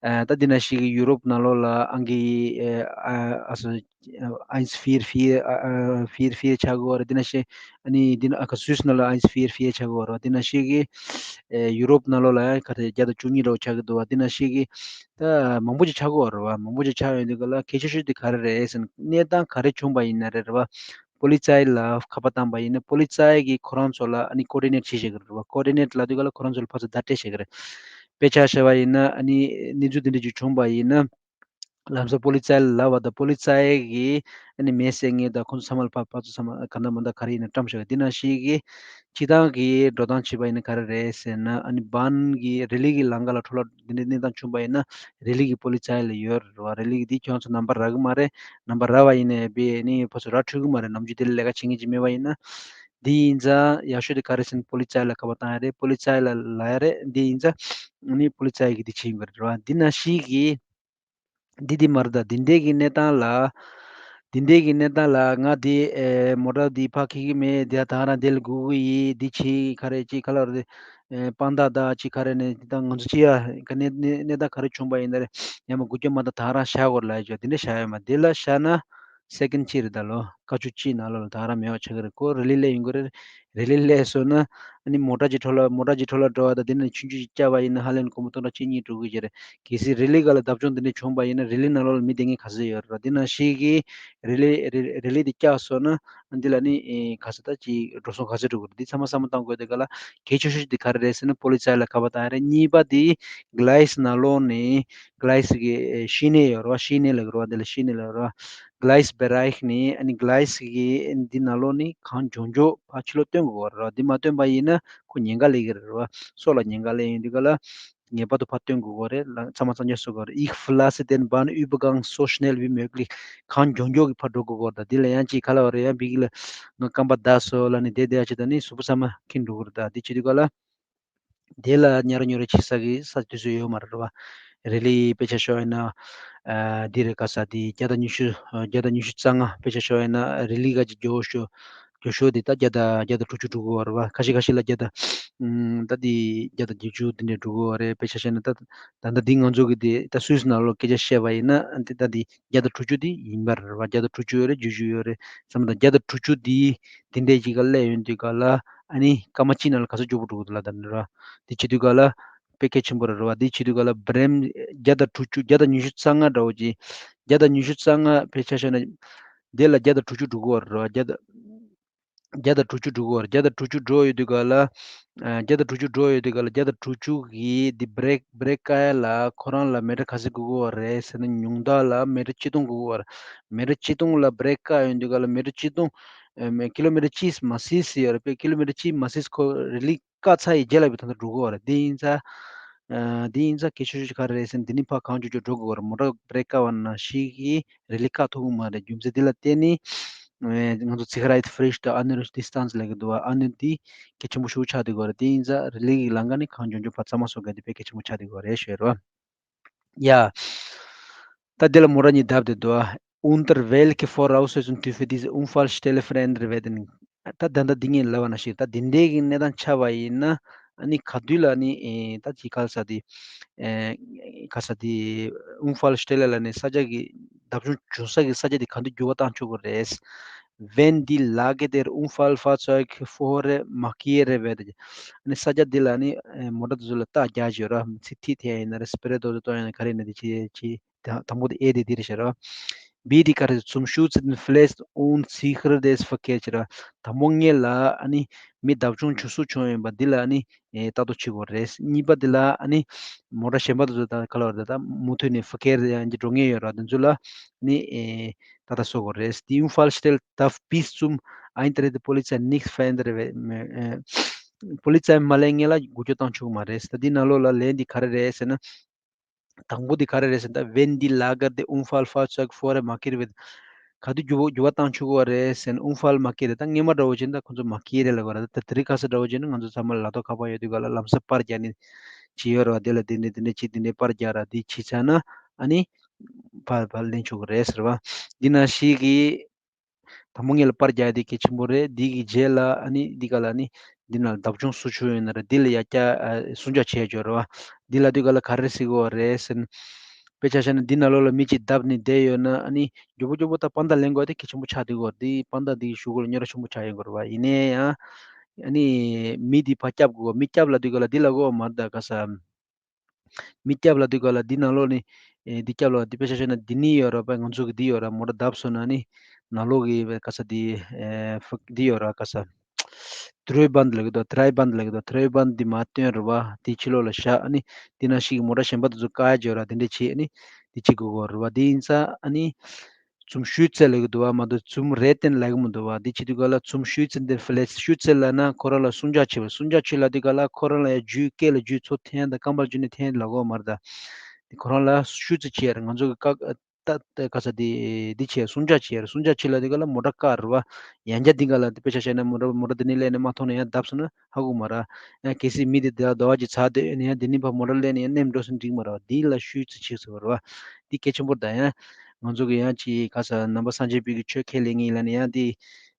ཨ་ད་འདི་ནང་བཞིན་གྱི་ཡུ་རོབ་ནང་ལོགས་ལ་ཨང་ཀི་ཨ་ཨ་སོ་ཨ་ཨེན་ཕིར་ཕིར་ཨ་ཨ་ཕིར་ཕིར་ཆགས་ཀྱི་ཡོད་རེད། འདི་ནང་བཞིན་ཨ་ནི་འདི་ནང་ཨ་ཁ་སུད་སི་ནང་ལ་ཨེན་ཕིར་ཕིར་ཆགས་ཀྱི་ཡོད་རེད། འདི་ནང་བཞིན་གྱི་ཨེ་ཡུ་རོབ་ནང་ལོགས་ལ་ཡང་ག་རེ་བརྒྱ་དང་བཅུ་གཉིས་འདྲ་བོ་ཆགས་ཀྱི་འདུག་བ། འདི་ནང་བཞིན་གྱི་ད་མང་པོ་ཅིག་ཆགས་ཀྱི་ཡོད་རེད་བ། མང་པོ་ཅིག་ཆགས་ཡོང་དུས་ག་ལ་གལ་ཆེ་ཤོས་དེ་ག་རེ་རེད་ཟེར་ན་གནས་སྟངས་ག་རེ་བྱུང་པ་ཡིན་ན་རེད་རེད་བ། པོ་ལི་ཚའི་ལ་ཁ་པར་བཏང་པ་ཡིན་ན་པོ་ལི་ཚའི་གིས་ཁོ་རང་ཚོ་ལ་ཨ་ནི་ཀོ་ཌི་ནེཊ་བྱེད་བཞག་གི་རེད་བ། ཀོ་ཌི་ནེཊ་ལབ་དུས་ག་ལ་ཁོ་རང་ཚོ་ལ་ཕར་ཚུར་བརྡ་སྤྲད་བཞག་གི་རེད། དཔེ་ཆ་བཞག་པ་ཡིན་ན་ཨ་ནི་གནས་ཚུལ་དེ་འདྲ་ཅིག་བྱུང་པ་ཡིན་ན། ལམ་སང་པོ་ལི་ཚའི་ལ་ལབ་པ་དང་པོ་ལི་ཚའི་གིས་ཨ་ནི་མེ་བསད་མཁན་དང་ཁོང་ཚོ་ཚང་མ་ལ་ཕར་ཕར་ཚུར་ཚང་མ་ག་འདྲ་མ་འདྲ་ག་རེ་ཡིན་ན་བཀྲམ་བཞག་གི། འདི་ནང་བཞིན་གྱི་སྤྱིར་བཏང་གི་འགྲོ་སྟངས་བྱས་པ་ཡིན་ན་ག་རེ་རེད་ཟེར་ན་ཨ་ནི་བྷན་གྱི་རི་ལི་གི་ལམ་ཁ་ལ་འཕྲོ་བརླག་འདི་འདྲའི་གནས་སྟངས་བྱུང་པ་ཡིན་ན་རི་ལི་གི་པོ་ལི་ཚའི་ལ་ཡོད་རེད་བ། རི་ལི་གི་འདི་ཁྱོད་ཚོ་ནམ་བར་རག་གི་མ་རེད། ནམ་བར་རག་པ་ཡིན་ནའི་བི་ནི་ཕར་ཚུར་ར་འཕྲོད་གི་མ་རེད། ནམ་རྒྱུན་དེ་ལ་ལས་ཀ་བྱེད་མཁན་ཅིག་མེད་པ་ཡིན་ན། འདི་ཡིན་ཙང་ཡག་ཤོས་དེ་ག་རེ་ཟེར་ན་པོ་ལི་ཚའི་ལ་ཁ་པར་བཏང་ཡ་རེད། པོ་ལི་ཚའི་ལ་ལབ་ཡ་རེད། འདི་ཡིན་ཙང་ནི་པོ་ལི་ཚའི་གིས་འདི་བྱེད་ཀྱི་ཡོད་རེད་བ། འདི་ནང་བཞིན་གྱི་འདི་འདི་མ་རེད། ད་འདི་འདྲའི་གི་གནས་སྟངས་ལ་འདི་འདྲའི་གི་གནས་སྟངས་ལ་ང་འདི་ཨེ་མོ་ཊ་འདི་ཕར་འཁྱེར་གི་མེད། འདི་ད་རང་འདི་ལ་སྒུག་གི་ཡིན། འདི་བྱེད་ག་རེ་བྱེད་ག་ལ་རེད། ཨེ་དཔང་རྟགས་ད་ཅིག་ག་རེ་ནས་འདི་ད་ང་ཚོ་ཅི་ཡ་ག་གནས་གནས་གནས་སྟངས་ག་རེ་བྱུང་པ་ཡིན་ན་རེད། ཡང་མ་སྒུག་རྒྱུ་མ་ད་ད་རང་བཞག་དགོས་རེད་ལབ་ཡ་ཅོ་འདི་འདྲ་བཞག་ཡོད་མ། འདི་ལ་བཞག་ན། སེ་ཀེན་གཅིག་རེད་ད་ལོ། སྐར་ཆ་གཅིག་ནང་ལོགས་ལ་ད་རང་མེད་པ་ཆགས་ཀྱི་རེད། ཁོ་རི་ལི་སླེབས་ཡོང་གི་རེད། རི་ལི་སླེབས་སོང་ན་ཨ་ནི་མོ་ཊ་ཅིག་འཕྲོ་བརླག་མོ་ཊ་ཅིག་འཕྲོ་བརླག་འགྲོ་བ་དང་དེ་ནས་ཆུང་ཆུང་ཅིག་བཅག་པ་ཡིན་ན་ཧ་ལས་ནས་སྒོར་མོ་སྟོང་ཕྲག་གཅིག་གཉིས་འགྲོ་གི་རེད། གལ་སྲིད་རི་ལི་སྒང་ལ་བརྡབ་ཆགས་འདི་འདྲ་བྱུང་པ་ཡིན་ན་རི་ལི་ནང་ལོགས་ལ་མི་བསྡད་མཁན་ག་ཚོད་ཡོད་རེད། འདི་ནང་བཞིན་གྱི་རི་ལི་རི་རི་ལི་འདི་བཅག་སོང་ན་འདི་ལ་ནི་ཨེ་ག་ཚོད་ད་ཅིག་འགྲོ་སོང་ག་ཚོད་འགྲོ་གི་རེད། འདི་ཚང་མ་བསམ་བློ་བཏང་དགོས། དེ་ག་ལ་གལ་ཆེ་ཤོས་འདི་ག་རེ་རེད་ཟེར་ན་པོ་ལི་ཚའི་ལ་ཁ་པར་བཏང་ཡ་རེད། གཉིས་པ་འདི་གླེ་སི་ནང་ལོགས་ནས་གླེ་སི་གི་ཨེ་ཤི་ནེ་ཡོད་རེད་བ། ཤི་ནེ་ལབ་ཀྱི་རེད་བ། འདི་ལ་ཤི་ནེ་ལབ་ཀྱི་རེད་བ། གླེ་སི་བེ་རེག་ནི་ཨ་ནི་གླེ་སི་གི་འདི་ནང་ལོགས་ནི་གང་མགྱོགས་མགྱོགས་ཕར་ཕྱི་ལོགས་བཏོན་དགོས་རེད། འདི་མ་བཏོན་པ་ཡིན་ན་ཁོ་ཉེན་ཁ་སླེབས་ཀྱི་རེད་བ། སྲོག་ལ་ཉེན་ཁ་སླེབས་ཡོང་དུས་ག་ལ་ངེས་པར་དུ་ཕར་བཏོན་དགོས་རེད། ལ་ཚང་མ་བསམ་འཆར་བཟོ་དགོས་རེད། Ich verlasse den Bahnübergang so schnell wie möglich. གང་མགྱོགས་མགྱོགས་ཀྱིས་ཕར་འགྲོ་དགོས་རེད། འདི་ལ་ཡང་ཅིག་ག་ལ་བ་རེད། ཡང་བི་གི་ལ་ང་རྐང་པ་བརྡབས་སོང་ལབ་ནས་བསྡད་བསྡད་ཡ་ཅིག་ད་ནི་གཟུགས་པོ་ཚང་མ་འཁྱེར་འགྲོ་གི་རེད། ད་འདི་བྱེད་དུས་ག་ལ། དེ་ལ་ཉར་ཉོར་བྱེད་ས་གི་ས་དེ་ཚོ་ཡོད་མ་རེད་བ། རི་ལི་དཔེ་ཆ་བཞག་ཡིན་ན། ཨ་འདི་རེད་ག་ས་འདི་བརྒྱ་དང་ཉི་ཤུ་བརྒྱ་དང་ཉི་ཤུ་རྩ་ལྔ་དཔེ་ཆ་བཞག་ཡིན་ན་རི་ལི་ག་ཅིག་མགྱོགས་ཤོས་མགྱོགས་ཤོས་འདི་ད་བརྒྱ་དང་བརྒྱ་དང་དྲུག་ཅུ་དྲུག་གོ་རེད་བ། ཁ་ཤས་ཁ་ཤས་ལ་བརྒྱ་དང་ ཨུམ། ད་འདི་བརྒྱ་དང་བརྒྱད་ཅུ་འདི་འདྲས་འགྲོ་གི་ཡོད་རེད། དཔེ་ཆ་བཤད་ན་ད་ད་ལྟ་འདི་ང་ཚོ་གི་འདི་ད་སུད་སི་ནང་ལོགས་སྐད་ཆ་བཤད་པ་ཡིན་ན་འདི་ད་འདི་བརྒྱ་དང་དྲུག་ཅུ་འདི་ཡིན་པ་རེད་བ། བརྒྱ་དང་དྲུག་ཅུ་ཡོད་རེད། བརྒྱད་ཅུ་ཡོད་རེད་བསམ། ད་བརྒྱ་དང་དྲུག་ཅུ་འདི་འདི་འདྲས་ཅིག་ག་སླེབས་ཡོང་དུས་ག་ལ་ཨ་ནི་སྐར་མ་གཅིག་ནང་ལ་ག་ཚོད་མགྱོགས་པོ་འགྲོ་གི་འདུག་ལབ། ད་འདི་ར་འདི་བྱེད་དུས་ག་ལ་དཔེ་གལ་ཆེན་པོ་རེད་བ། འདི་བྱེད་དུས་ག་ལ་བྷི་རེམ་བརྒྱ་དང་དྲུག་ཅུ་བརྒྱ་དང་ཉི་ཤུ་རྩ་ལྔ་འདྲ་བོ་ཅིག་བརྒྱ་དང་ཉི་ཤུ་རྩ་ལྔ་དཔེ་ཆ་བཤད་ན་འདི་ལ་བརྒྱ་དང་དྲུག་ཅུ་འགྲོ་གི་ཡོད་རེད་བ། བརྒྱ་དང་བརྒྱ་དང་དྲུག་ཅུ་འགྲོ་གི་ཡོད་རེད། བརྒྱ་དང་དྲུག་ཅུ་འགྲོ་ཡོད་དུས་ག་ལ། ཨ། བརྒྱ་དང་དྲུག་ཅུ་འགྲོ་ཡོད་དུས་ག་ལ་བརྒྱ་དང་དྲུག་ཅུ་གི་འདི་བྷི་རེག་བྷི་རེག་བཀག་ཡ་ལ་ཁོ་རང་ལ་མི་ཊར་ག་ཚོད་དགོས་ཀྱི་ཡོད་རེད་ཟེར་ན། ཉུང་མཐའ་ལ་མི་ཊར་ཆིག་སྟོང་དགོས་ཀྱི་ཡོད་རེད། མི་ཊར་ཆིག་སྟོང་ལ་བྷི་རེག་བཀག་ཡོང་དུས་ག་ལ་མི་ཊར་ཆིག་སྟོང་། ཨ། མི་ཀི་ལོ་མི་ཊར་གཅིག་མ་ཟིན་ཟིན་ཡོད་རེད། དཔེ་ཀི་ལོ་མི་ཊར་གཅིག་མ་ཟིན་ཁོ་རི་ལི་བཀག་ཚར་ཡི་རྗེས་ལ་བི་ད་ལྟ་འགྲོ་གི་ཡོད་རེད། འདི་ཡིན་ཙང་། ཨ། འདི་ཡིན་ཙང་གལ་ཆེ་ཤོས་ག་རེ་རེད་ཟེར་ན། འདི་ནི་ཕར་གང་བྱུང་བྱུང་འགྲོ་དགོས་ཀྱི་ཡོད་རེད། མོ་ཊ་བྷི་རེག་བཀག་པ་ནང་བཞིན་གྱི་རི་ལི་བཀག་ཐུབ་ཀྱི་མ་རེད། རྒྱུ་མཚན་འདི་ལ་བརྟེན་ནས། ཨེ། ང་ཚོ་Sicherheitspflicht དང་Anhalt Distanz ལབ་ཀྱི་འདུག་བ། ཨ་ནི་འདི་གལ་ཆེན་པོ་ཞེ་པོ་ཆགས་བསྡད་ཀྱི་ཡོད་རེད། དེ་ཡིན་ཙང་རི་ལི་གི་ལམ་ཁ་ནི་གང་བྱུང་བྱུང་ཕར་རྩ་མ་བཟོ་དགོས། འདི་དཔེ་གལ་ཆེན་པོ་ཆགས་བསྡད་ཀྱི་ཡོད་རེད་ཞུ་ཡ་རེད་བ། ཡ། ད་འདི་ལ་མོ་ཊ་གཉིས་བརྡབས་བསྡད་འདུག་བ། Unter welche Voraussetzungen dürfen diese Unfallstelle verändert werden? ད་ད་ལྟ་འདི་ངས་ལབ་པ་ནང་བཞིན་ད་འདི་འདྲའི་གི་གནས་སྟངས་ཆགས་པ་ཡིན་ན། ཨ་ནི་ག་དུས་ལ་ནི། ཨེ། ད་ཅིག་ག་ས་དེ། ཨེ། ག་ས་དེ། Unfallstelle ལ་ནི་ས་ཆ་གི་བརྡབ་ཆུང་བྱུང་ས་གི་ས་ཆ་དེ་ག་དུས་འགྱུར་བ་བཏང་ཆོག་གི་རེད། Wenn die Lage der Unfallfahrzeug vorher markiert wird. ཨ་ནི་ས་ཆ་འདི་ལ་ནི། ཨེ། མོ་ཊ་དེ་ཚོ་ལ་རྟགས་རྒྱག་བྱས་ར། ཚིག་ཐིག་འཐེན་ཡིན་ན་རེད། སྤེ་ར་རྡོག་རྡོག་གཏོང་ཡིན་ན་ག་རེ་ཡིན་ན་དེ་བྱས་བྱས། དང་པོ་དེ་ཨེ་དེ་འདི་རེད་ཤག་ར། Wie die Karte zum Schutz der Verletzten und Sicherheit des Verkehrs བྱས་ར། དང་པོ་ངེད་ལ་ཨ་ནི་མི་བརྡབ་ཆུང་བྱུང་སུ་བྱུང་ཡོད་པ་འདི་ལ་ཨ་ནི། ཨེ། ལྟ་རྟོག་བྱེད་དགོས་རེད། གཉིས་པ་འདི་ལ་ཨ་ནི་མོ་ཊ་གཞན་པ་དེ་ཚོ་ད་ག་ལ་བར་ད་ད་མུ་མཐུད་ནས་Verkehr ཡང་འགྲོ་མཁན་ཡོད་ར། དེ་ཚོ་ལ་ཨ་ནི། ཨེ། ལྟ་རྟོག་བཟོ་དགོས་རེད། Die Unfallstelle darf bis zum Eintritt der Polizei nicht verändert werden. ཨེ། Polizei མ་སླེབས་སྔོན་ལ་འགུལ་སྐྱོད་བཏང་ཆོག་གི་མ་རེད། ད་འདི་ནང་ལོགས་ལ་ལན་འདི་ག་རེ་རེད་ཟེར་ན། དང་པོ་འདི་ག་རེ་རེད་ཟེར་ན། Wenn die Lage der Unfallfahrzeug vorher markiert wird. ག་དུས་འགྱུར་བ་འགྱུར་བ་བཏང་ཆོག་གི་རེད་ཟེར་ན། Unfall markiert. ད་སྔོན་མ་འདྲ་བོ་བྱས་ན་ད་ཁོང་ཚོ་markiert ལབ་དགོས་རེད། ད་དེ་རིང་ཁ་སང་འདྲ་བོ་བྱས་ན་ང་ཚོ་ཚང་མ་ལག་ཐོག་ཁ་པར་ཡོད་དུས་ག་ལ་ལམ་སང་པར་རྒྱག་ནས་བྱས་ཡོད་རེད་བ། དེ་ལ་དེ་འདྲས་དེ་འདྲས་བྱས། དེ་འདྲས་པར་རྒྱག་ར། དེ་བྱས་ཚར་ན་ཨ་ནི་ཕར་ཕར་ལེན་ཆོག་གི་རེད་ཟེར་བ། འདི་ནང་བཞིན་གྱི། དང་པོ་ངེད་ལ་པར་རྒྱག་ཡ་དེ་གལ་ཆེན་པོ་རེད། འདི་གི་རྗེས་ལ་ཨ་ནི་འདི་ག་ལ་ནི་འདི་ནང་བརྡབ་ཆུང་སུ་བྱུང་ཡོད་ན་ར། འདི་ལ་ཡ་བསྐྱར། ཨ། སྲུང་བརྩི་བྱས་ཡོད་རེད་བ། འདི་ལ་འདི་ག་ལ་ག་རེ་ཟེར་གི་ཡོད་རེད་ཟེར་ན། དཔེ་ཆ་བཞག་ན་འདི་ནང་ལོགས་ལ་མི་གཅིག་བརྡབས་ནས་བསྡད་ཡོད་ན་ཨ་ནི་མགྱོགས་པོ་མགྱོགས་པོ་ད་དཔང་རྟགས་ལེན་དགོས་ཡ་དེ་གལ་ཆེན་པོ་ཆགས་བསྡད་ཀྱི་ཡོད་རེད། འདི་དཔང་རྟགས་འདི་གི་གཞུག་གུ་ལ་རྙོག་དྲ་ཆེན་པོ་ཆགས་ཡོང་གི་རེད་བ། ཡིན་ནའི་ཡང་ཨ་ནི་མི་འདི་ཕར་བསྐྱབ་དགོས། མི་བསྐྱབ་ལབ་དུས་ག་ལ་འདི་ལ་གོ་བ་མ་རེད། ད་ག་ས། མི་བསྐྱབ་ལབ་དུས་ག་ལ་འདི་ནང་ལོགས་ནས། ཨེ། འདི་བསྐྱབ་ལབ། འདི་དཔེ་ཆ་བཞག་ན་འདི་ནི་ཡོད་ར། དཔེ་ང་ཚོ་གི་འདི་ཡོད་ར། མོ་ཊ་བརྡབས་སོང་ན་ནི་ནང་ལོགས་ཀྱི་དཔེ་ག་ས་འདི། ཨེ། ཕུ། འདི་ཡོད་ར། ག་ས། Trennband ལབ་ཀྱི་འདུག Trennband ལབ་ཀྱི་འདུག Trennband འདི་མར་བཏོན་ར་བ། འདི་ཕྱི་ལོགས་ལ་བཞག་ཨ་ནི་འདི་ནང་བཞིན་གྱི་མོ་ཊ་གཞན་པ་དེ་ཚོ་བཀག་ཡ་བྱས་ར། དེ་འདྲས་བྱས་ཨ་ནི་འདི་བྱེད་དགོས་ཀྱི་ར་བ། འདི་ཡིན་ཙང་ཨ་ནི། Zum Schütze ལབ་ཀྱི་འདུག་བ། མ་གཏོགས་zum Retten ལབ་ཀྱི་མི་འདུག་བ། འདི་བྱེད་དུས་ག་ལ་zum Schützen der Verletzten། Schütze ལབ་ན་ཁོ་རང་ལ་སྲུང་བརྩི་བྱེད་པ། སྲུང་བརྩི་བྱེད་ལབ་དུས་ག་ལ་ཁོ་རང་ལ་ཡ་རྒྱུས། སྐེ་ལ་རྒྱུས། མཚོ་འཐེན་དང་རྐང་པར་རྒྱུས་ནས་འཐེན་ལབ་ཀྱི་ཡོད་མ་རེད་ད། འདི་ཁོ་རང་ལ་Schütze བྱེད་ཡ་རེད། ང་ཚོ་གི་བཀག་ད་ད་ག་ས་འདི་འདི་བྱེད། སྲུང་བརྩི་བྱེད་ཡ་རེད། སྲུང་བརྩི་བྱེད་ལབ་དུས་ག་ལ་མོ་ཊ་བཀག་རེད་བ། ཡང་བསྐྱར་འདི་ག་ལ་དཔེ་ཆ་བཞག་ན་མོ་ཊ་མོ་ཊ་འདི་ནས་སླེབས་ནས་མར་ཐོན་ནས་ཡང་བརྡབས་སོང་ན་ཧ་གོ་མ་རེད། ཡང་གལ་སྲིད་མི་དེ་ཟླ་བ་གཅིག་ཚར་སྡོད་ཡོད་ན་ཡང་འདི་ནས་ཕར་མོ་ཊ་སླེབས་ནས་ཡང་མནན་འགྲོ་སོང་འགྲིག་མ་རེད་བ། འདི་ལ་Schütze བྱེད་ཟེར་བ་རེད་བ། འདི་གལ་ཆེན་པོ་རེད་ད། ཡང་ང་ཚོ་གི་ཡང་ཅིག་ག་ས་ནང་པ་སངས་རྒྱས་པའི་གི་ཆོས་ཁས་ལེན་མཁན་ཡིན་ལབ་ན་ཡང་འདི་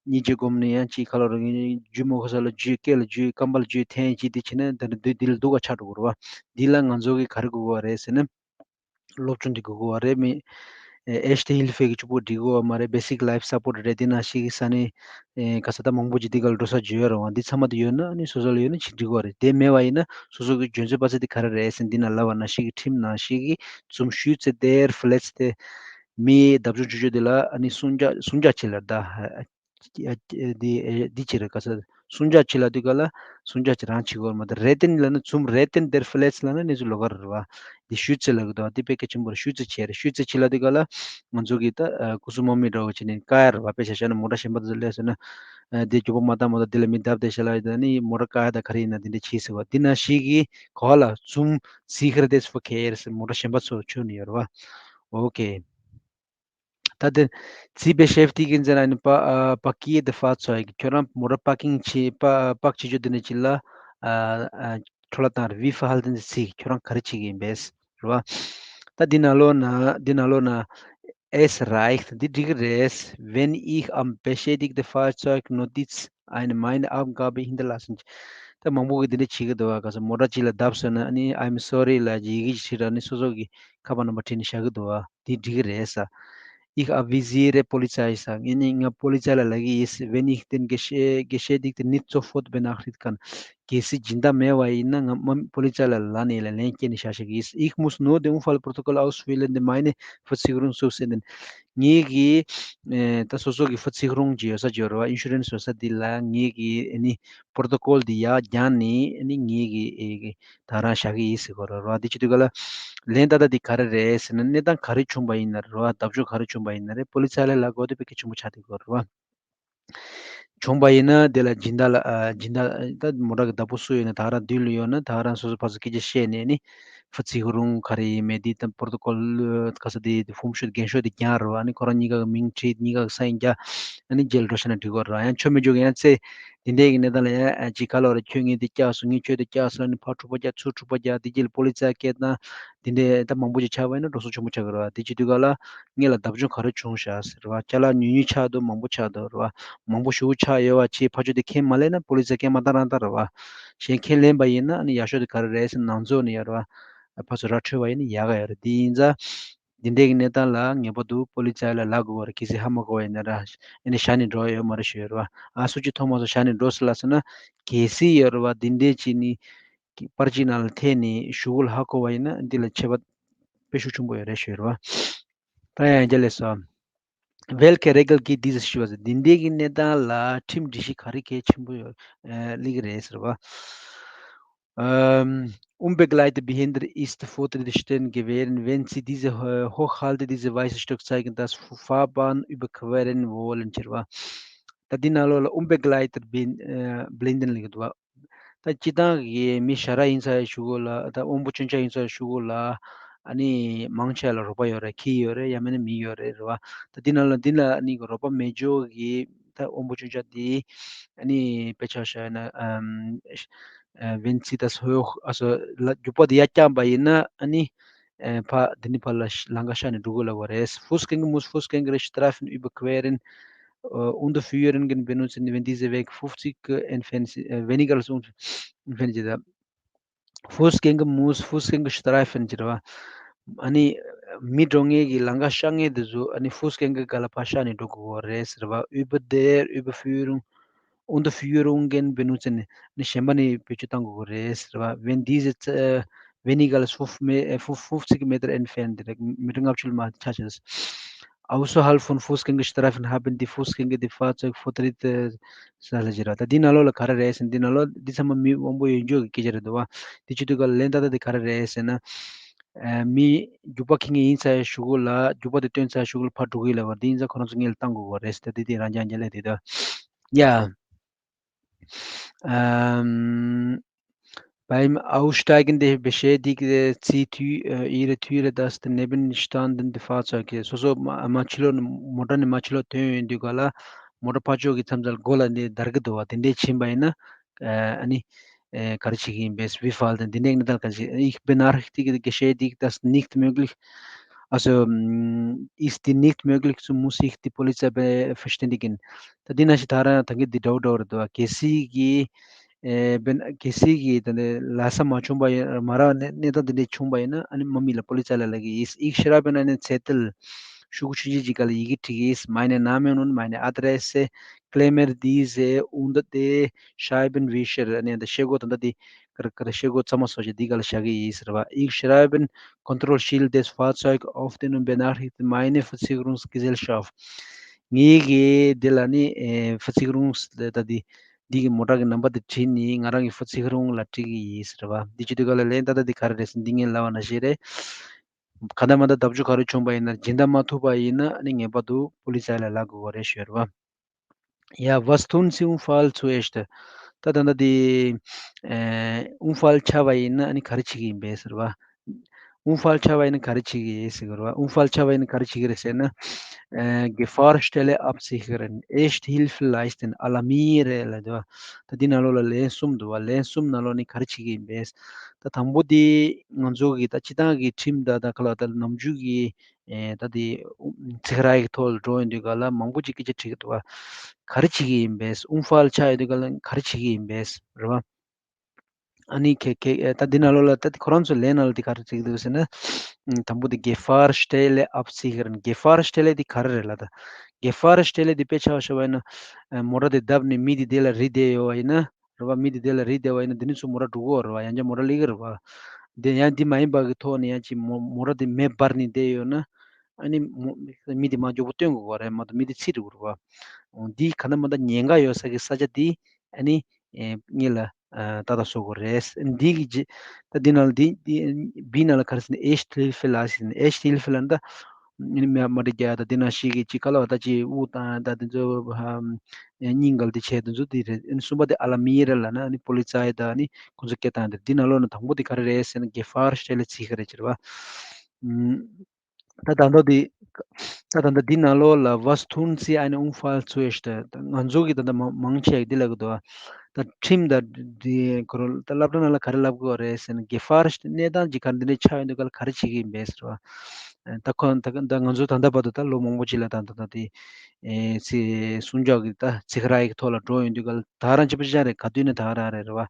སྙིང་རྗེ་སྒོམ་ནས་ཡང་ཅིག་ག་ལ་རུང་རྒྱུས་མ་ཁོ་ས་ལ་རྒྱུས། སྐེ་ལ་རྒྱུས། རྐང་པ་ལ་རྒྱུས་འཐེན་ཅིག་འདི་བྱས་ན་ད་འདི་འདི་ལ་སྡུག་ག་ཆགས་འགྲོ་གི་རེད་བ། འདི་ལ་ང་ཚོ་གི་ག་རེ་དགོས་ཀྱི་རེད་ཟེར་ན། སློབ་སྦྱོང་འདི་དགོས་ཀྱི་རེད། མི། ཨེ། Erste Hilfe གི་གཅིག་པོ་འགྲིག་གི་མ་རེད། Basic Life Support རེད། དེ་ནང་བཞིན་གྱི་ས་གནས། ཨེ། ག་ས་ད་མང་པོ་ཅིག་འདི་ག་ལ་འགྲོ་ས་ཅིག་ཡོད་རེད་བ། འདི་ཚང་མ་དེ་ཡོད་ན་ཨ་ནི་སོ་སོ་ལ་ཡོད་ན་ཅིག་འགྲིག་གི་རེད། དེ་མེད་པ་ཡིན་ན་སོ་སོ་གི་འཇོན་ཚོད་པ་ཚོད་དེ་ག་རེ་རེད་ཟེར་ན། འདི་ནང་ལབ་པ་ནང་བཞིན་གྱི་ཁྲིམས་ནང་བཞིན་གྱི་zum Schutze der Verletzten མི་བརྡབ་ཆུང་བྱུང་བྱུང་དེ་ལ་ཨ་ནི་སྲུང་བརྩི་སྲུང་བརྩི་བྱེད་ལབ་ད། འདི་འདི་བྱེད་རེད། ག་ས་སྲུང་བརྩི་བྱེད་ལབ་དུས་ག་ལ་སྲུང་བརྩི་བྱེད་རང་བྱེད་དགོས་མ་གཏོགས། Retten ལབ་ན་zum Retten der Verletzten ལབ་ན་གནས་ཚུལ་ལོགས་ཀ་རེད་བ། འདི་Schütze ལབ་ཀྱི་འདུག་འདི་དཔེ་གལ་ཆེན་པོ་རེད། Schütze བྱེད་རེད། Schütze བྱེད་ལབ་དུས་ག་ལ་ང་ཚོ་གི་ད་ཨ་སྐུ་གཟུགས་དམག་མི་འདྲ་བོ་བྱས་ནས་བཀག་ཡ་རེད་བ། དཔེ་ཆ་བཞག་ན་མོ་ཊ་གཞན་པ་དེ་ཚོ་སླེབས་སོང་ན་ཨ་འདི་མགྱོགས་པོ་མ་བཏང་མ་གཏོགས། འདི་ལ་མི་བརྡབས་བསྡད་ཤག་ལབ་ཡོད་ན་ནི་མོ་ཊ་བཀག་ཡ་ད་ག་རེ་ཡིན་ན་འདི་འདྲ་བྱེད་ཟེར་བ། འདི་ནང་བཞིན་གྱི་ག་ལ་zum Sicherheit des Verkehrs མོ་ཊ་གཞན་པ་ཚོ་མཆོད་ནི་ཡོད་རེད་བ། Okay. ད་དེ་Sie beschäftigen sich ein pa- äh, parkiertes Fahrzeug. ཁྱོད་རང་མོ་ཊ་པར་ཀིང་བྱེད་པ་པར་ཀ་བྱེད་ཆོག་དེ་འདྲ་ཅིག་ལ་ཨ་ཨ་འཕྲོ་བརླག་བཏང་རེད། Wie verhalten Sie sich? ཁྱོད་རང་ག་རེ་བྱེད་ཀྱི་ཡིན་པས་རེད་བ། ད་འདི་ནང་ལོགས་ན་འདི་ནང་ལོགས་ན Es reicht. འདི་འགྲིག་གི་རེད། Wenn ich am beschädigten Fahrzeug Notiz einer meiner Abgabe hinterlassen. ད་མང་པོ་གིས་འདི་འདྲ་བྱེད་ཀྱི་འདུག་བ། ག་ས་མོ་ཊ་གཅིག་ལ་བརྡབས་སོང་ན་ཨ་ནི་I'm sorry ལབ་ཅིག་ཡི་གེ་ཞིག་བྲིས་ར་ཨ་ནི་སོ་སོ་གི་ཁ་པར་ནམ་བར་བྲིས་ནས་བཞག་གི་འདུག་བ། འདི་འགྲིག་གི་རེད་ས། Ich avisiere Polizei ས། ངས་ནི་ང་པོ་ལི་ཙའི་ལ་ལབ་ཀྱི་ཡིན། Wenn ich den Gesche- Geschädigten nicht sofort benachrichtigen kann. གལ་སྲིད་སྦྱིན་བདག་མེད་པ་ཡིན་ན་ང་མ་པོ་ལི་ཙའི་ལ་ལབ་ནས་ལན་སྐྱེལ་ནས་བཞག་བཞག་གི་ཡིན། Ich muss nur das Unfallprotokoll ausfüllen und meine Versicherung zusenden. ངེད་ཀྱི་ཨེ་ད་སོ་སོ་གི་Versicherung ཅིག་ཡོད་ས་ཅིག་ཡོད་རེད་བ། Insurance ཡོད་ས་འདི་ལ་ངེད་ཀྱི་ཨ་ནི་Protokoll འདི་ཡར་བརྒྱངས་ནས་ཨ་ནི་ངེད་ཀྱི་ཨེ་ད་རང་བཞག་གི་ཡིན་ཟེར་གོ་རེད་བ། འདི་བྱེད་དུས་ག་ལ་ལན་ད་ལྟ་འདི་ག་རེ་རེད་ཟེར་ན། གནས་སྟངས་ག་རེ་བྱུང་བ་ཡིན་ན་རེད་བ། བརྡབ་གཅོད་ག་རེ་བྱུང་བ་ཡིན་ན་རེད། པོ་ལི་ཙ་ལ་ལབ་དགོས་དེ་དཔེ་གལ་ཆེན་པོ་ཆགས་བསྡད་ཡོད་རེད་བ། བྱུང་བ་ཡིན་ན་དེ་ལ་སྦྱིན་བདག་ལ་ཨ་སྦྱིན་བདག་ད་མོ་ཊ་གི་བདག་པོ་སུ་ཡོད་ན་ད་རང་མདུན་ལ་ཡོད་ན་ད་རང་སོ་སོ་ཕར་ཚུར་སྐད་ཆ་བཤད་ནས་ནི་Versicherung ག་རེ་ཡིན་མེད་འདི་དང་Protokoll ག་ས་དེ་དེ་ཧྥུམ་ཤོད་འགེངས་ཤོག་དེ་རྒྱག་རེད་བ། ཨ་ནི་ཁོ་རང་གཉིས་ཀ་གི་མིང་བྲིས་གཉིས་ཀ་གི་སའིན་རྒྱག་ཨ་ནི་རྗེས་ལ་འགྲོ་ཤེས་ན་འགྲིག་གི་རེད་བ། ཡང་ཆོ་མེད་ཆོ་གི་ཡང་ཚེ་དེ་འདྲས་ཀྱི་གནས་སྟངས་ལ་ཡང་ཨ་ཅིག་ག་ལོ་རེད། ཁྱོད་ངས་འདི་བཀྱགས་སོང་། ངས་ཁྱོད་འདི་བཀྱགས་སོང་ལབ་ནས་ཕར་འཁྲུག་པ་རྒྱག་ཚུར་འཁྲུག་པ་རྒྱག་དེ་རྗེས་ལ་པོ་ལི་ཙ་སྐད་བཏང་དེ་འདྲས་ད་མང་པོ་ཅིག་ཆགས་པ་ཡིན་ན་འགྲོ་སོང་ཆེན་པོ་ཆགས་ཀྱི་རེད་བ། དེ་བྱེད་དུས་ག་ལ་ངེད་ལ་བརྡབ་གཅོད་ག་རེ་བྱུང་ཤག་ཟེར་བ། ཅ་ལག་ཉུང་ཉུང་ཆགས་འདུག་མང་པོ་ཆགས་འདུག་རེད་བ། མང་པོ་ཞེ་པོ་ཆགས་ཡོད་བ། ཅེས་ཕར་ཕྱོགས་དེ་མཁྱེན་མ་ལེན་ན་པོ་ལི་ཙ་མཁྱེན་མ་བཏང་རང་བཏང་རེད་བ། གཞན་མཁྱེན་ལེན་པ་ཡིན་ན་ཨ་ནི་ཡག་ཤོས་དེ་ག་རེ་རེད་ཟེར་ན་ནང་ཚོགས་ནས་ཡོད་རེད་བ། ཕར་ཚུར་ར་འཕྲོད་པ་ཡིན་ན་ཡག་ག་ཡོད་རེད། དེ་ཡིན་ཙང་། འདི་འདྲའི་གི་གནས་སྟངས་ལ་ངེས་པར་དུ་པོ་ལི་ཙ་ལ་ལབ་དགོས་པ་རེད། གལ་སྲིད་ཧ་མ་གོ་བ་ཡིན་ན་ར། ཨ་ནི་བཞག་ནས་འགྲོ་ཡ་ཡོད་མ་རེད་ཞུ་ཡ་རེད་བ། ཨ་སུ་གཅིག་མཐོང་མ་སོང་བཞག་ནས་འགྲོ་ཟེར་ལབ་སོང་ན། གལ་སྲིད་ཡོད་རེད་བ། འདི་འདྲའི་ཅིག་ནི་པར་ཅིག་ནང་ལ་ཐེབས་ནས་གཞུག་གུ་ལ་ཧ་གོ་བ་ཡིན་ན་འདི་ལ་ཆད་པ་དཔེ་ཤུགས་ཆེན་པོ་ཡོད་རེད་ཞུ་ཡ་རེད་བ། ད་ཡང་རྒྱ་ལས་སོ། Welche Regeln gilt es ཞུ་བ་ཟེར། འདི་འདྲའི་གི་གནས་སྟངས་ལ་ཁྲིམས་སྒྲིག་གཞི་ག་རེ་གལ་ཆེན་པོ་ཡོད་ཨ་སླེབས་ཀྱི་རེད་ཟེར་བ། Ähm, unbegleitete Behinderung ist vor der Stelle gewähren, wenn Sie diese äh, hochhalte, diese weiße Stock zeigen, das Fahrbahn überqueren wollen ཟེར་བ། ད་འདི་ནང་ལོགས་ལ་unbegleitete Behin- äh, Behinderung ལབ་ཀྱི་འདུག་བ། ད་སྤྱིར་བཏང་གི་མི་ཞ་ར་ཡིན་ཚར་གཞུག་གུ་ལ་ད་དབང་པོ་སྐྱོན་ཅན་ཡིན་ཚར་གཞུག་གུ་ལ་ཨ་ནི་མང་ཆེ་ལ་རོགས་པ་ཡོད་རེད། ཁྱི་ཡོད་རེད། ཡང་མིན་ན་མི་ཡོད་རེད་རེད་བ། ད་འདི་ནང་ལ་འདི་ལ་ཨ་ནི་རོགས་པ་མེད་འཇོག་གི་ད་དབང་པོ་སྐྱོན་ཅན་དེ་ཨ་ནི་དཔེ་ཆ་བཞག་ན་ཨམ། ཨ་Wenn Sie das hoch- also ལ་རྒྱུག་པ་དེ་ཡར་བརྐྱངས་པ་ཡིན་ན་ཨ་ནི་ཨ་ཕ་དེ་ནི་ཕ་ལ་ལང་ཀ་ཤ་ནས་འགྲོ་དགོས་ལབ་པ་རེད། Fußgänger muss Fußgängerstreifen überqueren, äh, unter Führung benutzen, wenn diese Weg fünfzig entfernt si- äh, weniger als un- entfernt ཟེར་ད། Fußgänger muss Fußgängerstreifen ཟེར་བ། ཨ་ནི་མི་འགྲོ་མཁན་གྱི་ལང་ཀ་ཤ་མཁན་དེ་ཚོ་ཨ་ནི་Fußgänger སྒང་ལ་ཕར་ཤ་ནས་འགྲོ་དགོས་རེད་ཟེར་བ། Über der Überführung unter Führung benutzen ནི་གཞན་པ་ནས་བེད་སྤྱོད་གཏང་དགོས་རེད་ཟེར་བ། Wenn diese äh, weniger als fünf Me- äh, fünf- fünfzig Meter entfernt རེད། མི་ཊར་ལྔ་བཅུ་ལ་མར་ཆ་བྱས། Außerhalb von Fußgängerstreifen haben die Fußgänger die Fahrzeugvortritt ཟེར་ལ་ཟེར་བ། ད་འདི་ནང་ལོགས་ལ་ག་རེ་རེད་ཟེར་ན། འདི་ནང་ལོགས་འདི་ཚང་མ་མི་དབང་པོ་ཡོད་འཇོག་གི་སྐད་ཆ་རེད་འདུག་བ། འདི་བྱེད་དུས་ག་ལ་ལན་ཏག་ཏག་འདི་ག་རེ་རེད་ཟེར་ན། ཨ་མི་རྒྱུག་པ་འཁྱེར་མཁན་ཡིན་ཚར་གཞུག་གུ་ལ་རྒྱུག་པ་དེ་བཏོན་ཚར་གཞུག་གུ་ལ་ཕར་འགྲོ་གི་ལབ་པ་འདི་ཡིན་ཙང་ཁོ་རང་ཚོ་སྔོན་ལ་བཏང་དགོས་པ་རེད་ཟེར། ད་འདི་དེ་རང་རྐྱང་རྐྱང་ལས་དེ་ད། ཡ། ཨམ། Beim Aussteigen der Beschädigten zieht Tü- äh, ihre Türe das daneben standende Fahrzeug. སོ་སོ་མ་མ་ཕྱི་ལོགས་ནས་མོ་ཊ་ནས་མ་ཕྱི་ལོགས་ཐོན་ཡོང་དུས་ག་ལ་མོ་ཊ་ཕར་ཕྱོགས་ཀྱི་མཚམས་རྩ་ལ་སྒོ་ལ་འདི་བརྡར་གྱི་འདུག་བ། དེ་འདྲས་ཕྱིན་པ་ཡིན་ན་ཨ་ནི་ཨེ་ག་རེ་བྱེད་ཀྱི་ཡིན་པས། Wie verhalten འདི་འདྲས་ནི་ད་ག་ཅི། Ich benachrichtige die Geschädigten, das nicht möglich, also ist die nicht möglich, so muss ich die Polizei be- verständigen. ད་འདི་ནང་བཞིན་ད་རང་ད་གིན་འདི་འདྲ་བོ་འདྲ་བོ་རེད་འདུག་བ། གལ་སྲིད་ཀྱི་ཨེ་བེན་གལ་སྲིད་ཀྱི་ད་ནི་ལས་མ་བྱུང་པ་ཡིན་མ་རག་ནས་གནས་སྟངས་འདི་འདྲས་བྱུང་པ་ཡིན་ན་ཨ་ནི་དམག་མི་ལ་པོ་ལི་ཙ་ལ་ལབ་ཀྱི་ཡིན། Ich schreibe einen Zettel ཤོག་གུ་ཆུང་ཆུང་ཅིག་སྒང་ལ་ཡི་གེ་བྲིས་ཀྱི་ཡིན། Meinen Namen und meine Adresse, klemme diese unter den Scheibenwischer ཨ་ནི་ད་ཤེལ་སྒོ་ད་ལྟ་འདི་ག་རེ་ག་རེ་ཤེལ་སྒོ་གཙང་མ་བཟོ་བྱས་འདི་སྒང་ལ་བཞག་གི་ཡིན་ཟེར་བ། Ich schreibe Kontrollschild des Fahrzeugs auf den und benachrichtige meine Versicherungsgesellschaft. ངའི་གི་འདི་ལ་ནི་ཨེ་Versicherungs ད་འདི་འདི་གི་མོ་ཊ་གི་ནམ་བར་འདི་བྲིས་ནི་ང་རང་གི་Versicherung ལ་སྤྲད་ཀྱི་ཡིན་ཟེར་བ། འདི་བྱེད་དུས་ག་ལ་ལན་ཏག་ཏག་འདི་ག་རེ་རེད་ཟེར་འདི་ངས་ལབ་པ་ནང་བཞིན་རེད། ག་འདྲ་མ་འདྲ་བརྡབ་གཅོད་ག་རེ་བྱུང་པ་ཡིན་ན་སྦྱིན་བདག་མ་ཐུབ་པ་ཡིན་ན་ཨ་ནི་ངེས་པར་དུ་པོ་ལི་ཙ་ལ་ལབ་དགོས་པ་རེད་ཞུ་ཡ་རེད་བ། ཡ། Was tun Sie im Fall zuerst? ད་ད་ལྟ་དེ་ཨེ་Unfall ཆགས་པ་ཡིན་ན་ཨ་ནི་ག་རེ་བྱེད་ཀྱི་ཡིན་པས་ཟེར་བ། Unfall ཆགས་པ་ཡིན་ན་ག་རེ་བྱེད་ཀྱི་ཡིན་ཟེར་གི་རེད་བ། Unfall ཆགས་པ་ཡིན་ན་ག་རེ་བྱེད་ཀྱི་རེད་ཟེར་ན། ཨེ་Gefahrstelle absichern, Erste Hilfe leisten, alarmieren ལབ་འདུག་བ། ད་འདི་ནང་ལོགས་ལ་ལན་གསུམ་འདུག་བ། ལན་གསུམ་ནང་ལོགས་ནས་ག་རེ་བྱེད་ཀྱི་ཡིན་པས། ད་དང་པོ་དེ་ང་ཚོ་གི་ད་སྤྱི་བཏང་གི་ཁྲིམས་དང་ད་ག་ལ་ད་ནམ་རྒྱུན་གྱི་ཨེ་ད་དེ་ཚིག་ར་གི་ཐོག་ལ་འགྲོ་ཡོང་དུས་ག་ལ་མང་པོ་ཅིག་སྐད་ཆ་དྲིས་ཀྱི་འདུག་བ། ག་རེ་བྱེད་ཀྱི་ཡིན་པས། Unfall ཆགས་ཡོང་དུས་ག་ལ་ག་རེ་བྱེད་ཀྱི་ཡིན་པས་རེད་བ། ཨ་ནི་ཁེ་ཁེ་ཨེ་ད་འདི་ནང་ལོགས་ལ་ད་ཁོ་རང་ཚོའི་ལན་ནང་ལ་འདི་ག་རེ་བྲིས་འདུག་ཟེར་ན། ཨམ་དང་པོ་དེ་Gefahrstelle absichern། Gefahrstelle་འདི་ག་རེ་རེད་ལབ་ད། Gefahrstelle་འདི་དཔེ་ཆ་བཞག་པ་ཡིན་ན། ཨ་མོ་ཊ་དེ་བརྡབས་ནས་མི་དེ་དེ་ལ་རིལ་བསྡད་ཡོད་པ་ཡིན་ན། རེད་བ། མི་དེ་དེ་ལ་རིལ་བསྡད་པ་ཡིན་ན་དེ་ནས་ཚུར་མོ་ཊ་འགྲོ་གི་ཡོད་རེད་བ། ཡང་བསྐྱར་མོ་ཊ་སླེབས་ཀྱི་རེད་བ། དེ་ཡང་འདི་མ་ཡིན་པ་གི་ཐོག་ནས་ཡང་ཅིག་མོ་མོ་ཊ་དེ་མེ་འབར་ནས་བསྡད་ཡོད་ན། ཨ་ནི་མོ་མི་དེ་མར་མགྱོགས་པོ་བཏོན་དགོས་པ་རེད་མ་གཏོགས་མི་དེ་ཚིག་འགྲོ་གི་རེད་བ། འོ་འདི་ག་ན་མ་ད་ཉེན་ཁ་ཡོད་ས་གི་ས་ཆ་དེ་ཨ་ནི་ཨེ་སྔོན་ལ་ཨ་ལྟ་ད་བཟོ་དགོས་རེད། འདི་གི་རྗེས་ད་འདི་ནང་ལ་འདི་འདི་B་ནང་ལ་ག་རེ་ཟེར་ན་Erste Hilfe་leisten། Erste Hilfe་ལབ་ཟེར་ན་Erste Hilfe་ལབ་ན་ད་ཨ་ནི་མ་མ་འདྲ་རྒྱག་ད་འདི་ནང་ཞིག་གི་ཅིག་ག་ལ་བ་ད་ཅིག་དབུགས་བཏང་ད་འདི་ཚོ་ཧ་སྙིང་ག་ལ་འདི་བྱས་འདི་ཚོ་འདི་རེད། ཨ་ནི་གསུམ་པ་དེ་Alarmieren་ལབ་ན་ཨ་ནི་Polizei་དང་ཨ་ནི་ཁོང་ཚོ་སྐད་བཏང་འདི་འདི་ནང་ལོགས་ན་དང་པོ་དེ་ག་རེ་རེད་ཟེར་ན་Gefahrstelle sichern་རེད་ཅེས་རེད་བ། ཨུམ། ད་ད་ལྟ་འདི་ད་ད་ལྟ་འདི་ནང་ལོགས་ལ་Was tun Sie einen Unfall zuerst། ད་ང་ཚོ་གི་ད་ལྟ་མ་མང་ཆེ་གི་འདི་ལབ་གི་འདུག་ད་ཁྲིམས་དང་འདི་ཁོ་རང་ད་སློབ་གྲྭ་ནང་ལ་ག་རེ་ལབ་གི་ཡོད་རེད་ཟེར་ན་Gefahr་གནས་སྟངས་ཅིག་ག་འདི་འདྲ་ཆགས་ཡོང་དུས་ག་ལ་ག་རེ་བྱེད་ཀྱི་ཡིན་པས་ཟེར་བ། ད་ཁོ་ད་ད་ང་ཚོ་ད་ལྟ་བར་དུ་ད་ལོ་མང་པོ་ཅིག་ལ་ད་ད་ད་དེ་སེ་སུན་ཇོག་གི་ད་ཚིག་ར་ཡི་ཐོག་ལ་འགྲོ་ཡོང་དུས་ག་ལ་ད་རང་ཅི་པ་ཅི་ཅང་རེད། ག་དུས་ནས་ད་རང་རེད་རེད་བ།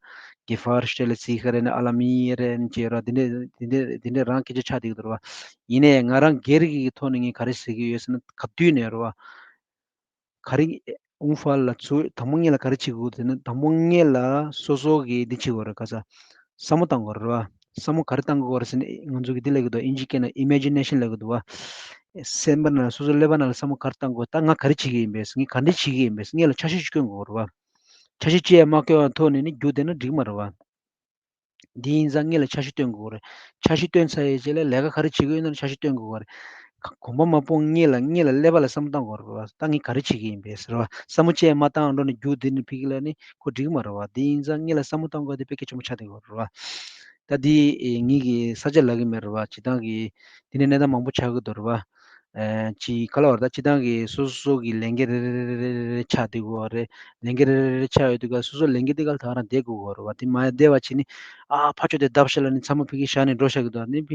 Gefahrstelle sichern་ནས་Alarmieren་ཅེས་ར་འདི་འདྲ་འདི་འདྲ་འདི་འདྲ་རང་སྐད་ཆ་ཆགས་བསྡད་ཀྱི་འདུག་རེད་བ། ཡིན་ནའི་ང་རང་སྒེར་གྱི་ཐོག་ནས་ངས་ག་རེ་ཟེར་གྱི་ཡོད་ཟེར་ན་ག་དུས་ནས་རེད་བ། ག་རེ་Unfall་ལ་ཚུར་དང་པོ་ངེད་ལ་ག་རེ་བྱེད་དགོས་ཟེར་ན་དང་པོ་ངེད་ལ་སོ་སོ་གི་འདི་བྱེད་དགོས་རེད། ག་ས་བསམ་བློ་བཏང་དགོས་རེད་བ། བསམ་བློ་ག་རེ་བཏང་དགོས་རེད་ཟེར་ན་ང་ཚོ་གི་འདི་ལབ་ཀྱི་འདུག་ཨིན་ཇི་སྐད་ནང་Imagination་ལབ་ཀྱི་འདུག་བ། སེམས་པ་ནང་སོ་སོ་ཀླད་པ་ནང་ལ་བསམ་བློ་ག་རེ་བཏང་དགོས། ད་ང་ག་རེ་བྱེད་ཀྱི་ཡིན་པས། ངས་ག་འདྲ་བྱེད་ཀྱི་ཡིན་པས། ངེད་ལ་འཆར་གཞི་ཅིག་བསྐྱོན་དགོས་རེད་བ། འཆར་གཞི་ཅི་ཡང་མ་བསྐྱོན་པའི་ཐོག་ནས་ནི་རྒྱུགས་བསྡད་ན་འགྲིག་མ་རེད་བ། འདི་ཡིན་ཙང་ངེད་ལ་འཆར་གཞི་བཏོན་དགོས་རེད། འཆར་གཞི་བཏོན་ཚར་ཡས་རྗེས་ལ་ལས་ཀ་ག་རེ་བྱེད་ཀྱི་ཡོད་ན་འཆར་གཞི་བཏོན་དགོས་རེད། གོམ་པ་མ་སྤོ་ངེད་ལ་ངེད་ལ་ཀླད་པ་ལ་བསམ་བློ་བཏང་དགོས་རེད་བ། ད་ངས་ག་རེ་བྱེད་ཀྱི་ཡིན་པས་ཟེར་བ། བསམ་བློ་ཅི་ཡང་མ་བཏང་འགྲོ་ནས་རྒྱུགས་འདི་ནས་ཕ་གི་ལ་ནི་ཁོ་འགྲིག་མ་རེད་བ། འདི་ཡིན་ཙང་ངེད་ལ་བསམ་བློ་བཏང་དགོས་དེ་དཔེ་གལ་ཆེན་པོ་ཆགས་བསྡད་ཡོད་རེད་བ། ད་འདི་ངེད་ཀྱི་ས་ཆ་ལབ་ཀྱི་མེད་རེད་བ། སྤྱིར་བཏང་གི་འདི་ནས་གནས་སྟངས་མང་པོ་ཆགས་ཀྱི་འདུག་རེད་བ། ཅིག་ག་ལ་བར་ད་སྤྱི་བཏང་གི་སོ་སོ་སོ་གི་ལས་འགན་རེ་རེ་རེ་ཆགས་བསྡད་ཀྱི་ཡོད་རེད། ལས་འགན་རེ་རེ་རེ་ཆགས་ཡོད་དུས་ག་སོ་སོ་ལས་འགན་དེ་ག་ལ་ད་ག་རང་བསྡད་དགོས་ཀྱི་ཡོད་རེད་བ། དེ་མ་བསྡད་པ་བྱས་ནས་ཨ་ཕར་ཕྱོགས་དེ་བརྡབ་ཤག་ལབ་ནས་ཚང་མ་ཕ་གིའི་ཞག་ནས་འགྲོ་ཤག་གི་འདུག་ནི་ཕ་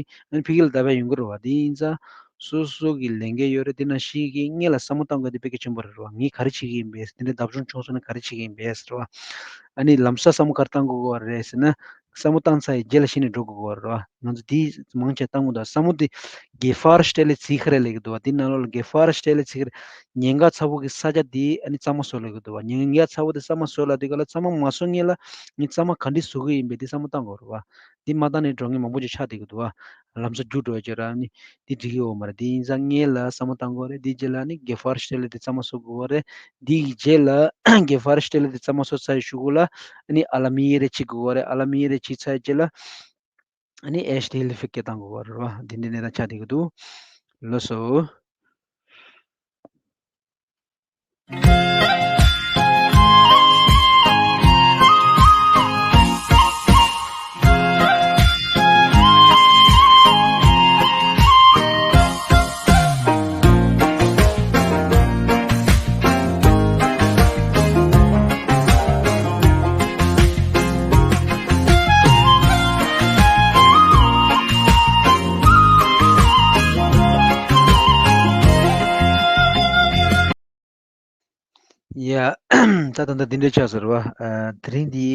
ཕ་གི་ལ་བརྡབ་པ་ཡོང་གི་རེད་བ། དེ་ཡིན་ཙང་སོ་སོ་སོ་གི་ལས་འགན་ཡོད་རེད། དེ་ནང་བཞིན་གི་སྔོན་ལ་བསམ་བློ་བཏང་དགོས་དེ་དཔེ་གལ་ཆེན་པོ་རེད་བ། ངས་ག་རེ་བྱེད་ཀྱི་ཡིན་པས། དེ་འདྲ་བརྡབ་གཞུང་བྱུང་སོང་ན་ག་རེ་བྱེད་ཀྱི་ཡིན་པས་ཟེར་བ། ཨ་ནི་ལམ་སང་བསམ་བློ་ག་རེ་བཏང་དགོས་ཀྱི་ཡོད་རེད་ཟེར་ན། བསམ་བློ་བཏང་ཚར་ཡི་རྗེས་ལ་གཞི་ནས་འགྲོ་དགོས་ཀྱི་ཡོད་རེད་བ། ང་ཚོ་འདི་མང་ཆེ་བཏང་གི་འདུག་བསམ་བློ་འདི་Gefahrstelle sichern་ལབ་ཀྱི་འདུག་བ། འདི་ནང་ལོགས་ལ་Gefahrstelle sichern་ཉེན་ཁ་ཚ་པོ་གི་ས་ཆ་འདི་ཨ་ནི་གཙང་མ་བཟོ་ལབ་ཀྱི་འདུག་བ། ཉེན་ཁ་ཚ་པོ་འདི་གཙང་མ་བཟོ་ལབ་དུས་ག་ལ་གཙང་མ་མ་བཟོ་སྔོན་ལ་ངས་གཙང་མ་ག་འདྲ་བཟོ་གི་ཡིན་པས་འདི་བསམ་བློ་བཏང་དགོས་རེད་བ། འདི་མ་བཏང་ནས་འགྲོ་མཁན་མང་པོ་ཅིག་ཆགས་བསྡད་ཀྱི་འདུག་བ། ལམ་སང་རྒྱུགས་འགྲོ་ཡ་ཅིག་ར་ཨ་ནི་འདི་འགྲིག་གི་ཡོད་མ་རེད། འདི་ཡིན་ཙང་སྔོན་ལ་བསམ་བློ་བཏང་དགོས་རེད། འདི་རྗེས་ལ་ཨ་ནི་Gefahrstelle་འདི་གཙང་མ་བཟོ་དགོས་རེད། འདི་གི་རྗེས་ལ་Gefahrstelle་དེ་གཙང་མ་བཟོ་ཚར་བའི་གཞུག་གུ་ལ་ཨ་ནི་Alarmieren་བྱེད་དགོས་རེད། Alarmieren་བྱེད་ཚར་རྗེས་ལ་ཨ་ནི་Erste Hilfe་སྐད་བཏང་དགོས་རེད་བ། འདི་འདི་ནས་ད་ཆ་འདི་གི་འདུག་ལགས་སོ། ཡ། ད་ད་ད་འདི་འདྲ་ཆགས་ཟེར་བ། ཨ་དེ་རིང་འདི་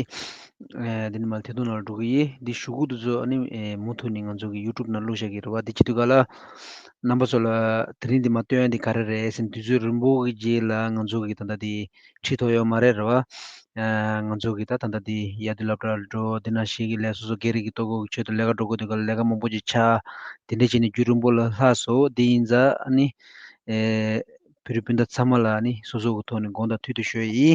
ཨ་འདི་ནི་མ་ཐད་གཏོང་ནང་ལ་འགྲོ་གི་ཡིན། འདི་ཞུ་གུ་འདི་ཚོ་ཨ་ནི་ཨེ་མུ་མཐུད་ནས་ང་ཚོ་གི་YouTube་ནང་བླུགས་བཞག་གི་རེད་བ། འདི་བྱེད་དུས་ག་ལ་རྣམ་པ་ཚོ་ལ་དེ་རིང་འདི་མ་སྟོན་ཡ་འདི་ག་རེ་རེད་ཟེར་ན། དུས་ཚོད་རིང་པོ་གི་རྗེས་ལ་ང་ཚོ་གི་ད་ལྟ་འདི་ཁྲིད་ཐུབ་ཡོད་མ་རེད་རེད་བ། ཨ་ང་ཚོ་གི་ད་ད་ལྟ་འདི་ཡ་དུ་སློབ་གྲྭ་ལ་འགྲོ། འདི་ནང་བཞིན་གི་ལས་སོ་སོ་སྒེར་གྱི་ལྟོ་གོས་ཀྱི་ཆེད་དུ་ལས་ཀ་འགྲོ་དགོས་དུས་ག་ལ་ལས་ཀ་མང་པོ་ཅིག་ཆགས། དེ་འདྲ་བྱས་ནས་རྒྱུན་རིང་པོ་ལ་ལྷག་སོང་། འདི་ཡིན་ཙང་ཨ་ནི་ཨེ་བོད་རིགས་སྤུན་ཟླ་ཚང་མ་ལ་ནི་སོ་སོ་གི་ཐོག་ནས་དགོངས་དག་མཐུད་དུ་ཞུ་ཡི།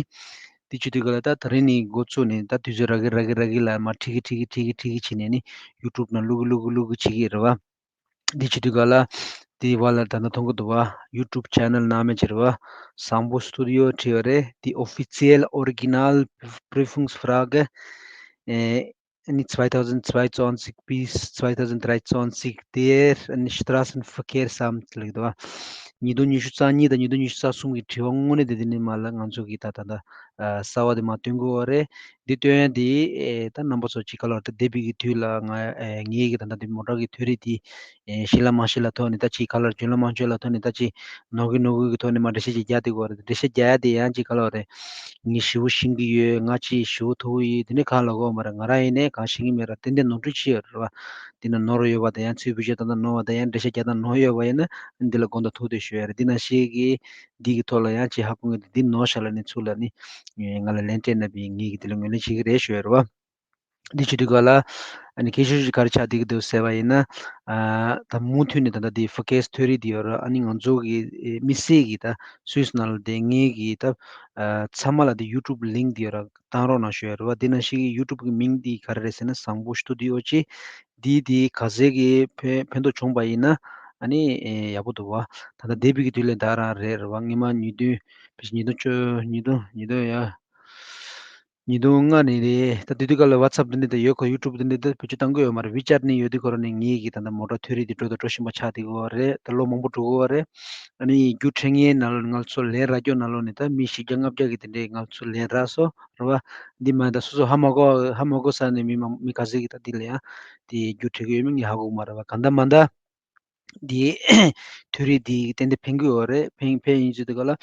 དེ་བྱེད་དུས་ག་ལ་ད་དེ་རིང་ནས་འགོ་བཙུགས་ནས་ད་དུས་ཚོད་རག་གི་རག་གི་རག་གི་ལ་མར་ཁྲིད་གི་ཁྲིད་གི་ཁྲིད་གི་ཁྲིད་གི་བྱས་ནས་ནི་YouTube་ནང་བླུག་གི་བླུག་གི་བླུག་གི་བྱེད་ཀྱི་རེད་བ། དེ་བྱེད་དུས་ག་ལ་དེ་བ་ལ་ད་ནི་མཐོང་གི་འདུག་བ། YouTube Channel་ནང་མེད་ཅེར་བ། བཟང་པོ་Studio་བྲིས་པ་རེད། དེ་offizielle Original Prüfungsfrage་ཨེ། ནི་zweitausendzweiundzwanzig bis zweitausenddreiundzwanzig der Straßenverkehrsamt་ལེགས་དོ། ཉིས་སྟོང་ཉི་ཤུ་རྩ་གཉིས་དང་ཉིས་སྟོང་ཉི་ཤུ་རྩ་གསུམ་གྱི་དྲི་བ་དངོས་གནས་དེ་དེ་ནི་མ་ལ་ང་ཚོ་གི་ད་ད་ད་གསར་བ་དེ་མ་སྟོན་དགོས་པ་རེད། འདི་སྟོན་ཡ་འདི་ཨེ་ད་རྣམ་པ་ཚོ་ཅིག་ག་ལོར་ད་འདས་པའི་གི་དུས་ལ་ང་ཨེ་ངེད་ཀྱི་ད་ལྟ་འདི་མོ་ཊ་གི་ཐོ་རིས་འདི་ཨེ་ཤི་ལ་མ་ཤི་ལ་ཐོག་ནས་ད་ཅིག་ག་ལོར་རྒྱུན་ལ་མ་འཇོན་ལ་ཐོག་ནས་ད་ཅིག་ནོར་གི་ནོར་གི་གི་ཐོག་ནས་མ་འགྲེལ་བཤད་ཅིག་རྒྱག་དེ་གོ་རེད། འགྲེལ་བཤད་རྒྱག་ཡ་དེ་ཡང་ཅིག་ག་ལོར་རེད། ངས་ཞེ་པོ་ཤེས་ཀྱི་ཡོད། ང་ཅིག་ཞེ་པོ་མཐོ་པོ་ཡོད། དེ་ནས་གང་ལ་གོ་མ་རེད། ང་རང་ཡིན་ནས་གང་ཤེས་ཀྱི་མེད་ར། ཏན་ཏན་ནོར་འཁྲུལ་ཅིག་ཡོད་རེད་བ། དེ་ན་ནོར་ཡོད་པ་དང་ཡང་ཚུལ་བུ་ཤེས་དང་ནོར་བ་དང་ཡང་འགྲེལ་བཤད་རྒྱག་དང་ནོར་ཡོད་པ་ཡིན་ན་འདི་ལ་དགོངས་དག་ཐུགས་དེ་ཞུ་ཡ་རེད། འདི་ན་ཤེས་ཀྱི་འདི་གི་ཐོག་ལ་ཡང་ཅིག་ཧ་གོ་ངེས་འདི་ནོར་ཤག་ལ་ནི་ཚུར་ལ་ནི་ང་ལ་ལན་སྤྲད་ན་བི་ངེད་ཀྱི་དེ་ལ་ངོས་ལེན་བྱེད་ཀྱི་རེད་ཞུ་ཡ་རེད་བ། འདི་བྱེད་དུས་ག་ལ་ཨ་ནི་སྐད་ཆ་ཞིག་ག་རེ་ཆགས་བསྡད་ཀྱི་འདུག་ཟེར་བ་ཡིན་ན། ཨ་ད་མུ་མཐུད་ནས་ད་ལྟ་འདི་ཕོ་ཁེ་སི་ཐོ་རིས་འདི་ཡོད་ར། ཨ་ནི་ང་ཚོ་གི་ཨེ་དམིགས་བསལ་གྱི་ད་སུད་སི་ནང་ལ་བསྡད་མཁན་གྱི་ད་ཨ་ཚང་མ་ལ་འདི་ཡུ་ཊུབ་ལིང་འདི་ཡོད་ར། བཏང་རོགས་གནང་ཞུ་ཡ་རེད་བ། འདི་ནང་བཞིན་གྱི་ཡུ་ཊུབ་གི་མིང་འདི་ག་རེ་རེད་ཟེར་ན་བཟང་པོ་སི་ཊུ་ཌི་ཡོ་ཅེས། འདི་འདི་ག་ཚད་ཀྱི་ཕན་ཕན་ཐོགས་བྱུང་པ་ཡིན་ན་ཨ་ནི་ཨེ་ཡག་པོ་འདུག་བ། ད་ལྟ་འདས་པའི་གི་དུས་ལས་ད་རང་རེད་རེད་བ། སྔོན་མ་ཉིས་སྟོང་ཕལ་ཆེར་ཉིས་སྟོང་བཅུ་ཉིས་སྟོང་ཉིས་སྟོང་ཡ། ཉིས་སྟོང་ལྔ་ནས་རེད། ད་དེ་དུས་སྐབས་ལ་ཝ་ཚབ་འདི་འདྲ་ད་ཡོད་ཁོ། ཡུ་ཊུབ་འདི་འདྲ་ད་བེད་སྤྱོད་བཏང་གི་ཡོད་མ་རེད། ཝི་ཅེཊ་ནི་ཡོད་དུས་ཁོ་རང་ནས་ངེད་ཀྱི་ད་ལྟ་མོ་ཊ་ཐོ་རིས་འདི་འགྲོ་དང་འགྲོ་བཞིན་པ་ཆགས་བསྡད་ཀྱི་ཡོད་རེད། ད་ལོ་མང་པོ་འགྲོ་གི་ཡོད་རེད། ཨ་ནི་རྒྱུགས་འཕྲད་མཁན་ནང་ལོགས་ནས་ང་ཚོ་ལན་རག་རྒྱུ་ནང་ལོགས་ནས་ད་མི་བཞི་བརྒྱ་ལྔ་བརྒྱ་གི་དེ་འདྲས་ང་ཚོ་ལན་རག་སོང་རེད་བ། འདི་མ་ད་སོ་སོ་ཧ་མ་གོ་ཧ་མ་གོ་ས་ནས་མི་མ་མི་ག་ཚོད་ཀྱི་ད་འདི་ལ་ཡང་དེ་རྒྱུགས་འཕྲད་ཀྱི་ཡོད་མེད་ངས་ཧ་གོ་གི་མ་རེད་བ། གང་ལྟར་མ་ད། འདི་ཐོ་རིས་འདི་ཏན་ཏན་ཕན་གྱི་ཡོད་རེད། ཕན་ཕན་ཡིན་ཚུལ་དེ་ག་ལ།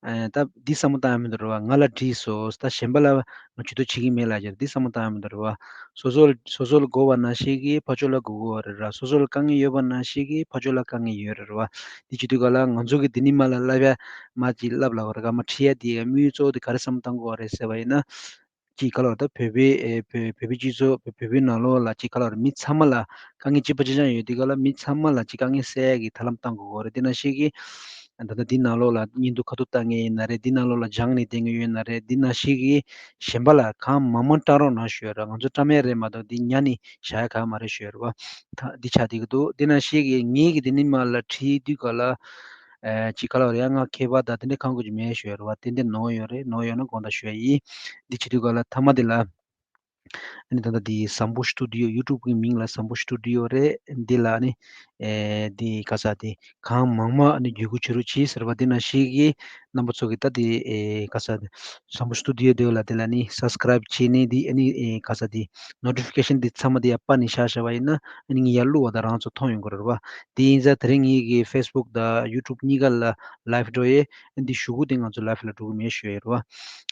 ཨ་ད་འདི་བསམ་བློ་བཏང་ཡ་མི་འདུག་རེད་བ། ང་ལ་བྲིས་སོང་། ད་གཞན་པ་ལ་ང་ཇུས་གཏོགས་བྱེད་ཀྱི་མེད་ལབ་ཀྱི་རེད། འདི་བསམ་བློ་བཏང་ཡ་མི་འདུག་རེད་བ། སོ་སོ་སོ་སོ་ལ་དགོས་པ་ནང་བཞིན་གྱི་ཕར་ཕྱོགས་ལ་དགོས་ཀྱི་ཡོད་རེད་ར། སོ་སོ་ལ་དཀའ་ངལ་ཡོད་པ་ནང་བཞིན་གྱི་ཕར་ཕྱོགས་ལ་དཀའ་ངལ་ཡོད་རེད་རེད་བ། འདི་བྱེད་དུས་ག་ལ་ང་ཚོ་གི་འདི་ནི་མ་ལ་བསླབ་ཡ་མ་ཅིག་བསླབ་ལ་བ་ར་ག་མ་ཁྲིད་ཡ་དེ་དམིགས་ཡུལ་གཙོ་བོ་དེ་ག་རེ་བསམ་བློ་བཏང་དགོས་པ་རེད་ཟེར་བ་ཡིན་ན། ཅིག་ག་ལ་བ་ད་བོད་པའི་ཨེ་བོད་བོད་པའི་སྤྱི་ཚོགས་བོད་བོད་པའི་ནང་ལོགས་ལ་ཅིག་ག་ལ་བ་མི་ཚང་མ་ལ་དཀའ་ངལ་གཅིག་པ་གཅིག་རྐྱང་ཡོད་དུས་ག་ལ་མི་ཚང་མ་ལ་ཅིག་དཀའ་ངལ་སེལ་ཡ་གི་ཐབས་ལམ་བཏང་དགོས་ཀྱི་ཡོད་རེད། དེ་ནང་བཞིན་གྱི་ད་ལྟ་འདི་ནང་ལོགས་ལ་བརྙན་ཐུང་ཁ་ཐུག་བཏང་མཁན་ཡིན་ན་རེད། འདི་ནང་ལོགས་ལ་སྦྱང་ནས་བསྡད་མཁན་ཡོད་ན་རེད། འདི་ནང་བཞིན་གྱི་གཞན་པ་ལ་གང་མང་མང་བཀྲམ་རོགས་གནང་ཞུ་ཡ་ར། ང་ཚོ་བཀྲམ་ཡ་རེད་མ་གཏོགས་འདི་ཉར་ནས་བཞག་ཡ་ག་མ་རེད་ཞུ་ཡ་ར་བ། ད་འདི་ཆགས་བསྡད་ཀྱི་འདུག་འདི་ནང་བཞིན་གྱི་ངེད་ཀྱི་འདི་ནི་མ་ལ་ཁྲིད་དུས་ག་ལ། ཨེ་ཅིག་ག་ལ་བ་རེད། ཡང་ང་མཁས་པ་དང་དེ་འདྲ་གང་དགོས་ཀྱི་མེད་ཞུ་ཡ་རེད་བ། ཏན་ཏན་ནོར་ཡོད་རེད། ནོར་ཡོད་ན་དགོངས་དག་ཞུ་ཡ་ཡིན། འདི་བྱེད་དུས་ག་ལ་མཐའ་མ་དེ་ལ། ཨ་ནི་ད་ལྟ་འདི་བཟང་པོ་སི་ཊུ་ཌི་ཡོ། ཡུ་ཊུབ་གི་མིང་ལ་བཟང་པོ་སི་ཊུ་ཌི་ཡོ་རེད། འདི་ལ་ཨ་ནི་ཨེ་འདི་ག་ས་འདི་གང་མང་མང་ཨ་ནི་བརྒྱུད་སྐུར་བྱེད་རོགས་གྱིས་ཟེར་བ། འདི་ནང་བཞིན་གྱི་རྣམ་པ་ཚོ་གི་ད་འདི་ཨེ་ག་ས་འདི་བཟང་པོ་སི་ཊུ་ཌི་ཡོ་འདི་ལ་འདི་ལ་ནི་སབ་སི་ཀ་རའིབ་བྱས་ནས་འདི་ཨ་ནི་ཨེ་ག་ས་འདི་ནོ་ཊི་ཕི་ཀེ་ཤན་འདི་ཚང་མ་འདི་ཡར་སྤར་ནས་བཞག་བཞག་པ་ཡིན་ན་ཨ་ནི་ངས་ཡར་བླུགས་པ་དང་རང་ཚོ་མཐོང་ཡོང་གི་རེད་བ། དེ་ཡིན་ཙང་དེ་རིང་ངེད་ཀྱི་ཕེ་སི་བུག་དང་ཡུ་ཊུབ་གཉིས་ཀ་ལ་ལའིབ་འགྲོ་ཡས། འདི་གཞུག་གུ་དེ་ང་ཚོ་ལའིབ་ལ་འགྲོ་གི་མེད་ཞུ་ཡ་ཡིན་རེད་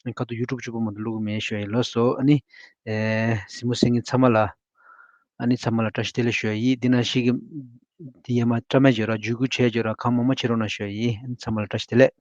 བ། ཁ་ཐུག་ཡུ་ཊུབ་གཅིག་པོ་མ་གཏོགས་བླུག་གི་མེད་ཞུ་ཡ་ཡིན། ལགས་སོ། ཨ་ནི་ཨེ་གཟིགས་མོ་གཟིགས་མཁན་ཚང་མ་ལ་ཨ་ནི་ཚང་མ་ལ་བཀྲ་ཤིས་བདེ་ལེགས་ཞུ་ཡ་ཡིན། འདི་ནང་བཞིན་གྱི་འདི་ཡ་མ་བཀྲ་མེད་བརྗོད་ར། བརྒྱུད་སྐུར་བྱས་བརྗོད་ར། གང་མང་མང་བྱེད་རོགས་གནང་ཞུ་ཡ་ཡིན། ཨ་ནི་ཚང་མ་ལ་བཀྲ་ཤིས་བདེ་ལེགས།